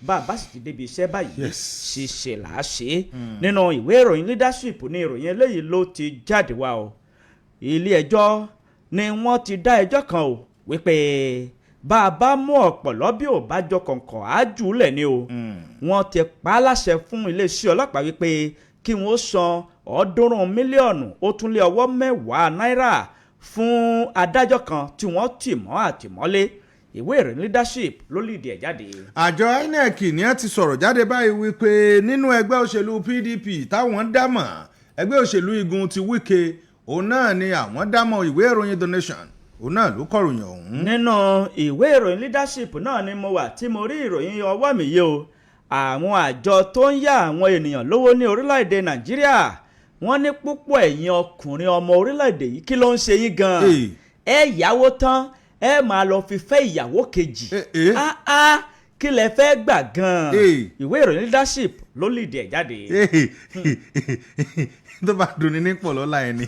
Bá a bá sì ti débi iṣẹ́ báyìí, ṣíṣe là á ṣe é. Nínú ìwé ìròyìn Leadership ní ìròyìn eléyìí ló ti jáde wá o. Ilé ẹjọ́ ni wọ́n ti dá ẹjọ́ kan o, wípé bá a bá mú ọ̀pọ̀lọ́, bí ò bá jọ kọ̀ǹkọ̀, á jù ú lẹ̀ ni o. Wọ́n ti pa á láṣẹ fún iléeṣẹ́ ọlọ́pàá wípé kí wọ́n san 390.90 mílíọ̀nù náírà fún adájọ́ kan tí wọ́n tì mọ́ àtìmọ́lé. Ìwé ìròyìn Leadership ló lìdí ẹ̀ jáde. Àjọ INEC ní ẹ ti sọ̀rọ̀ jáde báyìí wípé nínú ẹgbẹ́ òṣèlú PDP táwọn dámọ̀, ẹgbẹ́ òṣèlú igun ti Wike, òun náà ni àwọn dámọ̀. Ìwé ìròyìn The Nation, òun náà ló kọ̀ròyìn ọ̀hún. Nínú ìwé ìròyìn Leadership náà ni mo wà tí mo rí ìròyìn ọwọ́ mi yìí o. Àwọn àjọ tó ń yá àwọn ènìyàn lówó ní orílẹ̀-èdè Nàìjíríà, wọ́n ní púpọ̀ ẹ̀yin ọkùnrin ọmọ orílẹ̀-èdè yìí, kí ló ń ṣe yín gan-an? Ẹ yáwó tán, ẹ máa lọ fi fẹ́ ìyàwó kejì. Ah ah, kí lẹ fẹ́ gbà gan-an? Ìwé ìròyìn Leadership ló lìdí ẹ̀ jáde. Tó bá dunni ní pọ̀ lọ́la ẹni.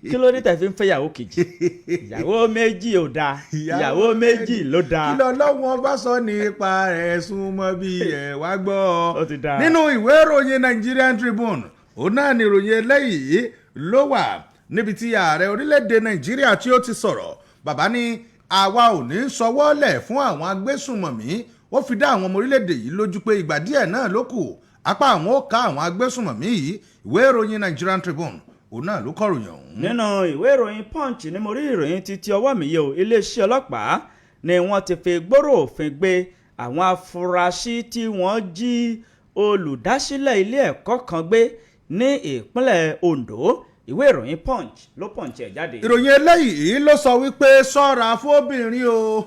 Kí ló dé tẹ̀ fi ń fẹ́ ìyàwó kejì? Ìyàwó méjì ò dáa, ìyàwó méjì ló dáa. Kí lọ́lọ́wọ́n bá sọ nípa rẹ̀? Súnmọ́ bí ẹ̀ wá gbọ́. Ó ti dáa. Nínú ìwé ìròyìn Nigerian Tribune, òun náà ni ìròyìn eléyìí ló wà, níbi tí ààrẹ orílẹ̀-èdè Nàìjíríà tí ó ti sọ̀rọ̀. Bàbá ní àwa ò ní sọwọ́lẹ̀ fún àwọn agbésùnmọ̀mí. Ó fi dá àwọn ọmọ orílẹ̀-èdè yìí lójú pé ìgbà díẹ̀ náà ló kù, apá àwọn ó ká àwọn agbésùnmọ̀mí yìí. Ìwé ìròyìn Nigerian Tribune, òun náà ló kọ̀ròyìn ọ̀hún. Nínú ìwé ìròyìn Punch ni mo rí ìròyìn títí ọwọ́ mi yìí o. Iléeṣẹ́ ọlọ́pàá ni wọ́n ti fi gbóró òfin gbé àwọn afurasí tí wọ́n jí olùdásílẹ̀ ilé ẹ̀kọ́ kan gbé ní ìpínlẹ̀ Ondo. Ìwé ìròyìn Punch ló punch ẹ̀ jáde. Ìròyìn eléyìí ló sọ wípé ṣọ́ra fóbìnrin o,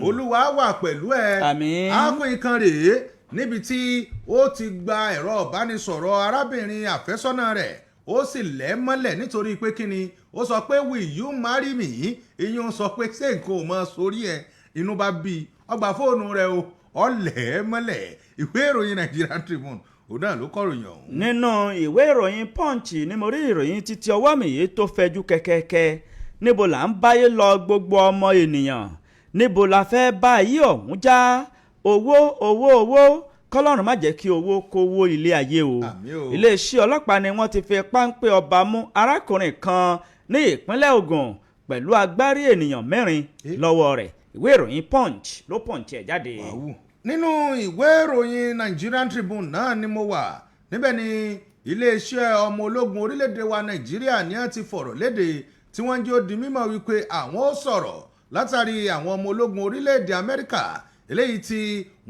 Olúwa wà pẹ̀lú ẹ. Àmín. Arákùnrin kan rèé níbi tí ó ti gba ẹ̀rọ ìbánisọ̀rọ̀ arábìnrin àfẹ́sọ́nà rẹ̀, ó sì lẹ̀ mọ́lẹ̀ nítorí pé kíni? Ó sọ pé, "Will you marry me?" Ìyún sọ pé ṣé nǹkan ò mọ sórí ẹ? Inú bá bí i, ó gba fóònù rẹ̀ o, ó lẹ̀ mọ́lẹ̀. Ìwé ìròyìn Nigerian Tribune, òun náà ló kọ̀ròyìn ọ̀hún. Nínú ìwé ìròyìn Punch ni mo rí ìròyìn títí ọwọ́ mi yìí tó fẹjú kẹ̀kẹ́kẹ́. Níbo là ń báyé lọ, gbogbo ọmọ ènìyàn? Níbo la fẹ́ bá ayé ọ̀hún já? Owó, owó, owó, kọ́lọ́run má jẹ́ kí owó kówó ilé ayé o. Àmín o. Iléeṣẹ́ ọlọ́pàá ni wọ́n ti fi páńpẹ́ ọba mú arákùnrin kan ní ìpínlẹ̀ Ògùn pẹ̀lú agbárí ènìyàn mẹ́rin lọ́wọ́ rẹ̀. Ìwé ìròyìn Punch ló punch ẹ̀ jáde. Wàhù. Nínú ìwé ìròyìn Nigerian Tribune náà ni mo wà. Níbẹ̀ ni iléeṣẹ́ ọmọ ológun orílẹ̀-èdè wa Nàìjíríà ní wọ́n ti fọ̀rọ̀ léde, tí wọ́n ń jẹ́ ó di mímọ̀ wípé àwọn ó sọ̀rọ̀ látàrí àwọn ọmọ ológun orílẹ̀-èdè Amẹ́ríkà eléyìí tí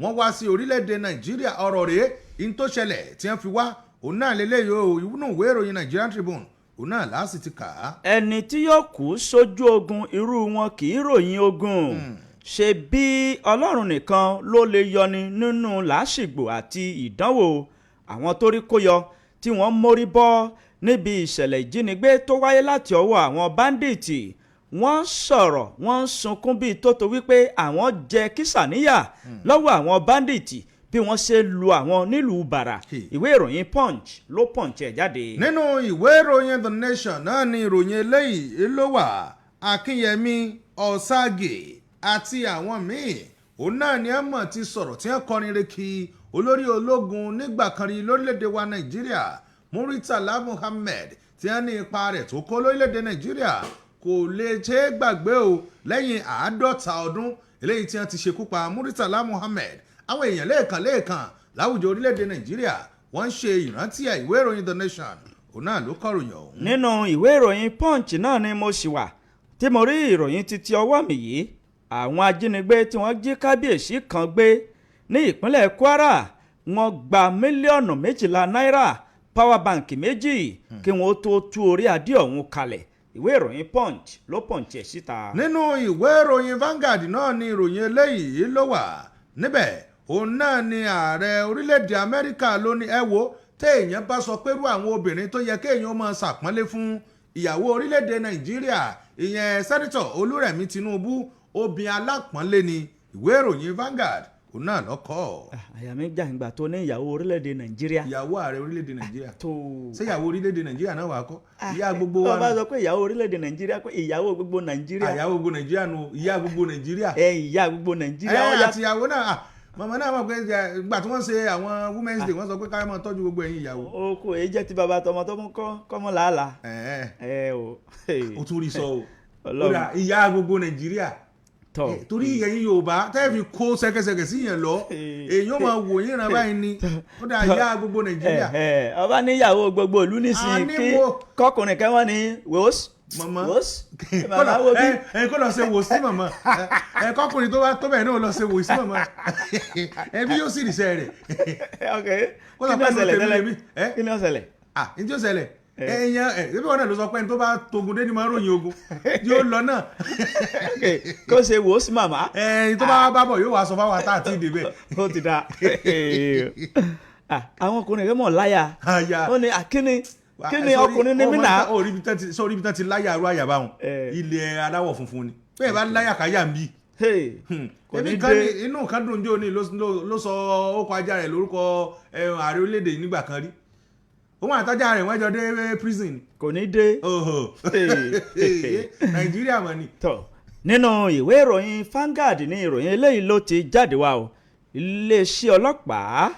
wọ́n wá sí orílẹ̀-èdè Nàìjíríà. Ọ̀rọ̀ rèé in tó ṣẹlẹ̀ tí wọ́n fi wá, òun náà lélẹ́yìí o. Inú ìwé ìròyìn Nigerian Tribune, òun náà láàsì ti kà á. Ẹni tí yóò kú sójú ogun, irú wọn kì í ròyìn ogun. Ṣe bí Ọlọ́run nìkan ló lè yọni nínú làásìgbò àti ìdánwò. Àwọn tó rí kó yọ tí wọ́n mórí bọ́ níbi ìṣẹ̀lẹ̀ ìjínigbé tó wáyé láti ọwọ́ àwọn bandits, wọ́n sọ̀rọ̀, wọ́n ń sunkún bíi tó wípé àwọn jẹ kísà níyà lọ́wọ́ àwọn bandits, bí wọ́n ṣe lu àwọn nílùú Bàrà. Ìwé ìròyìn Punch ló punch ẹ̀ jáde. Nínú ìwé ìròyìn The Nation náà ni ìròyìn eléyìí ló wà. Akínyẹmí Ọ̀ságè àti àwọn míì, òun náà ni ẹ mọ̀ ti sọ̀rọ̀ tí wọ́n kọrin reki olórí ológun nígbà kan rí lórílẹ̀‐èdè wa Nàìjíríà, Muritala Muhammed, tí wọ́n ní ipa rẹ̀ tó kó lórílẹ̀‐èdè Nàìjíríà kò lè ṣe é gbàgbé o. Lẹ́yìn 50 ọdún eléyìí tí wọ́n ti ṣekú pa Muritala Muhammed, àwọn èèyàn lẹ́ẹ̀kan lẹ́ẹ̀kan láwùjọ orílẹ̀‐èdè Nàìjíríà, wọ́n ń ṣe ìrántí ẹ̀. Ìwé ìròyìn The Nation, òun náà ló kọ̀ròyìn ọ̀hún. Nínú ìwé ìròyìn Punch náà ni mo ṣì wà tí mo rí ìròyìn títí ọwọ́ mi yìí. Àwọn ajínigbé tí wọ́n jí kábíyèsí kan gbé ní ìpínlẹ̀ Kwara, wọ́n gba 12 mílíọ̀nù náírà, power bank méjì, kí wọ́n tó tú orí adé ọ̀hún kalẹ̀. Ìwé ìròyìn Punch ló punch ẹ̀ síta. Nínú ìwé ìròyìn Vanguard náà ni ìròyìn eléyìí ló wà. Níbẹ̀, òun náà ni ààrẹ orílẹ̀-èdè Amẹ́ríkà ló ní, ẹ wo, téèyàn bá sọ pé irú àwọn obìnrin tó yẹ kéèyàn máa ṣàpọ́nlé fún, ìyàwó orílẹ̀-èdè Nàìjíríà, ìyẹn Sẹ́nitọ̀ Olúrẹ̀mí Tinubu, obìnrin alápọ̀nlé ni. Ìwé ìròyìn Vanguard, òun náà lọ́kọ̀. Àyà mi jà ìgbà tó ní ìyàwó orílẹ̀-èdè Nàìjíríà. Ìyàwó ààrẹ orílẹ̀-èdè Nàìjíríà. Tó. Ṣé ìyàwó orílẹ̀-èdè Nàìjíríà náà wà kọ́? Ìyá gbogbo wa Wọ́n bá sọ pé ìyàwó orílẹ̀-èdè Nàìjíríà, pé ìyàwó gbogbo Nàìjíríà. Ìyàwó gbogbo Nàìjíríà nu, ìyá gbogbo Nàìjíríà. Ẹ, ìyá gbogbo Nàìjíríà. Ẹ Ó yá. Àti ìyàwó náà. Màmá náà mọ̀ pé ìgbà tí wọ́n ṣe àwọn Women's Day, wọ́n sọ pé ká máa tọ́jú gbogbo ẹ̀yin ìyàwó. O kò èyí jẹ́ ti bàbá tọmọ tó mú kọ́mọ làálàá. Ẹ̀ẹ́. Ẹ o. O tún rí sọ o. Ọlọ́run. Kódà ìyá gbogbo Nàìjíríà. Tọ. Torí ẹ̀yin Yorùbá tẹ́ fi kó ṣẹ̀kẹ̀ṣẹ̀kẹ̀ sí yẹn lọ, èèyàn máa wò yín ràn báyìí ni. Kódà ìyá gbogbo Nàìjíríà. Ọba níyàwó gbogbo ìlú nísìnyí A ní kí kọkùnrin kẹwọn ní wòós Màmá. wòós màmá wo bí. Ẹ kó lọ ṣe wò sí màmá ẹ, kọkùnrin tó bá tó bẹ́ẹ̀ náà lọ ṣe wò sí màmá ẹ bí yóò sì ríṣẹ́ rẹ̀. Ok. Kó sọ Kí ni ó pé ṣẹlẹ̀ tèmi tẹ́lẹ̀? lèmi, ẹ? Kí ni ó ṣẹlẹ̀? Ah, ní tí ó ṣẹlẹ̀, ẹ̀yàn ẹ̀ ṣébí wọn náà ló sọ pé ẹni tó bá togun dé ni máa ń ròyìn ogun yóò lọ náà. Ok, kó ṣe wòós màmá. Ẹni tó bá bá bọ̀ yóò wá sọ fáwọn ata àti ìdè bẹ́ẹ̀. Ó ti da. Ah, àwọn ọkùnrin rẹ mọ̀ láyà. Àyà. Ó ní àkíní kí ni ọkùnrin ní mí náà. Sórí ibi tán ti láyà arú àyà báwọn, ilẹ̀ aláwọ̀ funfun ni bẹ́ẹ̀ bá láyà káyà ń bí. Hey, kò ní Ebi kan dé. ní inú kan dùn jò ní ló sọ ókọ ajá rẹ̀ lórúkọ ààrẹ orílẹ̀-èdè yìí nígbà kan rí. Òun àtọ́jà rẹ̀ wọ́n jọ dé prison. Kò ní dé. Oho. Hey. Nàìjíríà mọ̀ ni. Tọ, nínú ìwé ìròyìn Vanguard ní ìròyìn eléyìí ló ti jáde wá o. Iléeṣẹ́ ọlọ́pàá,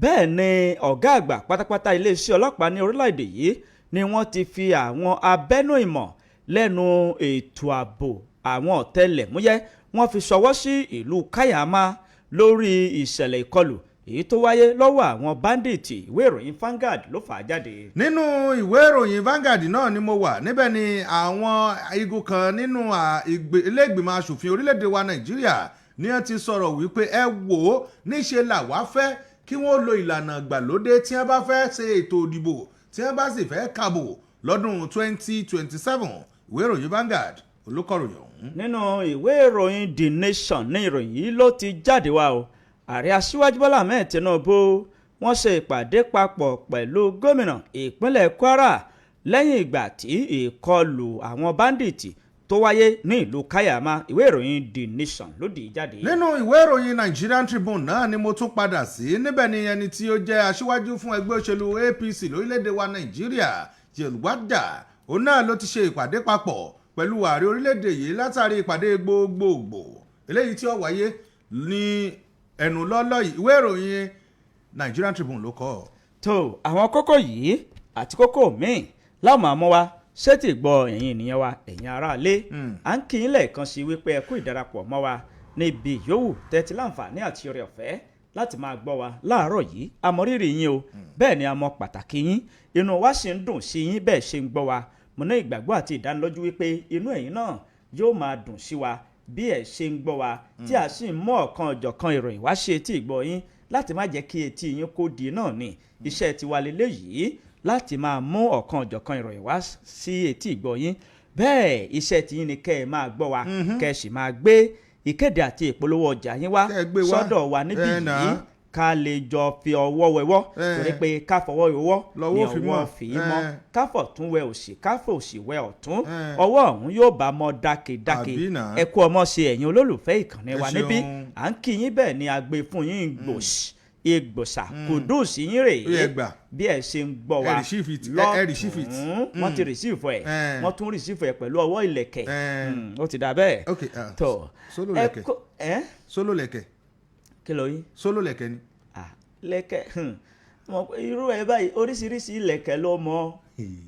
bẹ́ẹ̀ ni ọ̀gá àgbà pátápátá iléeṣẹ́ ọlọ́pàá ní orílẹ̀-èdè yìí ni wọ́n ti fi àwọn abẹ́nú ìmọ̀ lẹ́nu ètò ààbò àwọn ọ̀tẹlẹ̀múyẹ́, wọ́n fi ṣọwọ́ sí ìlú Kaiama lórí ìṣẹ̀lẹ̀ ìkọlù èyí tó wáyé lọ́wọ́ àwọn báńdíìtì. Ìwé ìròyìn Vanguard ló fà á jáde. Nínú ìwé ìròyìn Vanguard náà ni mo wà. Níbẹ̀ ni àwọn igun kan nínú ilé ìgbìmọ̀ asòfin orílẹ̀-èdè wa Nàìjíríà ní wọ́n ti sọ̀rọ̀ wípé ẹ wò ó, níṣe làwa fẹ́ kí wọ́n lo ìlànà ìgbàlódé tí wọ́n bá fẹ́ ṣe ètò ìdìbò, tí wọ́n bá sì fẹ́ kàbò lọ́dún 2027. Ìwé ìròyìn Vanguard olùkọ̀ròyìn ọ̀hún. Nínú ìwé ìròyìn The Nation ní ìròyìn yìí ló ti jáde wá o. Ààrẹ Aṣíwájú Bọ́lá Ahmed Tinubu, wọ́n ṣe ìpàdé papọ̀ pẹ̀lú gómìnà ìpínlẹ̀ Kwara lẹ́yìn ìgbà tí ìkọlù àwọn báńdíìtì tó wáyé ní ìlú Kaiama. Ìwé ìròyìn The Nation ló dì í jáde. Nínú ìwé ìròyìn Nigerian Tribune náà ni mo tún padà sí. Níbẹ̀ ni ẹni tí ó jẹ́ aṣíwájú fún ẹgbẹ́ òṣèlú APC lórílẹ̀‐èdè wa Nàìjíríà, Yilwatda, òun náà ló ti ṣe ìpàdé papọ̀ pẹ̀lú ààrẹ orílẹ̀‐èdè yìí látàrí ìpàdé gbogbogbò eléyìí tí ó wáyé ní ẹnu lọ́lọ́ yìí. Ìwé ìròyìn Nigerian Tribune ló kọ. Tó, àwọn kókó yìí àti kókó míì láwọn máa mú wa ṣé tí gbọ́ ẹ̀yin ènìyàn wa, ẹ̀yin aráalé. À ń kí yín lẹ́ẹ̀kan sí wípé ẹ kú ìdarapọ̀ mọ́ wa níbi yòówù tẹ́tí láǹfààní àti oore ọ̀fẹ́ láti máa gbọ́ wa láàárọ̀ yìí. A mọ rírì yín o, bẹ́ẹ̀ ni a mọ pàtàkì yín. Inú wa sì ń dùn sí yín bẹ́ẹ̀ ṣe ń gbọ́ wa. Mo ní ìgbàgbọ́ àti ìdánilójú wípé inú ẹ̀yin náà yóò máa dùn sí wa bí ẹ ṣe ń gbọ́ wa, tí a sì ń mú ọ̀kan ọ̀jọ̀kan ìròyìn wá ṣe etí ìgbọ́ yín láti má jẹ́ kí etí yín kó di náà ni. Iṣẹ́ tiwa lélẹ́yìí láti máa mú ọ̀kan ọ̀jọ̀kan ìròyìn wá sí etí ìgbọ́ yín. Bẹ́ẹ̀ iṣẹ́ tiyín ni kẹ́ ẹ máa gbọ́ wa, kẹ́ ẹ sì máa gbé ìkéde àti ìpolówó ọjà yín wá Kẹ́ ẹ gbé wá. sọ́dọ̀ wa níbí Ẹ nà á. yìí, ká lè jọ fi ọwọ́ wẹwọ́, torí pé ká fọwọ́ wẹwọ́ Lọ́wọ́ ni fi ọwọ́ mọ́. fi mọ́. Ká fọ̀tún wẹ òsì, ká fòsì wẹ ọ̀tún, ọwọ́ ọ̀hún yóò bá mọ́ dákedáke. Àbí nà. Ẹ kú ọmọ ṣe, ẹ̀yin olólùfẹ́ ìkànnì Ẹ wa níbí. ṣeun. À ń kí yín, bẹ́ẹ̀ ni a gbé fún yín gbòòsì ìgbòsà kùdùsì yín rèé. Ó yẹ gbà. Bí ẹ ṣe ń gbọ́ wa Ẹ receive it. Ẹ receive it. lọ́tún, wọ́n ti receive ẹ̀. Wọ́n tún receive ẹ̀ pẹ̀lú ọwọ́ ìlẹ̀kẹ̀. Ó ti dà bẹ́ẹ̀. Ok, ah, Tó sólò ẹ lẹ̀kẹ̀. kó ẹ Sólò lẹ̀kẹ̀. Kí ló yín? Sólò lẹ̀kẹ̀ ni. Ah, lẹ̀kẹ̀, mọ̀ pé irú ẹ báyìí, oríṣiríṣi ìlẹ̀kẹ̀ ló mọ.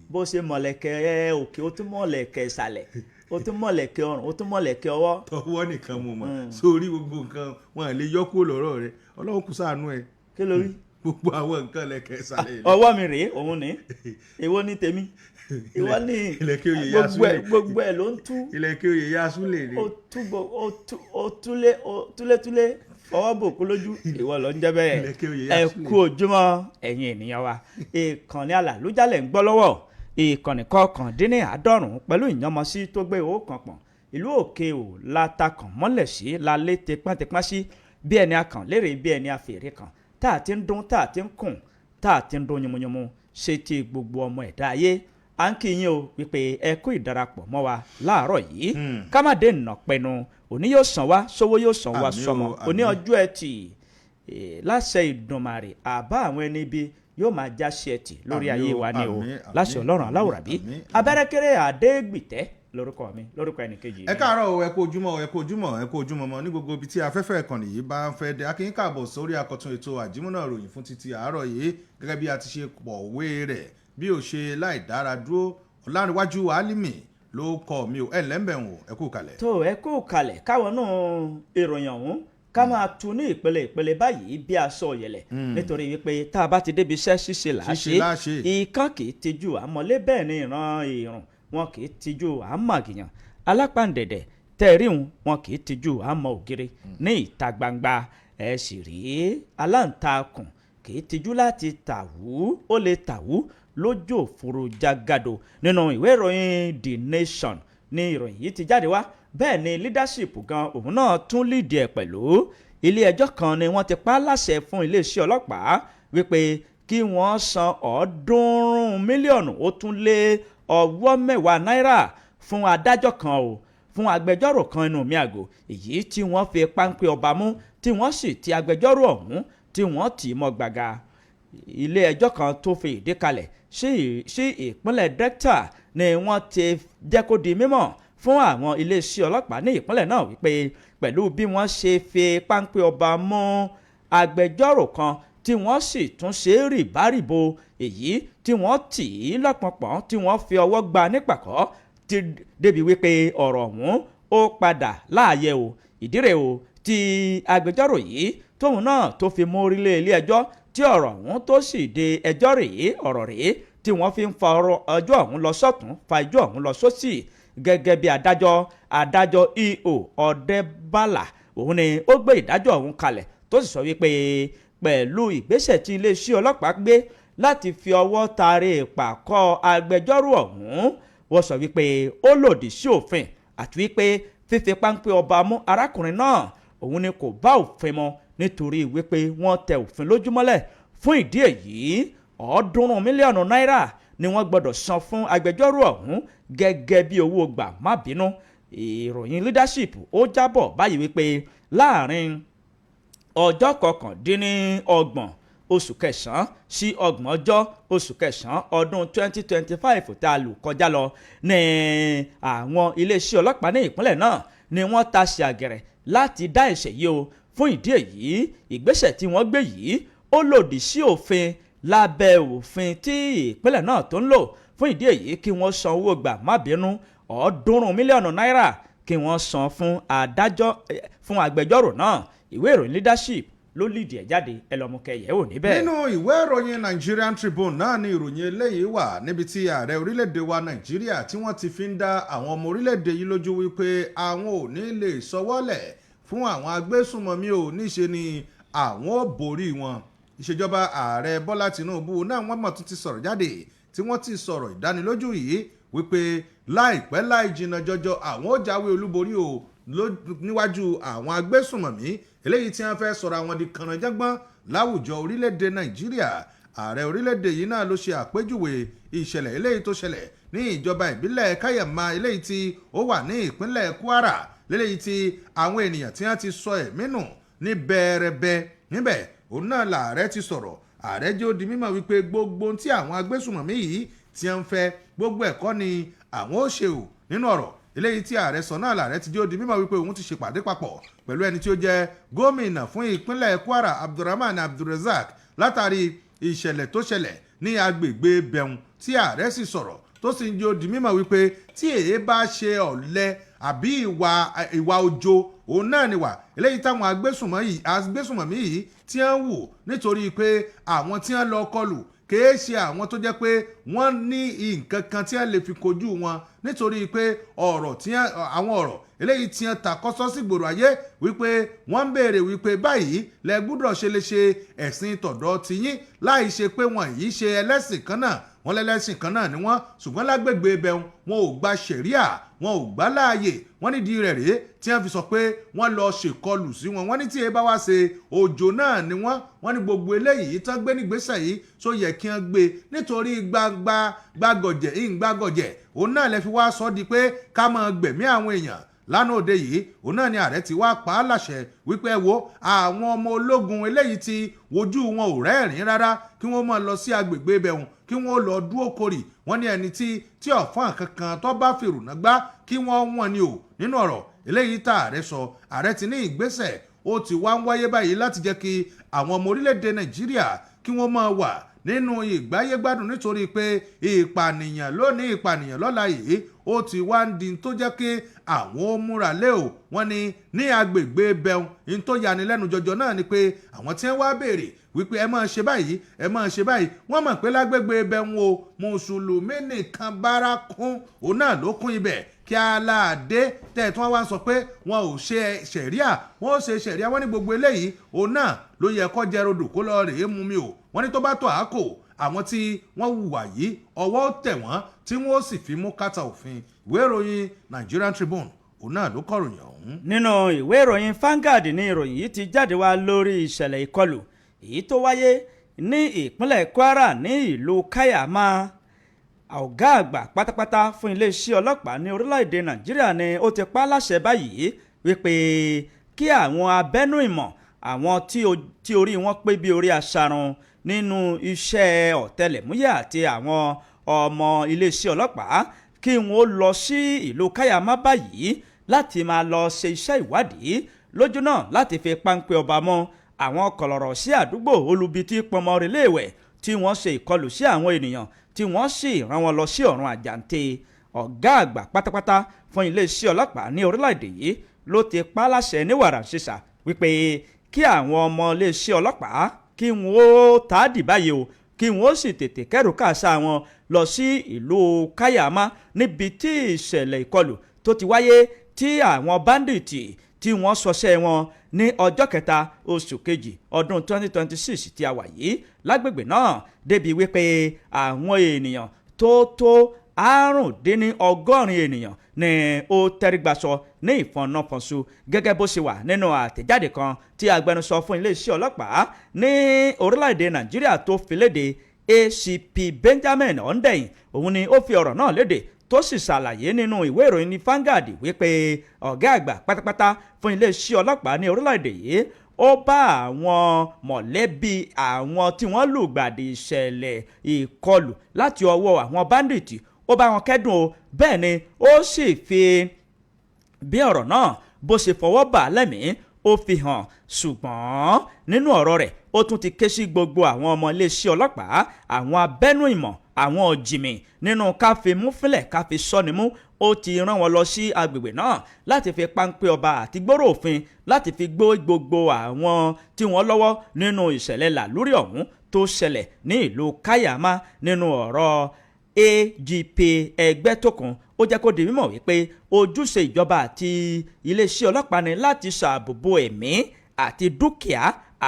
Bó ṣe mọ̀lẹ̀kẹ̀ ẹ òkè, ó tún mọ̀lẹ̀kẹ̀ ìsàlẹ̀, ó tún mọ̀lẹ̀kẹ̀ ọrùn, ó tún mọ̀lẹ̀kẹ̀ ọwọ́. Tọwọ́ nìkan mo mọ̀. Sórí gbogbo nǹkan wọn lè yọ kúrò lọ́rọ̀ rẹ. Ọlọ́run kù sáànú ẹ. Kí ló rí? Gbogbo àwọn nǹkan lẹ̀kẹ̀ ìsàlẹ̀ ilẹ̀. Ọwọ́ mi rèé, òun ní èwo ní tèmi, ìwọ ní Ilẹ̀kẹ̀ oyè ya gbogbo ẹ. súlẹ̀. Gbogbo ẹ ló ń tú. Ilẹ̀kẹ̀ oyè ya súlẹ̀ ni. Ó tú ó tú, ó túlé, ó túlétúlé fọwọ́ bò kú lójú, ìwọ ló ń jẹ́ bẹ́ẹ̀. Ilẹ̀kẹ̀ oyè ya Ẹ súlẹ̀. kú ojúmọ́, ẹ̀yin ènìyàn wa. Ìkànnì alàlújálẹ̀ ń gbọ́ lọ́wọ́, ìkànnì 99 pẹ̀lú ìyànmọ́sí tó gbé owó kan pọ̀n. Ìlú òkè ò látakàn mọ́lẹ̀ sí lálé tipátipá sí bí ẹni akàn lérè, bí ẹni àfèrè kan, tá a ti ń dún, tá a ti ń kùn, tá a ti ń dún yúnmúyúnmú ṣe ti gbogbo ọmọ ẹ̀dá ayé. À ń kí yín o wípé ẹ kú ìdarapọ̀ mọ́ wa láàárọ̀ yìí. Ká má dé nà pẹnu, òní yóò sàn wá sówó, yóò sàn wá Àmín o, sọmọ. Òní àmín. ọjọ́ Ẹtì, láṣẹ Ìdùnmàrè, àbá àwọn ẹni ibi yóò máa já sí ẹtì lórí Àmín ayé o, wa ni o, àmín, àmín, láṣẹ Ọlọ́run àmín, aláwòrábí. àmín, àmín. Abẹ́rẹ́kẹ́rẹ́ àdégbìtẹ́. Lórúkọ mi, lórúkọ ẹnìkejì Ẹ káàárọ̀ o, ẹ kú ojúmọ́ o, ẹ kú ojúmọ́, ẹ kú ojúmọ́ mọ́ ní gbogbo ibi tí afẹ́fẹ́ ìkànnì yìí bá ń fẹ́ dé. A kí yín káàbọ̀ sórí akọ̀tun ètò àjímúnà ìròyìn fún títí àárọ̀ yìí, gẹ́gẹ́ bí a ti ṣe pọ̀wé rẹ̀ bí ó ṣe láì dára dúró. Ọ̀làníwájú Álímì ló kọ mi ò ẹ̀ lẹ́ńbẹ̀wò, ẹ kú kalẹ̀. Tó, ẹ kú kalẹ̀. Káwọn náà ìròyìn ọ̀hún ká máa tu ní ìpele ìpele báyìí bí aṣọ ọ̀yẹ̀lẹ̀, nítorí wípé tá a bá ti débi iṣẹ́, ṣíṣe là á. Ṣíṣe là á ṣe. Ikán kì í tijú àmọ́lé, bẹ́ẹ̀ ni ìran ìrùn wọn kì í tijú àmàgìyàn alápàǹdẹ̀dẹ̀ tẹ́ẹ̀ríhun, wọn kì í tijú àmọ́ ògiri ní ìta gbangba. Ẹ sì rí aláǹtakùn kì í tijú láti tàwú, ó lè tàwú lójú òfurufú jágàdo. Nínú ìwé ìròyìn The Nation ní ìròyìn yìí ti jáde wá. Bẹ́ẹ̀ ni Leadership gan òun náà tún lead ẹ̀ pẹ̀lú. Ilé ẹjọ́ kan ni wọ́n ti pa á láṣẹ fún iléeṣẹ́ ọlọ́pàá wípé kí wọ́n san 300 mílíọ̀nù ó tún lé ọwọ́ mẹ́wàá náírà fún adájọ́ kan o, fún agbẹjọ́rò kan inú mi àgò, èyí tí wọ́n fi páńpẹ́ ọba mú, tí wọ́n sì ti agbẹjọ́rò ọ̀hún tí wọ́n tì í mọ́ gbàgà. Ilé ẹjọ́ kan tó fi ìdí kalẹ̀ sí ìpínlẹ̀ Delta ni wọ́n ti jẹ́ kó di mímọ̀ fún àwọn iléeṣẹ́ ọlọ́pàá ní ìpínlẹ̀ náà wípé pẹ̀lú bí wọ́n ṣe fi páńpẹ́ ọba mú agbẹjọ́rò kan, tí wọ́n sì tún ṣe é rìbárìbo, èyí tí wọ́n tì í lọ́pọ̀npọ̀n, tí wọ́n fi ọwọ́ gba nípàkọ́ ti débi wípé ọ̀rọ̀ ọ̀hún ó padà láàyè o. Ìdí rẹ̀ o tí agbẹjọ́rò yìí tóun náà tó fi mú orílẹ̀ ilé ẹjọ́, tí ọ̀rọ̀ ọ̀hún tó sì de ẹjọ́ rèé, ọ̀rọ̀ rèé tí wọ́n fi ń fa ọ̀rọ̀ ọjọ́ ọ̀hún lọ sọ́tún, fa ẹjọ́ ọ̀hún lọ sósì. Gẹ́gẹ́ bí adájọ́ E.O. Ọ̀dẹ́bàlà, òun ni ó gbé ìdájọ́ ọ̀hún kalẹ̀, tó sì sọ wípé pẹ̀lú ìgbésẹ̀ tí iléeṣẹ́ ọlọ́pàá gbé láti fi ọwọ́ taari ìpàkọ́ agbẹjọ́rò ọ̀hún, wọ́n sọ wípé ó lòdì sí òfin, àti wípé fífi páńpẹ́ ọba mú arákùnrin náà òun ni kò bá òfin mu, nítorí wípé wọ́n tẹ òfin lójúmọ́lẹ̀. Fún ìdí èyí, 300 mílíọ̀nù náírà ni wọ́n gbọ́dọ̀ san fún agbẹjọ́rò ọ̀hún gẹ́gẹ́ bí owó gbà má bínú. Ìròyìn Leadership ó jábọ̀ báyìí wípé láàrin ọjọ́ 29 oṣù kẹsàn-án sí 30 ọjọ́ oṣù kẹsàn-án ọdún 2025 tá a lò kọjá lọ ní àwọn iléeṣẹ́ ọlọ́pàá ní ìpínlẹ̀ náà ni wọ́n ta sí àgẹ̀rẹ̀ láti dá ẹ̀ṣẹ̀ yìí o. Fún ìdí èyí, ìgbésẹ̀ tí wọ́n gbé yìí ó lòdì sí òfin lábẹ́ òfin tí ìpínlẹ̀ náà tó ń lò. Fún ìdí èyí, kí wọ́n san owó gbà má bínú 300 mílíọ̀nù náírà kí wọ́n san fún adájọ́, fún agbẹjọ́rò náà. Ìwé ìròyìn Leadership ló lead ẹ̀ jáde, ẹ lọ́mú kẹyẹ̀ ò níbẹ̀. Nínú ìwé ìròyìn Nigerian Tribune náà ni ìròyìn eléyìí wà, níbi tí ààrẹ orílẹ̀-èdè wa Nàìjíríà tí wọ́n ti fi ń dá àwọn ọmọ orílẹ̀-èdè yìí lójú wípé àwọn ò ní lè sọwọ́lẹ̀ fún àwọn agbésùnmọ̀mí ò níṣe ni àwọn ò borí wọn. Ìṣèjọba ààrẹ Bọ́lá Tinubu náà, wọ́n mọ̀ tún ti sọ̀rọ̀ jáde, tí wọ́n ti sọ̀rọ̀ ìdánilójú yìí wípé láìpẹ́ láì jìnnà jọjọ, àwọn ó jáwé olúborí o níwájú àwọn agbésùnmọ̀mí eléyìí tí wọ́n fẹ́ sọ̀rọ̀ àwọn di kànáńjágbọ́n láwùjọ orílẹ̀-èdè Nàìjíríà. Ààrẹ orílẹ̀-èdè yìí náà ló ṣe àpèjúwe ìṣẹ̀lẹ̀ eléyìí tó ṣẹlẹ̀ ní ìjọba ìbílẹ̀ Káyàmá, eléyìí tí ó wà ní ìpínlẹ̀ Kwara, léléyìí tí àwọn ènìyàn tí wọ́n ti sọ ẹ̀mí nù ní bẹ́ẹ̀rẹ̀bẹ́ níbẹ̀. Òun náà làárẹ̀ ti sọ̀rọ̀. Ààrẹ jẹ́ ó di mímọ̀ wípé gbogbo ohun tí àwọn agbésùnmọ̀mí yìí tí wọ́n ń fẹ́, gbogbo ẹ̀kọ́ ni àwọn ó ṣe o. Nínú ọ̀rọ̀ eléyìí tí ààrẹ sọ náà, làárẹ̀ ti jẹ́ ó di mímọ̀ wípé òun ti ṣèpàdé papọ̀ pẹ̀lú ẹni tí ó jẹ́ gómìnà fún ìpínlẹ̀ Kwara, Abdulrahman Abdulrazak, látàrí ìṣẹ̀lẹ̀ tó ṣẹlẹ̀ ní agbègbè bẹ̀hùn, tí ààrẹ sì sọ̀rọ̀, tó sì ń jẹ́ ó di mímọ̀ wípé tí èyí bá ṣe ọ̀lẹ àbí ìwà ojo, òun náà ni wà eléyìí táwọn agbésùnmọ̀mí yìí tí wọ́n wù, nítorí pé àwọn tí wọ́n lọ kọlù kìí ṣe àwọn tó jẹ́ pé wọ́n ní nǹkan kan tí wọ́n lè fi kojú wọn, nítorí pé ọ̀rọ̀ tí àwọn ọ̀rọ̀ eléyìí tí wọ́n ta kọ́sọ́ sí gbòòrò ayé wípé wọ́n ń béèrè wípé báyìí lẹ gbúdọ̀ ṣe lè ṣe ẹ̀sìn tọ̀dọ̀ tiyín, láì ṣe pé wọ́n yìí ṣe ẹlẹ́sìn kan náà. Wọ́n lẹ́lẹ́sìn kan náà ni wọ́n, ṣùgbọ́n lágbègbè ibẹ̀ wọn ò gba ṣẹ̀ríà, wọn ò gbá láàyè. Wọ́n nídìí rẹ̀ rèé tí wọ́n fi sọ pé wọ́n lọ ṣèkọlù sí wọn. Wọ́n ní tí ẹ bá wá ṣe òjò náà ni wọ́n. Wọ́n ní gbogbo eléyìí tán gbé nígbésẹ̀ yìí tó yẹ kí wọ́n gbé, nítorí gbangba gbàgọ̀jẹ̀ ìgbàgọ̀jẹ̀ òun náà lè fi wá sọ di pé ká máa gbẹ̀mí àwọn èèyàn. Lánàá òde yìí, òun náà ni ààrẹ ti wá pa á láṣẹ wípé ẹ wo àwọn ọmọ ológun eléyìí tí wojú wọn ò rẹ́rìn rárá, kí wọ́n máa lọ sí agbègbè ibẹ̀hùn, kí wọ́n lọ dúró korì. Wọ́n ní ẹni tí ọ̀fọ́n kankan tó bá fèrùnà gbá, kí wọ́n wọ́n ni o. Nínú ọ̀rọ̀ eléyìí tá ààrẹ sọ, ààrẹ ti ní ìgbésẹ̀ ó ti wá ń wáyé báyìí láti jẹ́ kí àwọn ọmọ orílẹ̀-èdè Nàìjíríà kí wọ́n máa wà nínú ìgbáyégbádùn, nítorí pé ìpànìyàn lónìí, ìpànìyàn lọ́la yìí, ó ti wá ń di tó jẹ́ kí àwọn ó múra lé o. Wọ́n ní ní agbègbè bẹ̀rùn ní tó yanilẹ́nu jọjọ náà ni pé àwọn tí wọ́n wá béèrè wípé ẹ máa ṣe báyìí, ẹ máa ṣe báyìí, wọ́n mọ̀ pé lágbègbè bẹ̀rùn o, mùsùlùmí nìkan bára kún, òun náà ló kún ibẹ̀. Kí aláàdé tẹ̀tún wá sọ pé wọn ò ṣe ṣẹ̀ríà, wọn ò ṣe ṣẹ̀ríà. Wọ́n ní gbogbo eléyìí, òun náà ló yẹ kó jẹ́ rodò kó lọ rèé mú mi o. Wọ́n ní tó bá tó àákò, àwọn tí wọ́n hùwà yìí, ọwọ́ tẹ̀ wọ́n tí wọ́n sì fi mú kàtà òfin. Ìwé ìròyìn Nigerian Tribune, òun náà ló kọ̀ròyìn ọ̀hún. Nínú ìwé ìròyìn Vanguard ní ìròyìn yìí ti jáde wá lórí ìṣẹ̀lẹ̀ ìkọlù èyí tó wáyé ní ìpínlẹ̀ Kwara ní ìlú Kaiama. Ọ̀gá àgbà pátápátá fún iléeṣẹ́ ọlọ́pàá ní orílẹ̀-èdè Nàìjíríà ni ó ti pa á láṣẹ báyìí wípé kí àwọn abẹ́nú ìmọ̀, àwọn tí orí wọn pé bí orí aṣarun nínú iṣẹ́ ọ̀tẹlẹ̀múyẹ́ àti àwọn ọmọ iléeṣẹ́ ọlọ́pàá, kí wọ́n lọ sí ìlú Kaiama báyìí láti máa lọ ṣe iṣẹ́ ìwádìí lójú náà láti fi páńpẹ́ ọba mọ́ àwọn kọ̀lọ̀rọ̀ sí àdúgbò olubi tí pọnmọ reléèwẹ̀ tí wọ́n ṣe ìkọlù sí àwọn ènìyàn tí wọ́n sì rán wọn lọ sí ọ̀run àjàǹtẹ̀. Ọ̀gá àgbà pátápátá fún iléeṣẹ́ ọlọ́pàá ní orílẹ̀-èdè yìí ló ti pa á láṣẹ ní wàrà ṣíṣà wípé kí àwọn ọmọ iléeṣẹ́ ọlọ́pàá kí wọ́n ó tàádì báyìí o, kí wọ́n ó sì tètè kẹ́rù káàsà wọn lọ sí ìlú Kaiama níbi tí ìṣẹ̀lẹ̀ ìkọlù tó ti wáyé, tí àwọn báńdíìtì tí wọ́n ṣọṣẹ́ wọn ní ọjọ́ 3 oṣù 2 ọdún 2026 tí a wà yìí lágbègbè náà, débi wípé àwọn ènìyàn tó tó 195 ènìyàn ni ó tẹ́rígbàsọ ní ìfọ̀nàfọ̀nsu, gẹ́gẹ́ bó ṣe wà nínú àtẹ̀jáde kan tí agbẹnusọ fún iléeṣẹ́ ọlọ́pàá ní orílẹ̀-èdè Nàìjíríà tó fi léde, ACP Benjamin Hundeyin. Òun ni ó fi ọ̀rọ̀ náà léde tó sì ṣàlàyé nínú ìwé ìròyìn ní Vanguard wípé ọ̀gá àgbà pátápátá fún iléeṣẹ́ ọlọ́pàá ní orílẹ̀-èdè yìí, ó bá àwọn mọ̀lẹ́bí àwọn tí wọ́n lùgbàdì ìṣẹ̀lẹ̀ ìkọlù láti ọwọ́ àwọn báńdíìtì, ó bá wọn kẹ́dùn o. Bẹ́ẹ̀ ni ó sì fi bí ọ̀rọ̀ náà bó ṣe fọwọ́ bà lẹ́mìí, ó fi hàn. Ṣùgbọ́n nínú ọ̀rọ̀ rẹ̀, ó tún ti ké sí gbogbo àwọn ọmọ iléeṣẹ́ ọlọ́pàá, àwọn abẹ́nú ìmọ̀, àwọn ọ̀jìmì nínú káfí múfilẹ̀ káfí sọ́ni mú, ó ti rán wọn lọ sí agbègbè náà láti fi páńpẹ́ ọba àti gbòòrò òfin láti fi gbó gbogbo àwọn tí wọ́n lọ́wọ́ nínú ìṣẹ̀lẹ̀ làlúrí ọ̀hún tó ṣẹlẹ̀ ní ìlú Kaiama. Nínú ọ̀rọ̀ AGP Ẹgbẹ́tókun, ó jẹ́ kó di mímọ̀ wípé ojúṣe ìjọba àti iléeṣẹ́ ọlọ́pàá ni láti ṣàbòbò ẹ̀mí àti dúkìá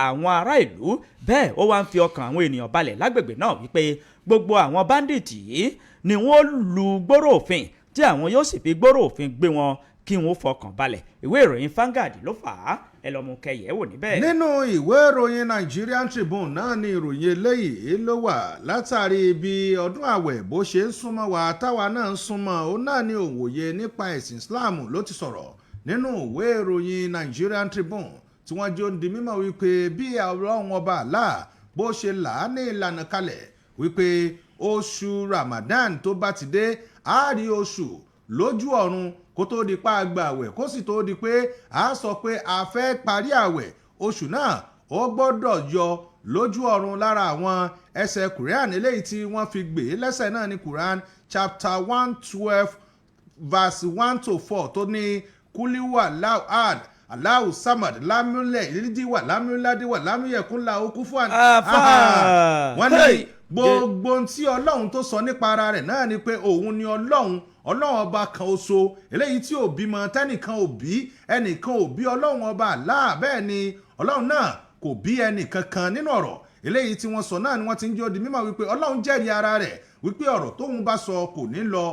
àwọn ará ìlú. Bẹ́ẹ̀ ó wá ń fi ọkàn àwọn ènìyàn balẹ̀ lágbègbè náà wípé gbogbo àwọn báńdíìtì yìí ni wọ́n lu gbòòrò òfin, tí àwọn yóò sì fi gbòòrò òfin gbé wọn, kí wọ́n fọkàn balẹ̀. Ìwé ìròyìn Vanguard ló fà á, ẹ lọ mú kẹyẹ wò níbẹ̀. Nínú ìwé ìròyìn Nigerian Tribune náà ni ìròyìn eléyìí ló wà. Látàrí bí ọdún àwẹ̀ bó ṣe ń súnmọ́ wa, táwa náà ń súnmọ́, òun náà ni òwòye nípa ẹ̀sìn Islam ló ti sọ̀rọ̀ nínú ìwé ìròyìn Nigerian Tribune, tí wọ́n jọ ń di mímọ̀ wípé bí Ọlọ́run ọba Allah bó ṣe là á ní ìlànà kalẹ̀ wípé oṣù Ramadan tó bá ti dé, á rí oṣù lójú ọ̀run kó tó di pa àgbà àwẹ̀, kó sì tó di pé a sọ pé a fẹ́ parí àwẹ̀, oṣù náà ó gbọ́dọ̀ yọ lójú ọ̀run. Lára àwọn ẹsẹ̀ Quran eléyìí tí wọ́n fi gbé lẹ́sẹ̀ náà ní Quran chapter 112 verse 1 to 4, tó ní kúlíwà láhàd Allahu samad lámúlẹ̀ ìdíwà lámúládíwà lámúyẹ̀kúnlá okú fún àná. Wọ́n ní gbogbo tí Ọlọ́run tó sọ nípa ara rẹ̀ náà ni pé òun ni Ọlọ́run, Ọlọ́run ọba kan oṣo eléyìí tí ò bímọ, tẹ́nìkan ò bí, ẹnìkan ò bí Ọlọ́run ọba Allah. Bẹ́ẹ̀ ni Ọlọ́run náà kò bí ẹnìkankan. Nínú ọ̀rọ̀ eléyìí tí wọ́n sọ náà ni wọ́n ti ń jó di mímọ̀ wípé Ọlọ́run jẹ́rìí ara rẹ̀ wípé ọ̀rọ̀ tóun bá sọ kò ní lọ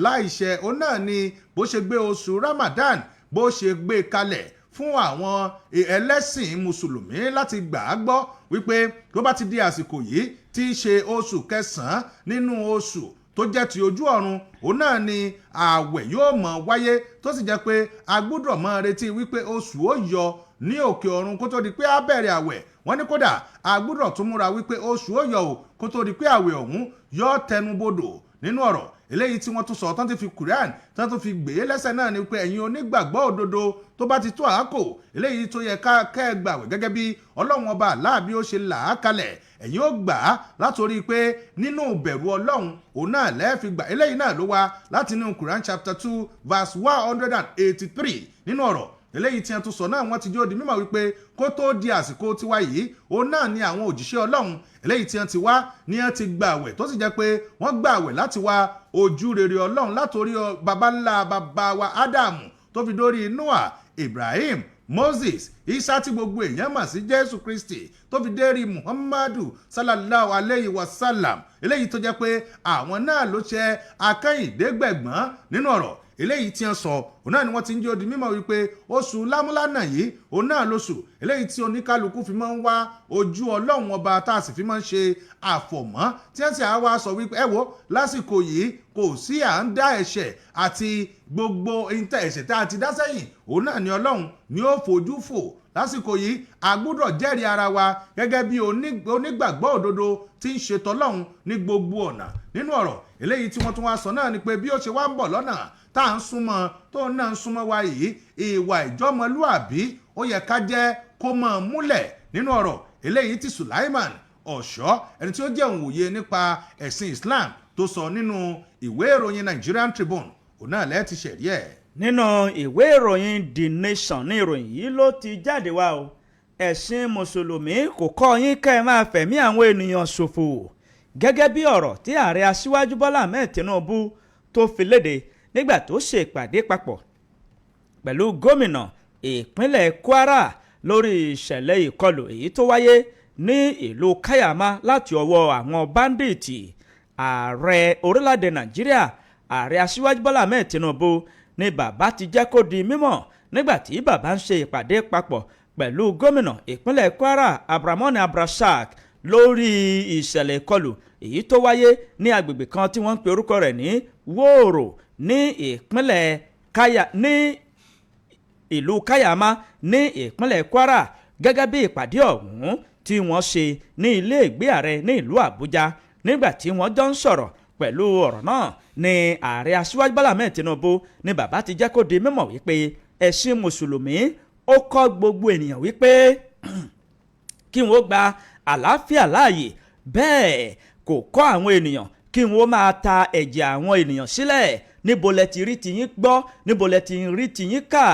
láìṣẹ. Òun náà ni bó ṣe gbé oṣù Ramadan, bó ṣe gbé kalẹ̀ fún àwọn ẹlẹ́sìn mùsùlùmí láti gbà á gbọ́ wípé tó bá ti di àsìkò yìí, tí í ṣe oṣù kẹsàn-án nínú oṣù Tó jẹ́ ti ojú ọ̀run, òun náà ni ààwẹ̀ yóò mọ̀ wáyé, tó sì jẹ́ pé a gbúdọ̀ máa retí wípé oṣù ó yọ ní òkè ọ̀run kó tó di pé á bẹ̀rẹ̀ àwẹ̀. Wọ́n ní kódà a gbúdọ̀ tún múra wípé oṣù ó yọ o kó tó di pé àwẹ̀ ọ̀hún yọ tẹnubodò. Nínú ọ̀rọ̀ eléyìí tí wọ́n tún sọ tán ti fi Quran tán tún fi gbé lẹ́sẹ̀ náà ni pé ẹ̀yin onígbàgbọ́ òdodo, tó bá ti tó àákò eléyìí tó yẹ ká kẹ́ ẹ gbàwẹ̀ gẹ́gẹ́ bí Ọlọ́run Ọba aláàbí ó ṣe là á kalẹ̀, ẹ̀yin ó gbà á látòrí pé nínú ìbẹ̀rù Ọlọ́run òun náà lẹ́ẹ̀fi gbà. Eléyìí náà ló wá láti inú Quran chapter 2 verse 183. Nínú ọ̀rọ̀ eléyìí tí wọ́n tún sọ náà, wọ́n ti jẹ́ ó di mímọ̀ wípé kó tó di àsìkò tiwa yìí, òun náà ni àwọn òjíṣẹ́ Ọlọ́run eléyìí tí wọ́n ti wá ní wọ́n ti gbà àwẹ̀, tó sì jẹ́ pé wọ́n gbà àwẹ̀ láti wá ojú rere Ọlọ́run, látòrí baba ńlá baba wa Ádámù tó fi dórí Noah, Ibrahim, Moses, Isa tí gbogbo èèyàn mọ̀ sí Jésù Kristi, tó fi dérí Muhammadu sallallahu alayhi wa sallam, eléyìí tó jẹ́ pé àwọn náà ló ṣe akẹ́yìndégbẹ̀gbọ́n. Nínú ọ̀rọ̀ eléyìí tí wọ́n sọ, òun náà ni wọ́n ti ń jẹ́ ó di mímọ̀ wípé oṣù lámúlánà yìí, òun náà lóṣù eléyìí tí oníkálukú fi máa ń wá ojú Ọlọ́run Ọba, tá a sì fi máa ń ṣe àfọ̀mọ́, tí wọ́n sì á wá sọ wípé ẹ wo, lásìkò yìí kò sí à ń dá ẹ̀ṣẹ̀ àti gbogbo ẹ̀ṣẹ̀ tá a ti dá sẹ́yìn, òun náà ni Ọlọ́run ni ó fojú fò. Lásìkò yìí, a gbọ́dọ̀ jẹ́rìí ara wa gẹ́gẹ́ bí onígbàgbọ́ òdodo tí ń ṣe tọ́lọ́run ní gbogbo ọ̀nà. Nínú ọ̀rọ̀ eléyìí tí wọ́n tún wá sọ náà ni pé bí ó ṣe wá ń bọ̀ lọ́nà tá à ń súnmọ́, tó náà ń súnmọ́ wa yìí, ìwà ìjọmọlúàbí ó yẹ ká jẹ́ kó mọ̀ múlẹ̀. Nínú ọ̀rọ̀ eléyìí tí Sulaiman Ọ̀ṣọ́, ẹni tí ó jẹ́ òǹwòye nípa ẹ̀sìn Islam, tó sọ nínú ìwé ìròyìn Nigerian Tribune, òun náà lẹ́ẹ̀ ti ṣẹ̀rí ẹ̀. Nínú ìwé ìròyìn The Nation ní ìròyìn yìí ló ti jáde wá o. Ẹ̀sìn Mùsùlùmí kò kọ́ yín kẹ́ ẹ máa fẹ̀mí àwọn ènìyàn ṣòfò, gẹ́gẹ́ bí ọ̀rọ̀ tí ààrẹ Aṣíwájú Bọ́lá Ahmed Tinubu tó fi léde nígbà tó ṣe ìpàdé papọ̀ pẹ̀lú gómìnà ìpínlẹ̀ Kwara lórí ìṣẹ̀lẹ̀ ìkọlù èyí tó wáyé ní ìlú Kayama láti ọwọ́ àwọn báńdíìtì. Ààrẹ orílẹ̀-èdè Nàìjíríà, ààrẹ Aṣíwájú Bọ́lá Ahmed Tinubu, ni bàbá ti jẹ́ kó di mímọ̀ nígbà tí bàbá ń ṣe ìpàdé papọ̀ pẹ̀lú gómìnà ìpínlẹ̀ Kwara, Abdulrahman Abdulrasaq, lórí ìṣẹ̀lẹ̀ ìkọlù èyí tó wáyé ní agbègbè kan tí wọ́n ń pe orúkọ rẹ̀ ní Wóòrò ní ìpínlẹ̀ Kaya, ní ìlú Kayama ní ìpínlẹ̀ Kwara. Gẹ́gẹ́ bí ìpàdé ọ̀hún tí wọ́n ṣe ní ilé ìgbé ààrẹ ní ìlú Àbújá, nígbà tí wọ́n jọ ń sọ̀rọ̀ pẹ̀lú ọ̀rọ̀ náà ni ààrẹ Aṣíwájú Bọ́lá Ahmed Tinubu ni bàbá ti jẹ́ kó di mímọ̀ wípé ẹ̀sìn Mùsùlùmí ó kọ́ gbogbo ènìyàn wípé kí wọ́n gba àlàáfíà láàyè, bẹ́ẹ̀ kò kọ́ àwọn ènìyàn kí wọ́n máa ta ẹ̀jẹ̀ àwọn ènìyàn sílẹ̀. Níbo lẹ ti rí tiyín gbọ́? Níbo lẹ ti rí tiyín kà?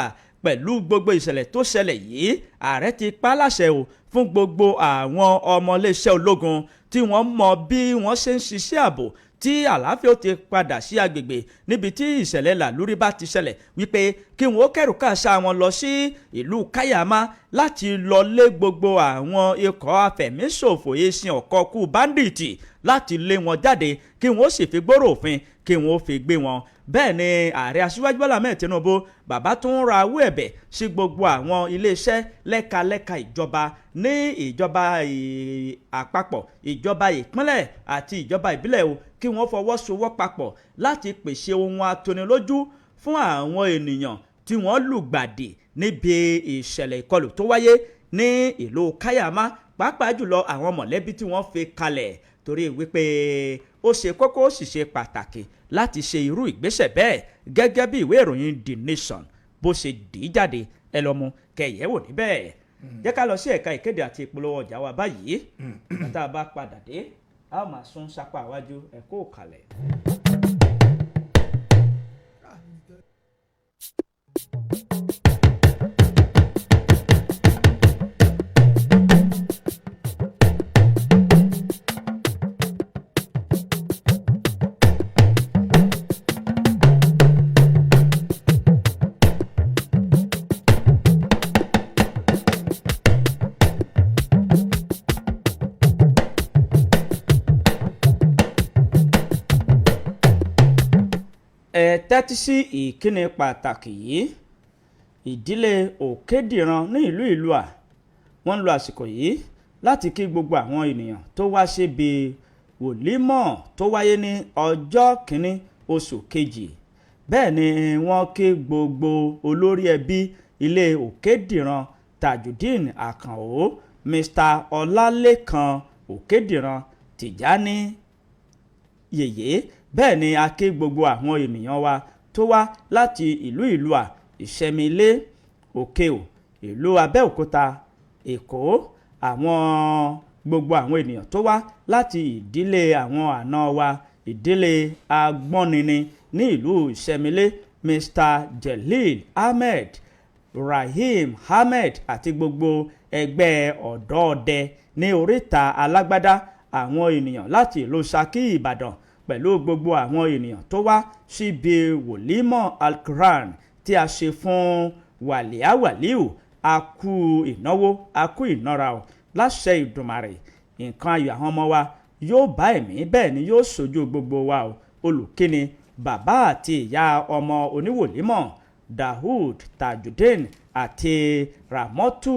Pẹ̀lú gbogbo ìṣẹ̀lẹ̀ tó ṣẹlẹ̀ yìí, ààrẹ ti pa láṣẹ o fún gbogbo àwọn ọmọléeṣẹ́ ológun tí wọ́n mọ bí wọ́n ṣe ń ṣiṣẹ́ ààbò tí àlàáfíà ó ti padà sí agbègbè níbi tí ìṣẹ̀lẹ̀ làlúrí bá ti ṣẹlẹ̀, wípé kí wọ́n kẹ́rù káàṣà wọn lọ sí ìlú Kayama láti lọ lé gbogbo àwọn ikọ̀ afẹ̀míṣòfò eṣin ọ̀kọ́kú báńdíìtì, láti lé wọn jáde, kí wọ́n sì fi gbóró òfin kí wọ́n fi gbé wọn. Bẹ́ẹ̀ ni ààrẹ Aṣíwájú Bọ́lá Ahmed Tinubu, bàbá tún ń ra owó ẹ̀bẹ̀ sí gbogbo àwọn iléeṣẹ́ lẹ́kalẹ́ka ìjọba ní ìjọba àpapọ̀, ìjọba ìpínlẹ̀ àti ìjọba ìbílẹ̀ o, kí wọ́n fọwọ́sowọ́ papọ̀ láti pèsè ohun atonilójú fún àwọn ènìyàn tí wọ́n lùgbàdì níbi ìṣẹ̀lẹ̀ ìkọlù tó wáyé ní ìlú Kayama, pàápàá jùlọ àwọn mọ̀lẹ́bí tí wọ́n fi kalẹ̀, torí wípé ó ṣe kókó, ó sì ṣe pàtàkì láti ṣe irú ìgbésẹ̀ bẹ́ẹ̀. Gẹ́gẹ́ bí ìwé ìròyìn The Nation bó ṣe dì í jáde, ẹ lọ mú kẹyẹ wò níbẹ̀. Jẹ́ ká lọ sí ẹ̀ka ìkéde àti ìpolówó ọjà wa báyìí. Tá a bá padà dé, a ó máa sún sápá iwájú. Ẹ kó kalẹ̀. Ẹ tẹ́tí sí ìkíni pàtàkì yìí. Ìdílé Òkèdìran ní ìlú Ìlúà, wọ́n ń lo àsìkò yìí láti kí gbogbo àwọn ènìyàn tó wá síbi wòlímọ̀ tó wáyé ní ọjọ́ kìíní oṣù kejì. Bẹ́ẹ̀ ni wọ́n kí gbogbo olórí ẹbí ilé Òkèdìran Tajudeen Àkànó, Mr Ọlálékan Òkèdìran, Tìjání Yèyé. Bẹ́ẹ̀ ni a kí gbogbo àwọn ènìyàn wa tó wá láti ìlú Ìlúà, Ìṣẹ́milé, Òkèò, ìlú Abẹ́òkúta, Èkó, àwọn gbogbo àwọn ènìyàn tó wá láti ìdílé àwọn àna wa, ìdílé Agbọ́nini ní ìlú Ìṣẹ́milé, Mr Jelil Ahmed, Rahim Ahmed àti gbogbo ẹgbẹ́ ọ̀dọ́ ọdẹ ní oríta Alágbádá, àwọn ènìyàn láti ìlú Ṣakí, Ìbàdàn, pẹ̀lú gbogbo àwọn ènìyàn tó wá síbi wòlímọ̀ Alquran tí a ṣe fún Wàlíà Wàlíù. A kú ìnáwó, a kú ìnára o. Láṣẹ Ìdùmàrè, nǹkan ayọ̀ àwọn ọmọ wa yóò bá ẹ̀mí, bẹ́ẹ̀ ni yóò ṣojú gbogbo wa o. Olùkíni, bàbá àti ìyá ọmọ oníwòlímọ̀ Dahood Tajudeen àti Ramotu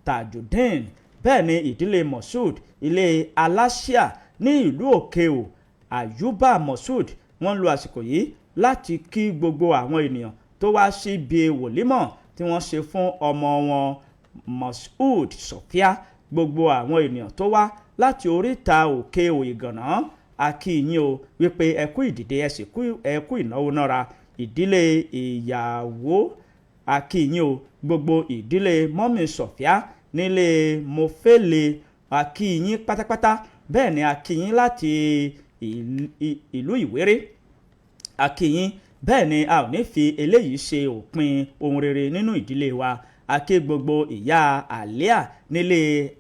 Tajudeen. Bẹ́ẹ̀ ni ìdílé Moshood, ilé Aláṣíà ní ìlú Òkèò, Ayuba Moshood, wọ́n ń lo àsìkò yìí láti kí gbogbo àwọn ènìyàn tó wá síbi wòlímọ̀ tí wọ́n ṣe fún ọmọ wọn Moshood Sofia. Gbogbo àwọn ènìyàn tó wá láti oríta Òkè Ìgànná, a kí yín o wípé ẹ kú ìdìde, ẹ sì ẹ kú ìnáwó nára. Ìdílé ìyàwó, a kí yín o. Gbogbo ìdílé mọ́mì Sofia nílé Mofele, a kí yín pátápátá. Bẹ́ẹ̀ ni a kí yín láti ìlú Ìwéré, a kí yín. Bẹ́ẹ̀ ni a ò ní fi eléyìí ṣe òpin ohun rere nínú ìdílé wa. A kí gbogbo ìyá Àlíà nílé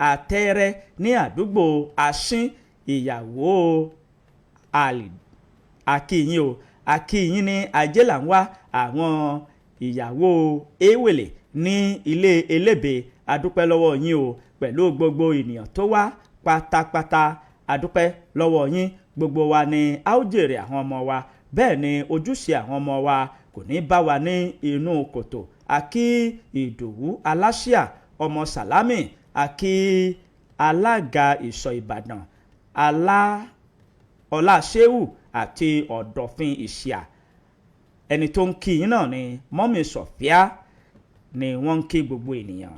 Atẹ́rẹ́ ní àdúgbò Asín, ìyàwó a kí yín o. A kí yín ní ajé là ń wá, àwọn ìyàwó Ewèlè ní ilé Elébè, adúpẹ́ lọ́wọ́ yín o. Pẹ̀lú gbogbo ènìyàn tó wá pátápátá, adúpẹ́ lọ́wọ́ yín. Gbogbo wa ni a ó jèrè àwọn ọmọ wa, bẹ́ẹ̀ ni ojúṣe àwọn ọmọ wa kò ní bá wa ní inú kòtò. A kí Ìdòwú Aláṣíà ọmọ Sàlámì, a kí alága ìsọ̀ Ìbàdàn alá Ọláṣẹ́wù àti Ọ̀dọ̀fin Ìṣíà. Ẹni tó ń kí yín náà ni mọ́mì Sọ̀fíà, ni wọ́n ń kí gbogbo ènìyàn.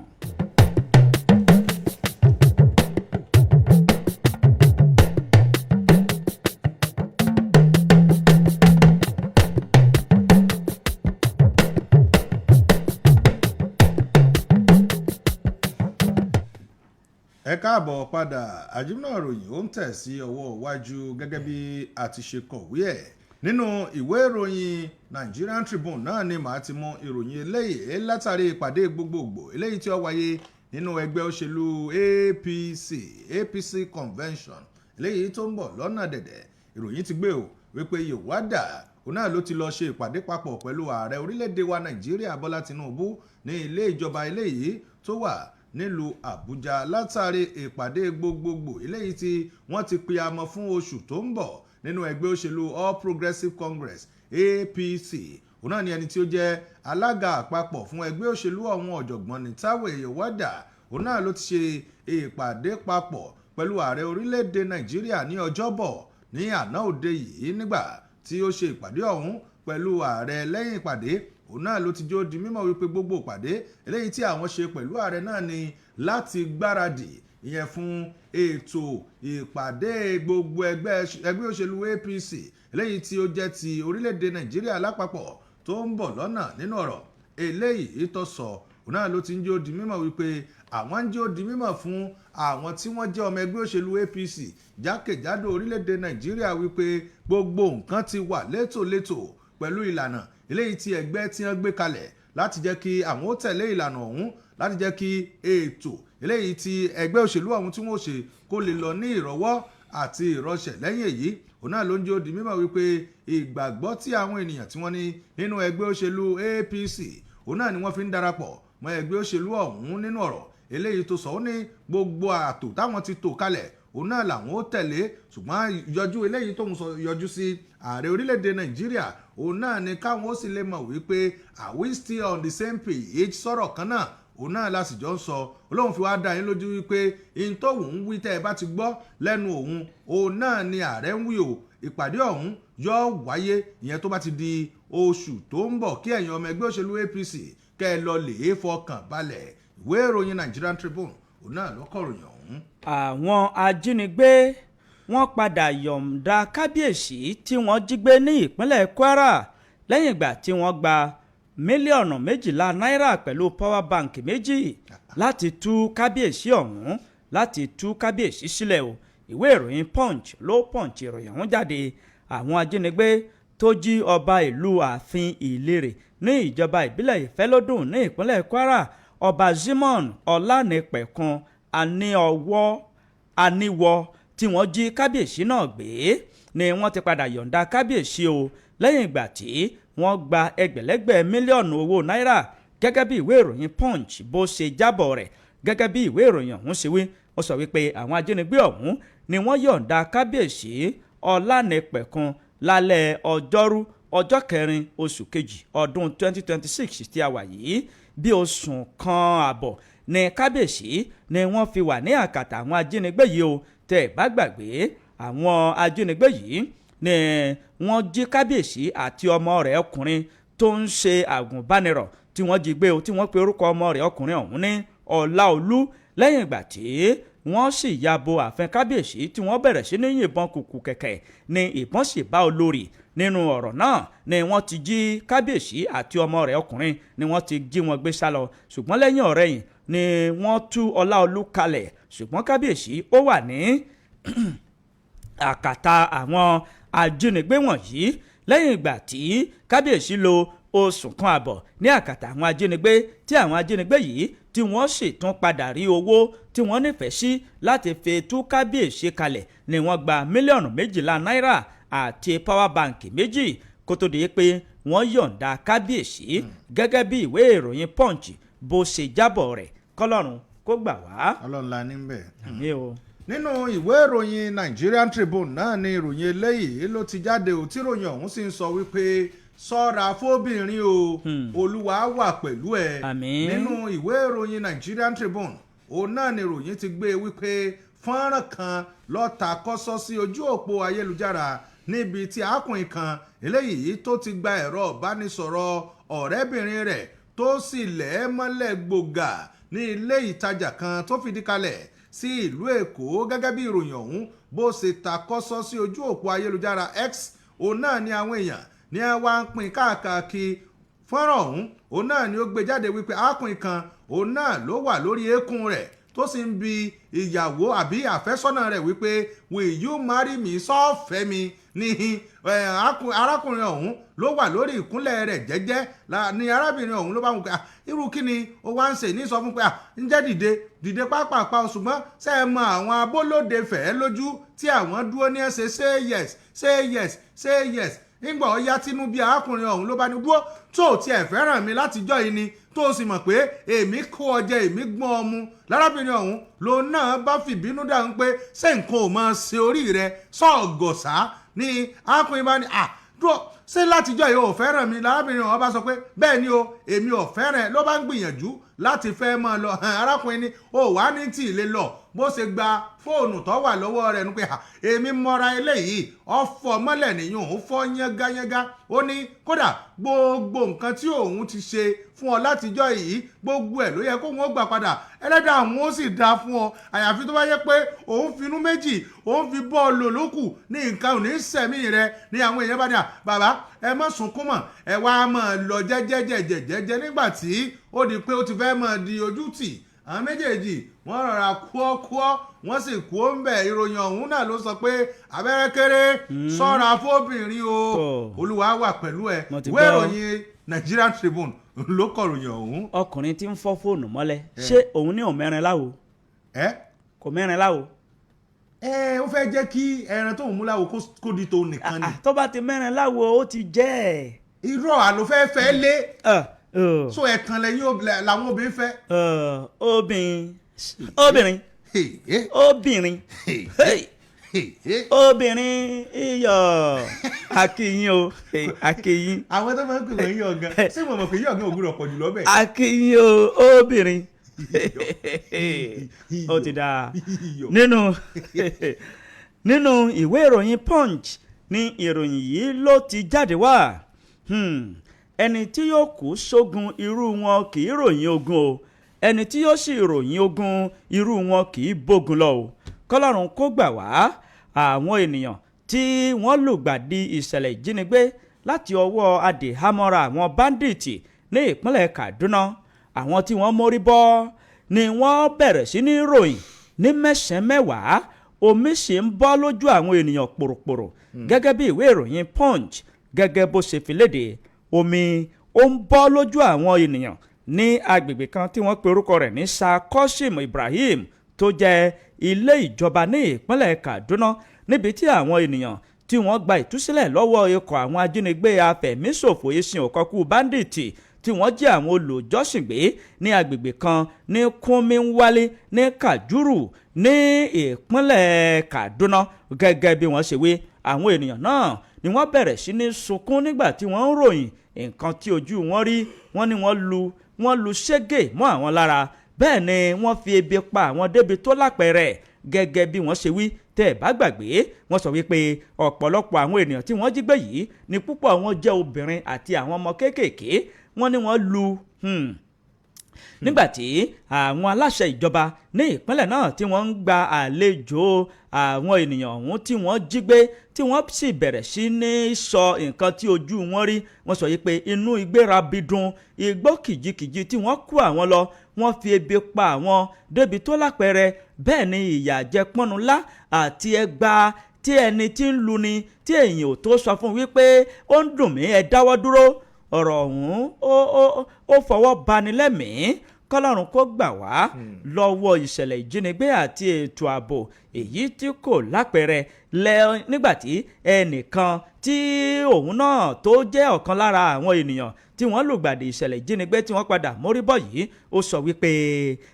Ẹ káàbọ̀ padà. Àjùmọ̀ ìròyìn ó ń tẹ̀ sí ọwọ́ iwájú gẹ́gẹ́ bí a ti ṣe kọ̀wé ẹ̀ nínú ìwé ìròyìn Nigerian Tribune náà ni màá ti mú ìròyìn eléyìí látàrí ìpàdé gbogbogbò eléyìí tí ó wáyé nínú ẹgbẹ́ òṣèlú APC, APC convention eléyìí tó ń bọ̀ lọ́nà dẹ̀dẹ̀. Ìròyìn ti gbé o wípé Yòwádà òun náà ló ti lọ ṣe ìpàdé papọ̀ pẹ̀lú ààrẹ orílẹ̀-èdè wa Nàìjíríà Bọ́lá Tinubu ní ilé ìjọba eléyìí tó wà nílùú Àbújá látàrí ìpàdé gbogbogbò eléyìí tí wọ́n ti pe amọ̀ fún oṣù tó ń bọ̀ nínú ẹgbẹ́ òṣèlú All Progressives Congress, APC. Òun náà ni ẹni tí ó jẹ́ alága àpapọ̀ fún ẹgbẹ́ òṣèlú ọ̀hún, ọ̀jọ̀gbọ́n Nentawe Yòwádà, òun náà ló ti ṣe ìpàdé papọ̀ pẹ̀lú ààrẹ orílẹ̀-èdè Nàìjíríà ní Ọjọ́bọ̀ ní àná òde yìí. Nígbà tí ó ṣe ìpàdé ọ̀hún pẹ̀lú ààrẹ, lẹ́yìn ìpàdé òun náà ló ti jó di mímọ̀ wípé gbogbo ìpàdé eléyìí tí àwọn ṣe pẹ̀lú ààrẹ náà ni láti gbáradì ìyẹn fún ètò ìpàdé gbogbo ẹgbẹ́ òṣèlú APC eléyìí tí ó jẹ́ ti orílẹ̀-èdè Nàìjíríà lápapọ̀ tó ń bọ̀ lọ́nà. Nínú ọ̀rọ̀ eléyìí tó sọ, òun náà ló ti ń jó di mímọ̀ wípé àwọn ń jó di mímọ̀ fún àwọn tí wọ́n jẹ́ ọmọ ẹgbẹ́ òṣèlú APC jákèjádò orílẹ̀-èdè Nàìjíríà wípé gbogbo nǹkan ti wà létòlétò pẹ̀lú ìlànà eléyìí tí ẹgbẹ́ tí wọ́n gbé kalẹ̀ láti jẹ́ kí àwọn ó tẹ̀lé ìlànà ọ̀hún, láti jẹ́ kí ètò eléyìí tí ẹgbẹ́ òṣèlú ọ̀hún tí wọ́n ṣe kó lè lọ ní ìrọ̀wọ́ àti ìrọ̀ṣẹ̀. Lẹ́yìn èyí, òun náà ló ń jẹ́ ó di mímọ̀ wípé ìgbàgbọ́ tí àwọn ènìyàn tí wọ́n ní nínú ẹgbẹ́ òṣèlú APC òun náà ni wọ́n fi ń darapọ̀ mọ́ ẹgbẹ́ òṣèlú ọ̀hún. Nínú ọ̀rọ̀ eléyìí tó sọ, ó ní gbogbo ààtò táwọn ti tò kalẹ̀ òun náà làwọn ó tẹ̀lé, ṣùgbọ́n yọjú eléyìí tóun sọ yọjú sí ààrẹ orílẹ̀-èdè Nàìjíríà òun náà ni káwọn ó sì lè mọ̀ wípé are we still on the same page, sọ̀rọ̀ kan náà. Òun náà la sì jọ ń sọ. Olóhùn fi wá dá yín lójú wípé ihun tóun ń wí, tẹ́ ẹ bá ti gbọ́ lẹ́nu òun, òun náà ni ààrẹ ń wí o. Ìpàdé ọ̀hún yóò wáyé, ìyẹn tó bá ti di oṣù tó ń bọ̀, kí ẹ̀yin ọmọ ẹgbẹ́ òṣèlú APC kẹ́ ẹ lọ lè fọkàn balẹ̀. Ìwé ìròyìn Nigerian Tribune, òun náà ló kọ̀ròyìn ọ̀hún. Àwọn ajínigbé, wọ́n padà yọ̀ǹda kábíyèsí tí wọ́n jí gbé ní ìpínlẹ̀ Kwara lẹ́yìn ìgbà tí wọ́n gba mílíọ̀nù 12 náírà pẹ̀lú power bank 2 láti tú kábíyèsí ọ̀hún, láti tú kábíyèsí sílẹ̀ o. Ìwé ìròyìn Punch ló punch ìròyìn ọ̀hún jáde. Àwọn ajínigbé tó jí ọba ìlú Ààfin Ìlérè ní ìjọba ìbílẹ̀ Ìfẹ́lódùn ní ìpínlẹ̀ Kwara, Ọba Zimon Ọlánìpẹ̀kun Aníọwọ́ Aníwọ, tí wọ́n jí kábíyèsí náà gbé ni wọ́n ti padà yọ̀ǹda kábíyèsí o, lẹ́yìn ìgbà tí wọ́n gba ẹgbẹ̀lẹ́gbẹ̀ mílíọ̀nù owó náírà, gẹ́gẹ́ bí ìwé ìròyìn Punch bó ṣe jábọ̀ rẹ̀. Gẹ́gẹ́ bí ìwé ìròyìn ọ̀hún ṣe wí, ó sọ wípé àwọn ajínigbé ọ̀hún ni wọ́n yọ̀ǹda Kábíyèsí Ọlánìpẹ̀kun lálẹ́ Ọjọ́rú, ọjọ́ 4 oṣù 2 ọdún 2026 tí a wà yìí. Bí oṣù kan àbọ̀ ní kábíyèsí ni wọ́n fi wà ní àkàtà àwọn ajínigbé yìí o. Tẹ́ ẹ̀ bá gbàgbé, àwọn ajínigbé yìí ni wọ́n jí kábíyèsí àti ọmọ rẹ̀ ọkùnrin tó ń ṣe àgùnbánirọ̀ tí wọ́n jí gbé o, tí wọ́n pe orúkọ ọmọ rẹ̀ ọkùnrin ọ̀hún ní Ọláolú. Lẹ́yìn ìgbà tí wọ́n sì ya bo ààfin kábíyèsí tí wọ́n bẹ̀rẹ̀ sí ní yìnbọn kùkù kẹ̀kẹ́ ni ìbọn sì bá olórí. Nínú ọ̀rọ̀ náà ni wọ́n ti jí kábíyèsí àti ọmọ rẹ̀ ọkùnrin, ni wọ́n ti jí wọn gbé sálọ. Ṣùgbọ́n lẹ́yìn ọ̀rẹ́yìn ni wọ́n tú Ọláolú kalẹ̀, ṣùgbọ́n kábíyèsí ó wà ní àkàtà àwọn ajínigbé wọ̀nyí. Lẹ́yìn ìgbà tí kábíyèsí lo oṣù kan àbọ̀ ní àkàtà àwọn ajínigbé, tí àwọn ajínigbé yìí tí wọ́n sì tún padà rí owó tí wọ́n nífẹ̀ẹ́ sí láti fi tú kábíyèsí kalẹ̀, ni wọ́n gba mílíọ̀nù 12 náírà àti power bank 2 kó tó di pé wọ́n yọ̀ǹda kábíyèsí, gẹ́gẹ́ bí ìwé ìròyìn Punch bó ṣe jábọ̀ rẹ̀. Kọ́lọ́run kó gbà wá. Ọlọ́run la ní bẹ́ẹ̀. Àmín o. Nínú ìwé ìròyìn Nigerian Tribune náà ni ìròyìn eléyìí ló ti jáde ò, tí ìròyìn ọ̀hún sì ń sọ wípé sọ́ra fóbìnrin o, Olúwa wà pẹ̀lú ẹ. Àmín. Nínú ìwé ìròyìn Nigerian Tribune, òun náà ni ìròyìn ti gbé wípé fọ́nrán kan ló ta kọ́sọ́ sí ojú òpó ayélujára níbi tí arákùnrin kan eléyìí tó ti gba ẹ̀rọ ìbánisọ̀rọ̀ ọ̀rẹ́bìnrin rẹ̀, tó sì lẹ̀ ẹ́ mọ́lẹ̀ gbòógà ní ilé ìtajà kan tó fìdí kalẹ̀ sí ìlú Èkó. Gẹ́gẹ́ bí ìròyìn ọ̀hún bó ṣe ta kọ́sọ́ sí ojú òpó ayélujára X, òun náà ni àwọn èèyàn ní ẹ wá ń pín káàkiri. Fọ́nrán ọ̀hún, òun náà ni ó gbé jáde wípé arákùnrin kan, òun náà ló wà lórí eékún rẹ̀ tó sì ń bi ìyàwó àbí àfẹ́sọ́nà rẹ̀ wípé, "Will you marry me? Sọ́ọ̀fẹ́ mi?" Ní arákùnrin ọ̀hún ló wà lórí ìkúnlẹ̀ rẹ̀ jẹ́jẹ́ ní arábìnrin ọ̀hún ló bá wọn pé, "Ah, irú kí ni ó wá ń ṣe?" Ní sọ fún pé, "Ah, ǹjẹ́ dìde, dìde pápápá o." Ṣùgbọ́n ṣe é mọ àwọn abólóde fẹ̀ẹ́ lójú tí àwọn dúró ní ẹsẹ̀, "Say yes, say yes, say yes." Nígbà ó yá, tínú bí arákùnrin ọ̀hún ló bá ní, "Dúró, tó o tiẹ̀ fẹ́ràn mi látijọ́ yìí ni, tó o sì mọ̀ pé èmi kó ọ jẹ, èmi gbọ́n ọ mu?" Lárábìnrin ọ̀hún lòun náà bá fìbínú dáhùn pé, "Ṣé nǹkan ò máa ṣe orí rẹ sọ́ọ̀gọ̀sá?" Ní arákùnrin bá ní, "À dúró, ṣé látijọ́ yìí ò fẹ́ràn mi?" Lárábìnrin ọ̀hún bá sọ pé, "Bẹ́ẹ̀ ni o, èmi ò fẹ́ràn ẹ." Ló bá ń gbìyànjú láti fẹ́ máa lọ. Arákùnrin ni ó wà ní tí ì lè lọ. Bó ṣe gba fóònù tó wà lọ́wọ́ rẹ̀ nu pé, "Èmi mọ́ra eléyìí." Ọ̀fọ̀ mọ́lẹ̀ nìyẹn, òun fọ́ yángayánga. Ó ní kódà gbogbo nǹkan tí òun ti ṣe fún ọ látijọ́ yìí, gbogbo ẹ̀ ló yẹ kóun ó gbà padà. Ẹlẹ́dàá àwọn ó sì dáa fún ọ, àyàfi tó bá yẹ pé òun finú méjì òun fi bọ́ọ̀lù lókù ní nǹkan ò ní sẹ̀mí rẹ. Ní àwọn èèyàn bá ní à, "Bàbá, ẹ má sunkún mọ́, ẹ wá máa lọ jẹ́jẹ́jẹ́jẹ́jẹ́." Nígbà tí ó di pé ó ti fẹ́ máa di ojú tì àwọn méjèèjì, wọ́n rọra kúọ́kúọ́, wọ́n sì kú ó ń bẹ̀. Ìròyìn ọ̀hún náà ló sọ pé abẹ́rẹ́ kéré, sọ́ra fóbìnrin o. Olúwa wà pẹ̀lú ẹ. Mo ti ìwé gbọ́. ìròyìn Nigerian Tribune ló kọ̀ròyìn ọ̀hún. Ọkùnrin tí ń fọ́ fóònù mọ́lẹ̀, ṣé òun ní òmẹ́rin láwo? Ẹ. Kò mẹ́rin láwo. Ẹ ó fẹ́ jẹ́ kí ẹran tóun mú láwo kó di tòun nìkan ni. Ah, tó bá ti mẹ́rin láwo, ó ti jẹ́ ẹ̀. Irọ́, àlọ́ fẹ́ fẹ́ lé. So ẹ̀tàn lẹ́yìn làwọn obìnrin fẹ́. Obìnrin, obìnrin, obìnrin. Hey. Obìnrin iyọ̀, akínyìn o, akínyìn. Àwọn tó máa ń pè wọ́n yọ̀ gan, ṣé mo mọ̀ pé yọ̀ gan òwúrọ̀ pọ̀ jù lọ́bẹ̀. Akínyìn o, obìnrin, ó ti dáa. Nínú ìwé ìròyìn Punch ní ìròyìn yìí ló ti jáde wá. Ẹni tí yóò kú sógun, irú wọn kì í ròyìn ogun o. Ẹni tí yóò sì ròyìn ogun, irú wọn kì í bógun lọ o. Kọlọ́run kó gbà wá. Àwọn ènìyàn tí wọ́n lùgbàdì ìṣẹ̀lẹ̀ ìjínigbé láti ọwọ́ adìhámọ́ra àwọn báńdíìtì ní ìpínlẹ̀ Kaduna, àwọn tí wọ́n mórí bọ́ ni wọ́n bẹ̀rẹ̀ sí ní ròyìn ní mẹ́sàn-án mẹ́wàá. Omi sì ń bọ́ lójú àwọn ènìyàn pòròpòrò, gẹ́gẹ́ bí ìwé ìròyìn Punch gẹ́gẹ́ bó ṣe fi léde. Omi ó ń bọ́ lójú àwọn ènìyàn ní agbègbè kan tí wọ́n pe orúkọ rẹ̀ ní Sakosim Ibrahim, tó jẹ́ ilé ìjọba ní ìpínlẹ̀ Kaduna, níbi tí àwọn ènìyàn tí wọ́n gba ìtúsílẹ̀ lọ́wọ́ ikọ̀ àwọn ajínigbé afẹ̀míṣòfò ìsìn òkọ́kú báńdíìtì tí wọ́n jí àwọn olùjọ́sìn gbé ní agbègbè kan ní Kúnmínwálé ní Kajuru ní ìpínlẹ̀ Kaduna. Gẹ́gẹ́ bí wọ́n ṣe wí, àwọn ènìyàn náà ni wọ́n bẹ̀rẹ̀ sí ní sunkún nígbà tí wọ́n ń ròyìn nǹkan tí ojú wọn rí. Wọ́n ní wọ́n lu ṣégè mọ́ àwọn lára, bẹ́ẹ̀ ni wọ́n fi ebi pa àwọn débi tó lápẹẹrẹ, gẹ́gẹ́ bí wọ́n ṣe wí. Tẹ́ ẹ̀ bá gbàgbé, wọ́n sọ wípé ọ̀pọ̀lọpọ̀ àwọn ènìyàn tí wọ́n jí gbé yìí ni púpọ̀ wọn jẹ́ obìnrin àti àwọn ọmọ kéékèèké. Wọ́n ní wọ́n lu nígbàtí àwọn aláṣẹ ìjọba ní ìpínlẹ̀ náà tí wọ́n ń gba àlejò àwọn ènìyàn ọ̀hún tí wọ́n jí gbé, tí wọ́n sì bẹ̀rẹ̀ sí ní sọ nǹkan tí ojú wọn rí. Wọ́n sọ yìí pé inú ìgbéra bidun, igbó kìjikìji tí wọ́n kó àwọn lọ, wọ́n fi ebi pa àwọn débi tó lápẹẹrẹ. Bẹ́ẹ̀ ni ìyà jẹpọ́nulá àti ẹgba tí ẹni tí ń lu ni tí èyàn ò tó sọ fún wípé ó ń dùn mí, ẹ dáwọ́ dúró. Ọ̀rọ̀ ọ̀hún ó fọwọ́ bani lẹ́mìí. Kọ́lọ́run kó gbà wá lọ́wọ́ ìṣẹ̀lẹ̀ ìjínigbé àti ètò ààbò èyí tí kò lápẹẹrẹ lẹ. Nígbàtí ẹnìkan tí òun náà tó jẹ́ ọ̀kan lára àwọn ènìyàn tí wọ́n lùgbàdì ìṣẹ̀lẹ̀ ìjínigbé tí wọ́n padà mórí bọ́ yìí, ó sọ wípé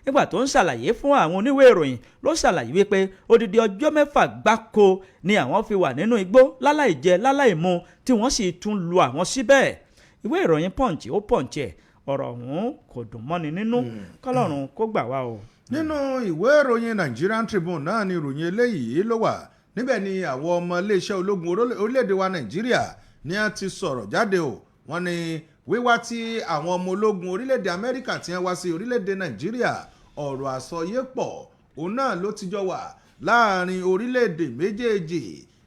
nígbà tó ń ṣàlàyé fún àwọn oníwèé ìròyìn, ló ṣàlàyé wípé odidi ọjọ́ 6 gbáko ni àwọn fi wà nínú igbó láláì jẹ, láláì mu, tí wọ́n sì tún lu àwọn síbẹ̀. Ìwé ìròyìn Punch ó punch ẹ̀. Ọ̀rọ̀ ọ̀hún kò dùn mọ́ni nínú. Kọ́lọ́run kó gbà wá o. Nínú ìwé ìròyìn Nigerian Tribune náà ni ìròyìn eléyìí ló wà. Níbẹ̀ ni àwọn ọmọ iléeṣẹ́ ológun orílẹ̀-èdè wa Nàìjíríà ní a ti sọ̀rọ̀ jáde o. Wọ́n ní wíwá tí àwọn ọmọ ológun orílẹ̀-èdè Amẹ́ríkà tí wọ́n wá sí orílẹ̀-èdè Nàìjíríà, ọ̀rọ̀ àsọyépọ̀ òun náà ló ti jọ wà láàrin orílẹ̀-èdè méjèèjì.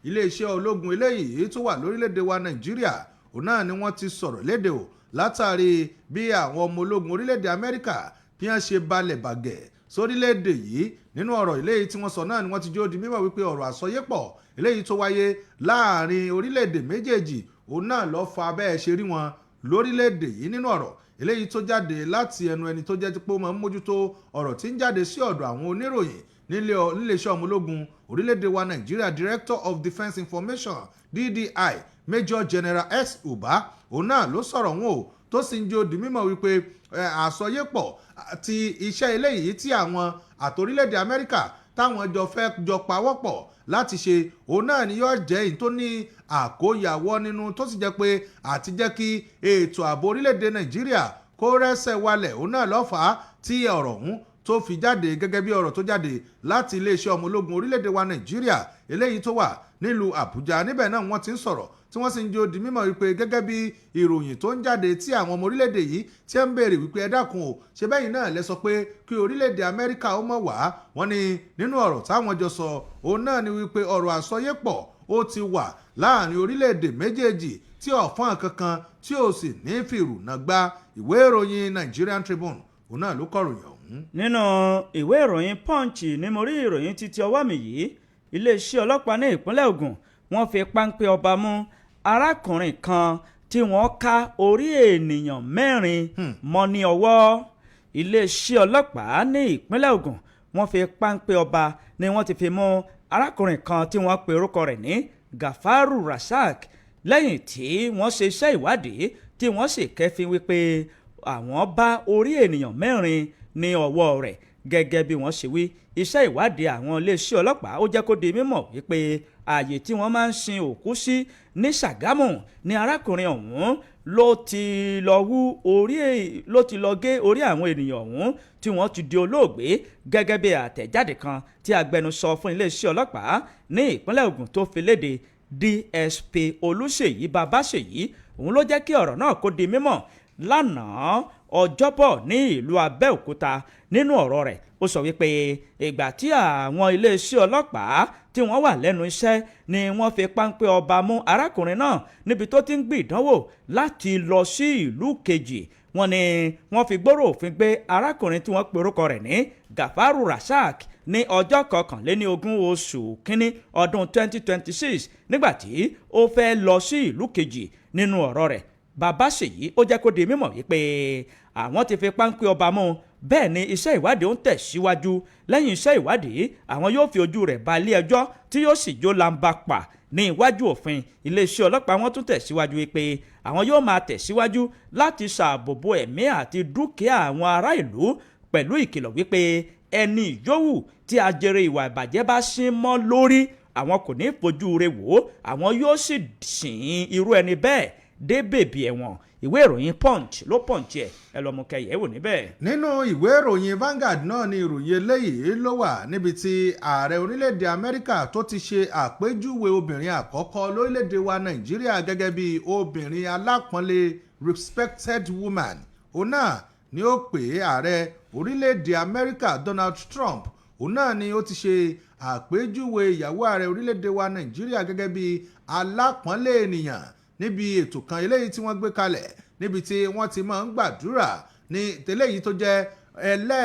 Iléeṣẹ́ ológun eléyìí tó wà lórílẹ̀-èdè wa Nàìjíríà, òun náà ni wọ́n ti sọ̀rọ̀ léde o, látàrí bí àwọn ọmọ ológun orílẹ̀-èdè Amẹ́ríkà bí wọ́n ṣe balẹ̀ bàgẹ̀ sórílẹ̀-èdè yìí. Nínú ọ̀rọ̀ eléyìí tí wọ́n sọ náà ni wọ́n ti jó di mímọ̀ wípé ọ̀rọ̀ àsọyépọ̀ eléyìí tó wáyé láàrin orílẹ̀-èdè méjèèjì, òun náà ló fa bẹ́ẹ̀ ṣe rí wọn lórílẹ̀-èdè yìí. Nínú ọ̀rọ̀ eléyìí tó jáde láti ẹnu ẹni tó jẹ́ pé ó máa ń mójútó ọ̀rọ̀ tí ń jáde sí ọ̀dọ̀ àwọn oníròyìn níléeṣẹ́ ọmọ ológun orílẹ̀-èdè wa Nàìjíríà, Director of Defence Information, DDI, Major General S Uba, òun náà ló sọ̀rọ̀ wọn o, tó sì ń jó di mímọ̀ wípé àsọyépọ̀ àti iṣẹ́ eléyìí tí àwọn àtòrílẹ̀-èdè Amẹ́ríkà táwọn jọ fẹ́ jọ pawọ́pọ̀ láti ṣe, òun náà ni yóò jẹ́ èyí tó ní àkóyawọ́ nínú, tó sì jẹ́ pé àti jẹ́ kí ètò ààbò orílẹ̀-èdè Nàìjíríà kó rẹ́sẹ̀ walẹ̀, òun náà ló fà á tí ọ̀rọ̀ ọ̀hún tó fi jáde, gẹ́gẹ́ bí ọ̀rọ̀ tó jáde láti iléeṣẹ́ ọmọ ológun orílẹ̀-èdè wa Nàìjíríà eléyìí tó wà nílùú Àbújá. Níbẹ̀ náà wọ́n ti ń sọ̀rọ̀, tí wọ́n sì ń jó di mímọ̀ wípé gẹ́gẹ́ bí ìròyìn tó ń jáde tí àwọn ọmọ orílẹ̀-èdè yìí tí ń béèrè wípé, ẹ dákun o, ṣe bẹ́yìn náà lẹ sọ pé kí orílẹ̀-èdè Amẹ́ríkà ó mọ̀ wá? Wọ́n ní nínú ọ̀rọ̀ táwọn jọ sọ, òun náà ni wípé ọ̀rọ̀ àsọyépọ̀ ó ti wà láàrin orílẹ̀-èdè méjèèjì tí ọ̀fọ́n kankan tí ò sì ní fìrùnà gba. Ìwé ìròyìn Nigerian Tribune, òun náà ló kọ̀ròyìn ọ̀hún. Nínú ìwé ìròyìn Punch ní mo rí ìròyìn títí ọwọ́ mi yìí. Iléeṣẹ́ ọlọ́pàá ní ìpínlẹ̀ Ògùn, wọ́n fi páńpẹ́ ọba mú arákùnrin kan tí wọ́n ká orí ènìyàn mẹ́rin mọ́ ní ọwọ́. Iléeṣẹ́ ọlọ́pàá ní ìpínlẹ̀ Ògùn, wọ́n fi páńpẹ́ ọba ni wọ́n ti fi mú arákùnrin kan tí wọ́n pe orúkọ rẹ̀ ní Gafaru Rasaq, lẹ́yìn tí wọ́n ṣe iṣẹ́ ìwádìí tí wọ́n sì kẹ́fín wípé àwọn bá orí ènìyàn mẹ́rin ní ọwọ́ rẹ̀. Gẹ́gẹ́ bí wọ́n ṣe wí, iṣẹ́ ìwádìí àwọn iléeṣẹ́ ọlọ́pàá ó jẹ́ kó di mímọ̀ wípé ààyè tí wọ́n máa ń sin òkú sí ní Ṣàgámù ní arákùnrin ọ̀hún ló ti lọ wú orí, ló ti lọ gé orí àwọn ènìyàn ọ̀hún tí wọ́n ti di olóògbé, gẹ́gẹ́ bí àtẹ̀jáde kan tí agbẹnusọ fún iléeṣẹ́ ọlọ́pàá ní ìpínlẹ̀ Ògùn tó fi léde. DSP Olúṣèyí Babáṣèyí òun ló jẹ́ kí ọ̀rọ̀ náà kó di mímọ̀ lánàá Ọjọ́bọ̀ ní ìlú Abẹ́òkúta. Nínú ọ̀rọ̀ rẹ̀, ó sọ wípé ìgbà tí àwọn iléeṣẹ́ ọlọ́pàá tí wọ́n wà lẹ́nu iṣẹ́ ni wọ́n fi páńpẹ́ ọba mú arákùnrin náà níbi tó ti ń gbé ìdánwò láti lọ sí ìlú kejì. Wọ́n ní wọ́n fi gbóró òfin gbé arákùnrin tí wọ́n pe orúkọ rẹ̀ ní Gafaru Rasaq ní ọjọ́ 21 oṣù kínní ọdún 2026 nígbà tí ó fẹ́ lọ sí ìlú kejì. Nínú ọ̀rọ̀ rẹ̀, Babáṣèyí ó jẹ́ kó di mímọ̀ wípé àwọn ti fi páńpẹ́ ọba mú, bẹ́ẹ̀ ni iṣẹ́ ìwádìí ń tẹ̀síwájú. Lẹ́yìn iṣẹ́ ìwádìí, àwọn yóò fi ojú rẹ̀ ba ilé ẹjọ́ tí yóò sì jó lamba pa ní iwájú òfin. Iléeṣẹ́ ọlọ́pàá wọn tún tẹ̀síwájú wípé àwọn yóò máa tẹ̀síwájú láti ṣààbòbò ẹ̀mí àti dúkìá àwọn ará ìlú, pẹ̀lú ìkìlọ̀ wípé ẹni yòówù tí ajere ìwà ìbàjẹ́ bá sín mọ́ lórí, àwọn kò ní fojú rẹ̀ wò ó, àwọn yóò sì sìn irú ẹni bẹ́ẹ̀ dé bèbè ẹ̀wọ̀n. Ìwé ìròyìn Punch ló punch ẹ̀, ẹ lọ́mú kẹyẹ̀ wò níbẹ̀. Nínú ìwé ìròyìn Vanguard náà ni ìròyìn eléyìí ló wà, níbi tí ààrẹ orílẹ̀-èdè Amẹ́ríkà tó ti ṣe àpèjúwe obìnrin àkọ́kọ́ lórílẹ̀-èdè wa Nàìjíríà gẹ́gẹ́ bí obìnrin alápọ̀nlé, respected woman. Òun náà ni ó pè é. Ààrẹ orílẹ̀-èdè Amẹ́ríkà Donald Trump, òun náà ni ó ti ṣe àpèjúwe ìyàwó ààrẹ orílẹ̀-èdè wa Nàìjíríà gẹ́gẹ́ bí alápọ̀nlé ènìyàn níbi ètò kan eléyìí tí wọ́n gbé kalẹ̀, níbi tí wọ́n ti máa ń gbàdúrà ní tẹ́lẹ̀ tó jẹ́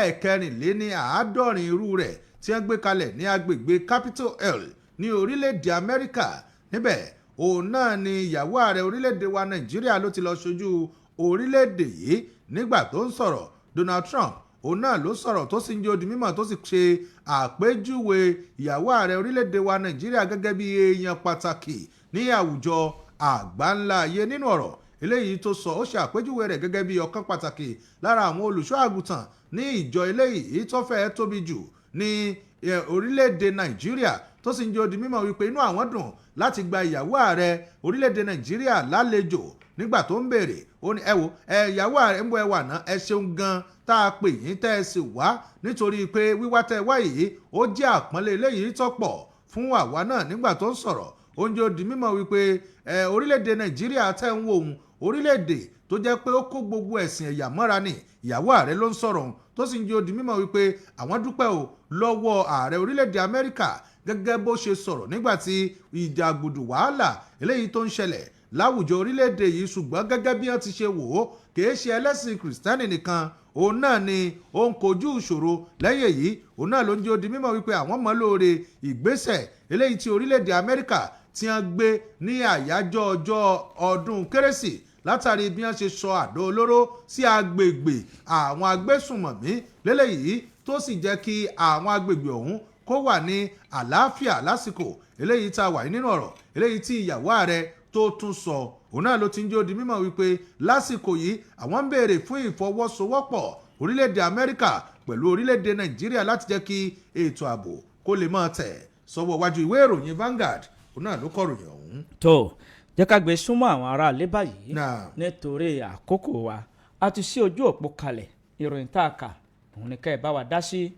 166 irú rẹ̀ tí wọ́n gbé kalẹ̀ ní agbègbè Capitol Hill ní orílẹ̀-èdè Amẹ́ríkà. Níbẹ̀ òun náà ni ìyàwó ààrẹ orílẹ̀-èdè wa Nàìjíríà ló ti lọ ṣojú orílẹ̀-èdè yìí. Nígbà tó ń sọ̀rọ̀, Donald Trump òun náà ló sọ̀rọ̀ tó sì ń jẹ́ ó di mímọ̀, tó sì ṣe àpèjúwe ìyàwó ààrẹ orílẹ̀-èdè wa Nàìjíríà gẹ́gẹ́ bí èèyàn pàtàkì ní àwùjọ àgbáńlá ayé. Nínú ọ̀rọ̀ eléyìí tó sọ, ó ṣe àpèjúwe rẹ̀ gẹ́gẹ́ bí ọ̀kan pàtàkì lára àwọn olùṣọ́ àgùntàn ní ìjọ eléyìí tó fẹ́ tóbi jù ní orílẹ̀-èdè Nàìjíríà, tó sì ń jẹ́ ó di mímọ̀ wípé inú àwọn dùn láti gba ìyàwó ààrẹ orílẹ̀-èdè Nàìjíríà lálejò. Nígbà tó ń béèrè, ó ní, "Ẹ wo ẹ, ìyàwó ààrẹ ń bọ, ẹ wà ná, ẹ ṣeun gan tá a pè yín tẹ́ ẹ sì wá, nítorí pé wíwá tẹ́ ẹ wá yìí, ó jẹ́ àpọ́nlé eléyìí tó pọ̀ fún àwa náà." Nígbà tó ń sọ̀rọ̀, ó ń jẹ́ ó di mímọ̀ wípé ẹ orílẹ̀-èdè Nàìjíríà tẹ́ ń wò òun, orílẹ̀-èdè tó jẹ́ pé ó kó gbogbo ẹ̀sìn ẹ̀yà mọ́ra ni. Ìyàwó ààrẹ ló ń sọ̀rọ̀ òun, tó sì ń jẹ́ ó di mímọ̀ wípé àwọn dúpẹ́ o lọ́wọ́ ààrẹ orílẹ̀-èdè Amẹ́ríkà, gẹ́gẹ́ bó ṣe sọ̀rọ̀ nígbà tí ìjà gbùdù wàhálà eléyìí tó ń ṣẹlẹ̀ láwùjọ orílẹ̀-èdè yìí. Ṣùgbọ́n gẹ́gẹ́ bí wọ́n ti ṣe wò ó, kìí ṣe ẹlẹ́sìn Kìrìsìtẹ́nì nìkan òun náà ni ó ń kojú ìṣòro. Lẹ́yìn èyí, òun náà ló ń jẹ́ ó di mímọ̀ wípé àwọn mọ̀ lóore ìgbésẹ̀ eléyìí tí orílẹ̀-èdè Amẹ́ríkà tí wọ́n gbé ní àyájọ́ ọjọ́ ọdún Kérésì, látàrí bí wọ́n ṣe sọ àdó olóró sí agbègbè àwọn agbésùnmọ̀mí lélẹ́yìí, tó sì jẹ́ kí àwọn agbègbè ọ̀hún kó wà ní àlàáfíà lásìkò eléyìí tá a wà. Nínú ọ̀rọ̀ eléyìí tí ìyàwó ààrẹ tó tún sọ, òun náà ló ti ń jẹ́ ó di mímọ̀ wípé lásìkò yìí, àwọn ń béèrè fún ìfọwọ́sowọ́pọ̀ orílẹ̀-èdè Amẹ́ríkà pẹ̀lú orílẹ̀-èdè Nàìjíríà láti jẹ́ kí ètò ààbò kó lè máa tẹ̀ sọ́wọ́ wájú. Ìwé ìròyìn Vanguard, òun náà ló kọ̀ròyìn ọ̀hún. Tó jẹ́ ká gbé súnmọ́ àwọn aráalé báyìí nítorí àkókò wa. A ti sí ojú òpó kalẹ̀. Ìròyìn tá a kà òun ni ká ẹ bá wa dá sí.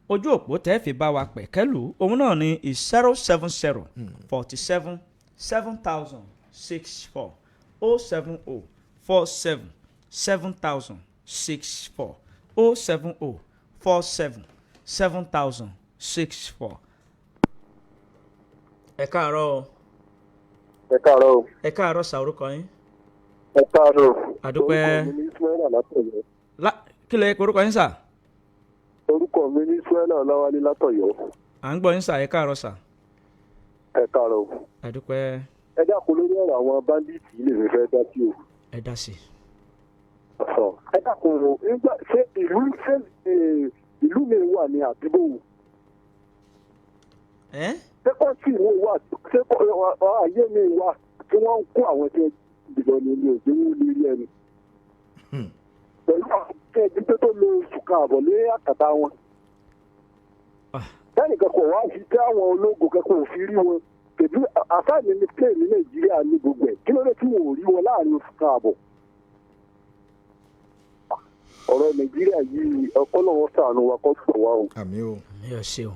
Ojú òpó tẹ́ fi bá wa pẹ̀kẹ́lù òun náà ni 070 47 7064, 070 47 7064, 070 47 7064. Ẹ káàárọ̀ o. Ẹ káàárọ̀ o. Ẹ káàárọ̀ sà, orúkọ yín? Ẹ káàárọ̀. Àdúpẹ́. Orúkọ mi ní Ismaila látọ̀yọ́. Kí lẹ orúkọ yín sà? Orúkọ mi ní Ismaila Ọláwálé látọ̀yọ́. À ń gbọ́ yín sà, ẹ káàárọ̀ sà. Ẹ káàárọ̀ o. Àdúpẹ́. Ẹ dákun, lórí ọ̀rọ̀ àwọn bandits yìí lèmi fẹ́ dá sí o. Ẹ dá sí. Sọ ẹ dákun o, nígbà ṣé ìlú mi wà ní àdúgbò o? Ẹ Ṣé country mi wà, ṣé ayé mi wà tí wọ́n ń kó àwọn tí wọ́n jùlọ ní ilé òjò ní ilé ẹni? Pẹ̀lú àwọn tí ẹbí tó lo oṣù kan àbọ̀ lé àkàtà wọn. Tẹ́nìkan kò wá fi tẹ́ àwọn ológun kan kò fi rí wọn. Tẹ̀bí àfáàní ní plane ní Nàìjíríà ní gbogbo ẹ̀. Kí ló dé tí wọn ò rí wọn láàrin oṣù kan àbọ̀? Ọ̀rọ̀ Nàìjíríà yìí, ọkọ́lọ́wọ́ ṣàánú wa, kó gbà wá o. Àmín o. Mi ò ṣe o.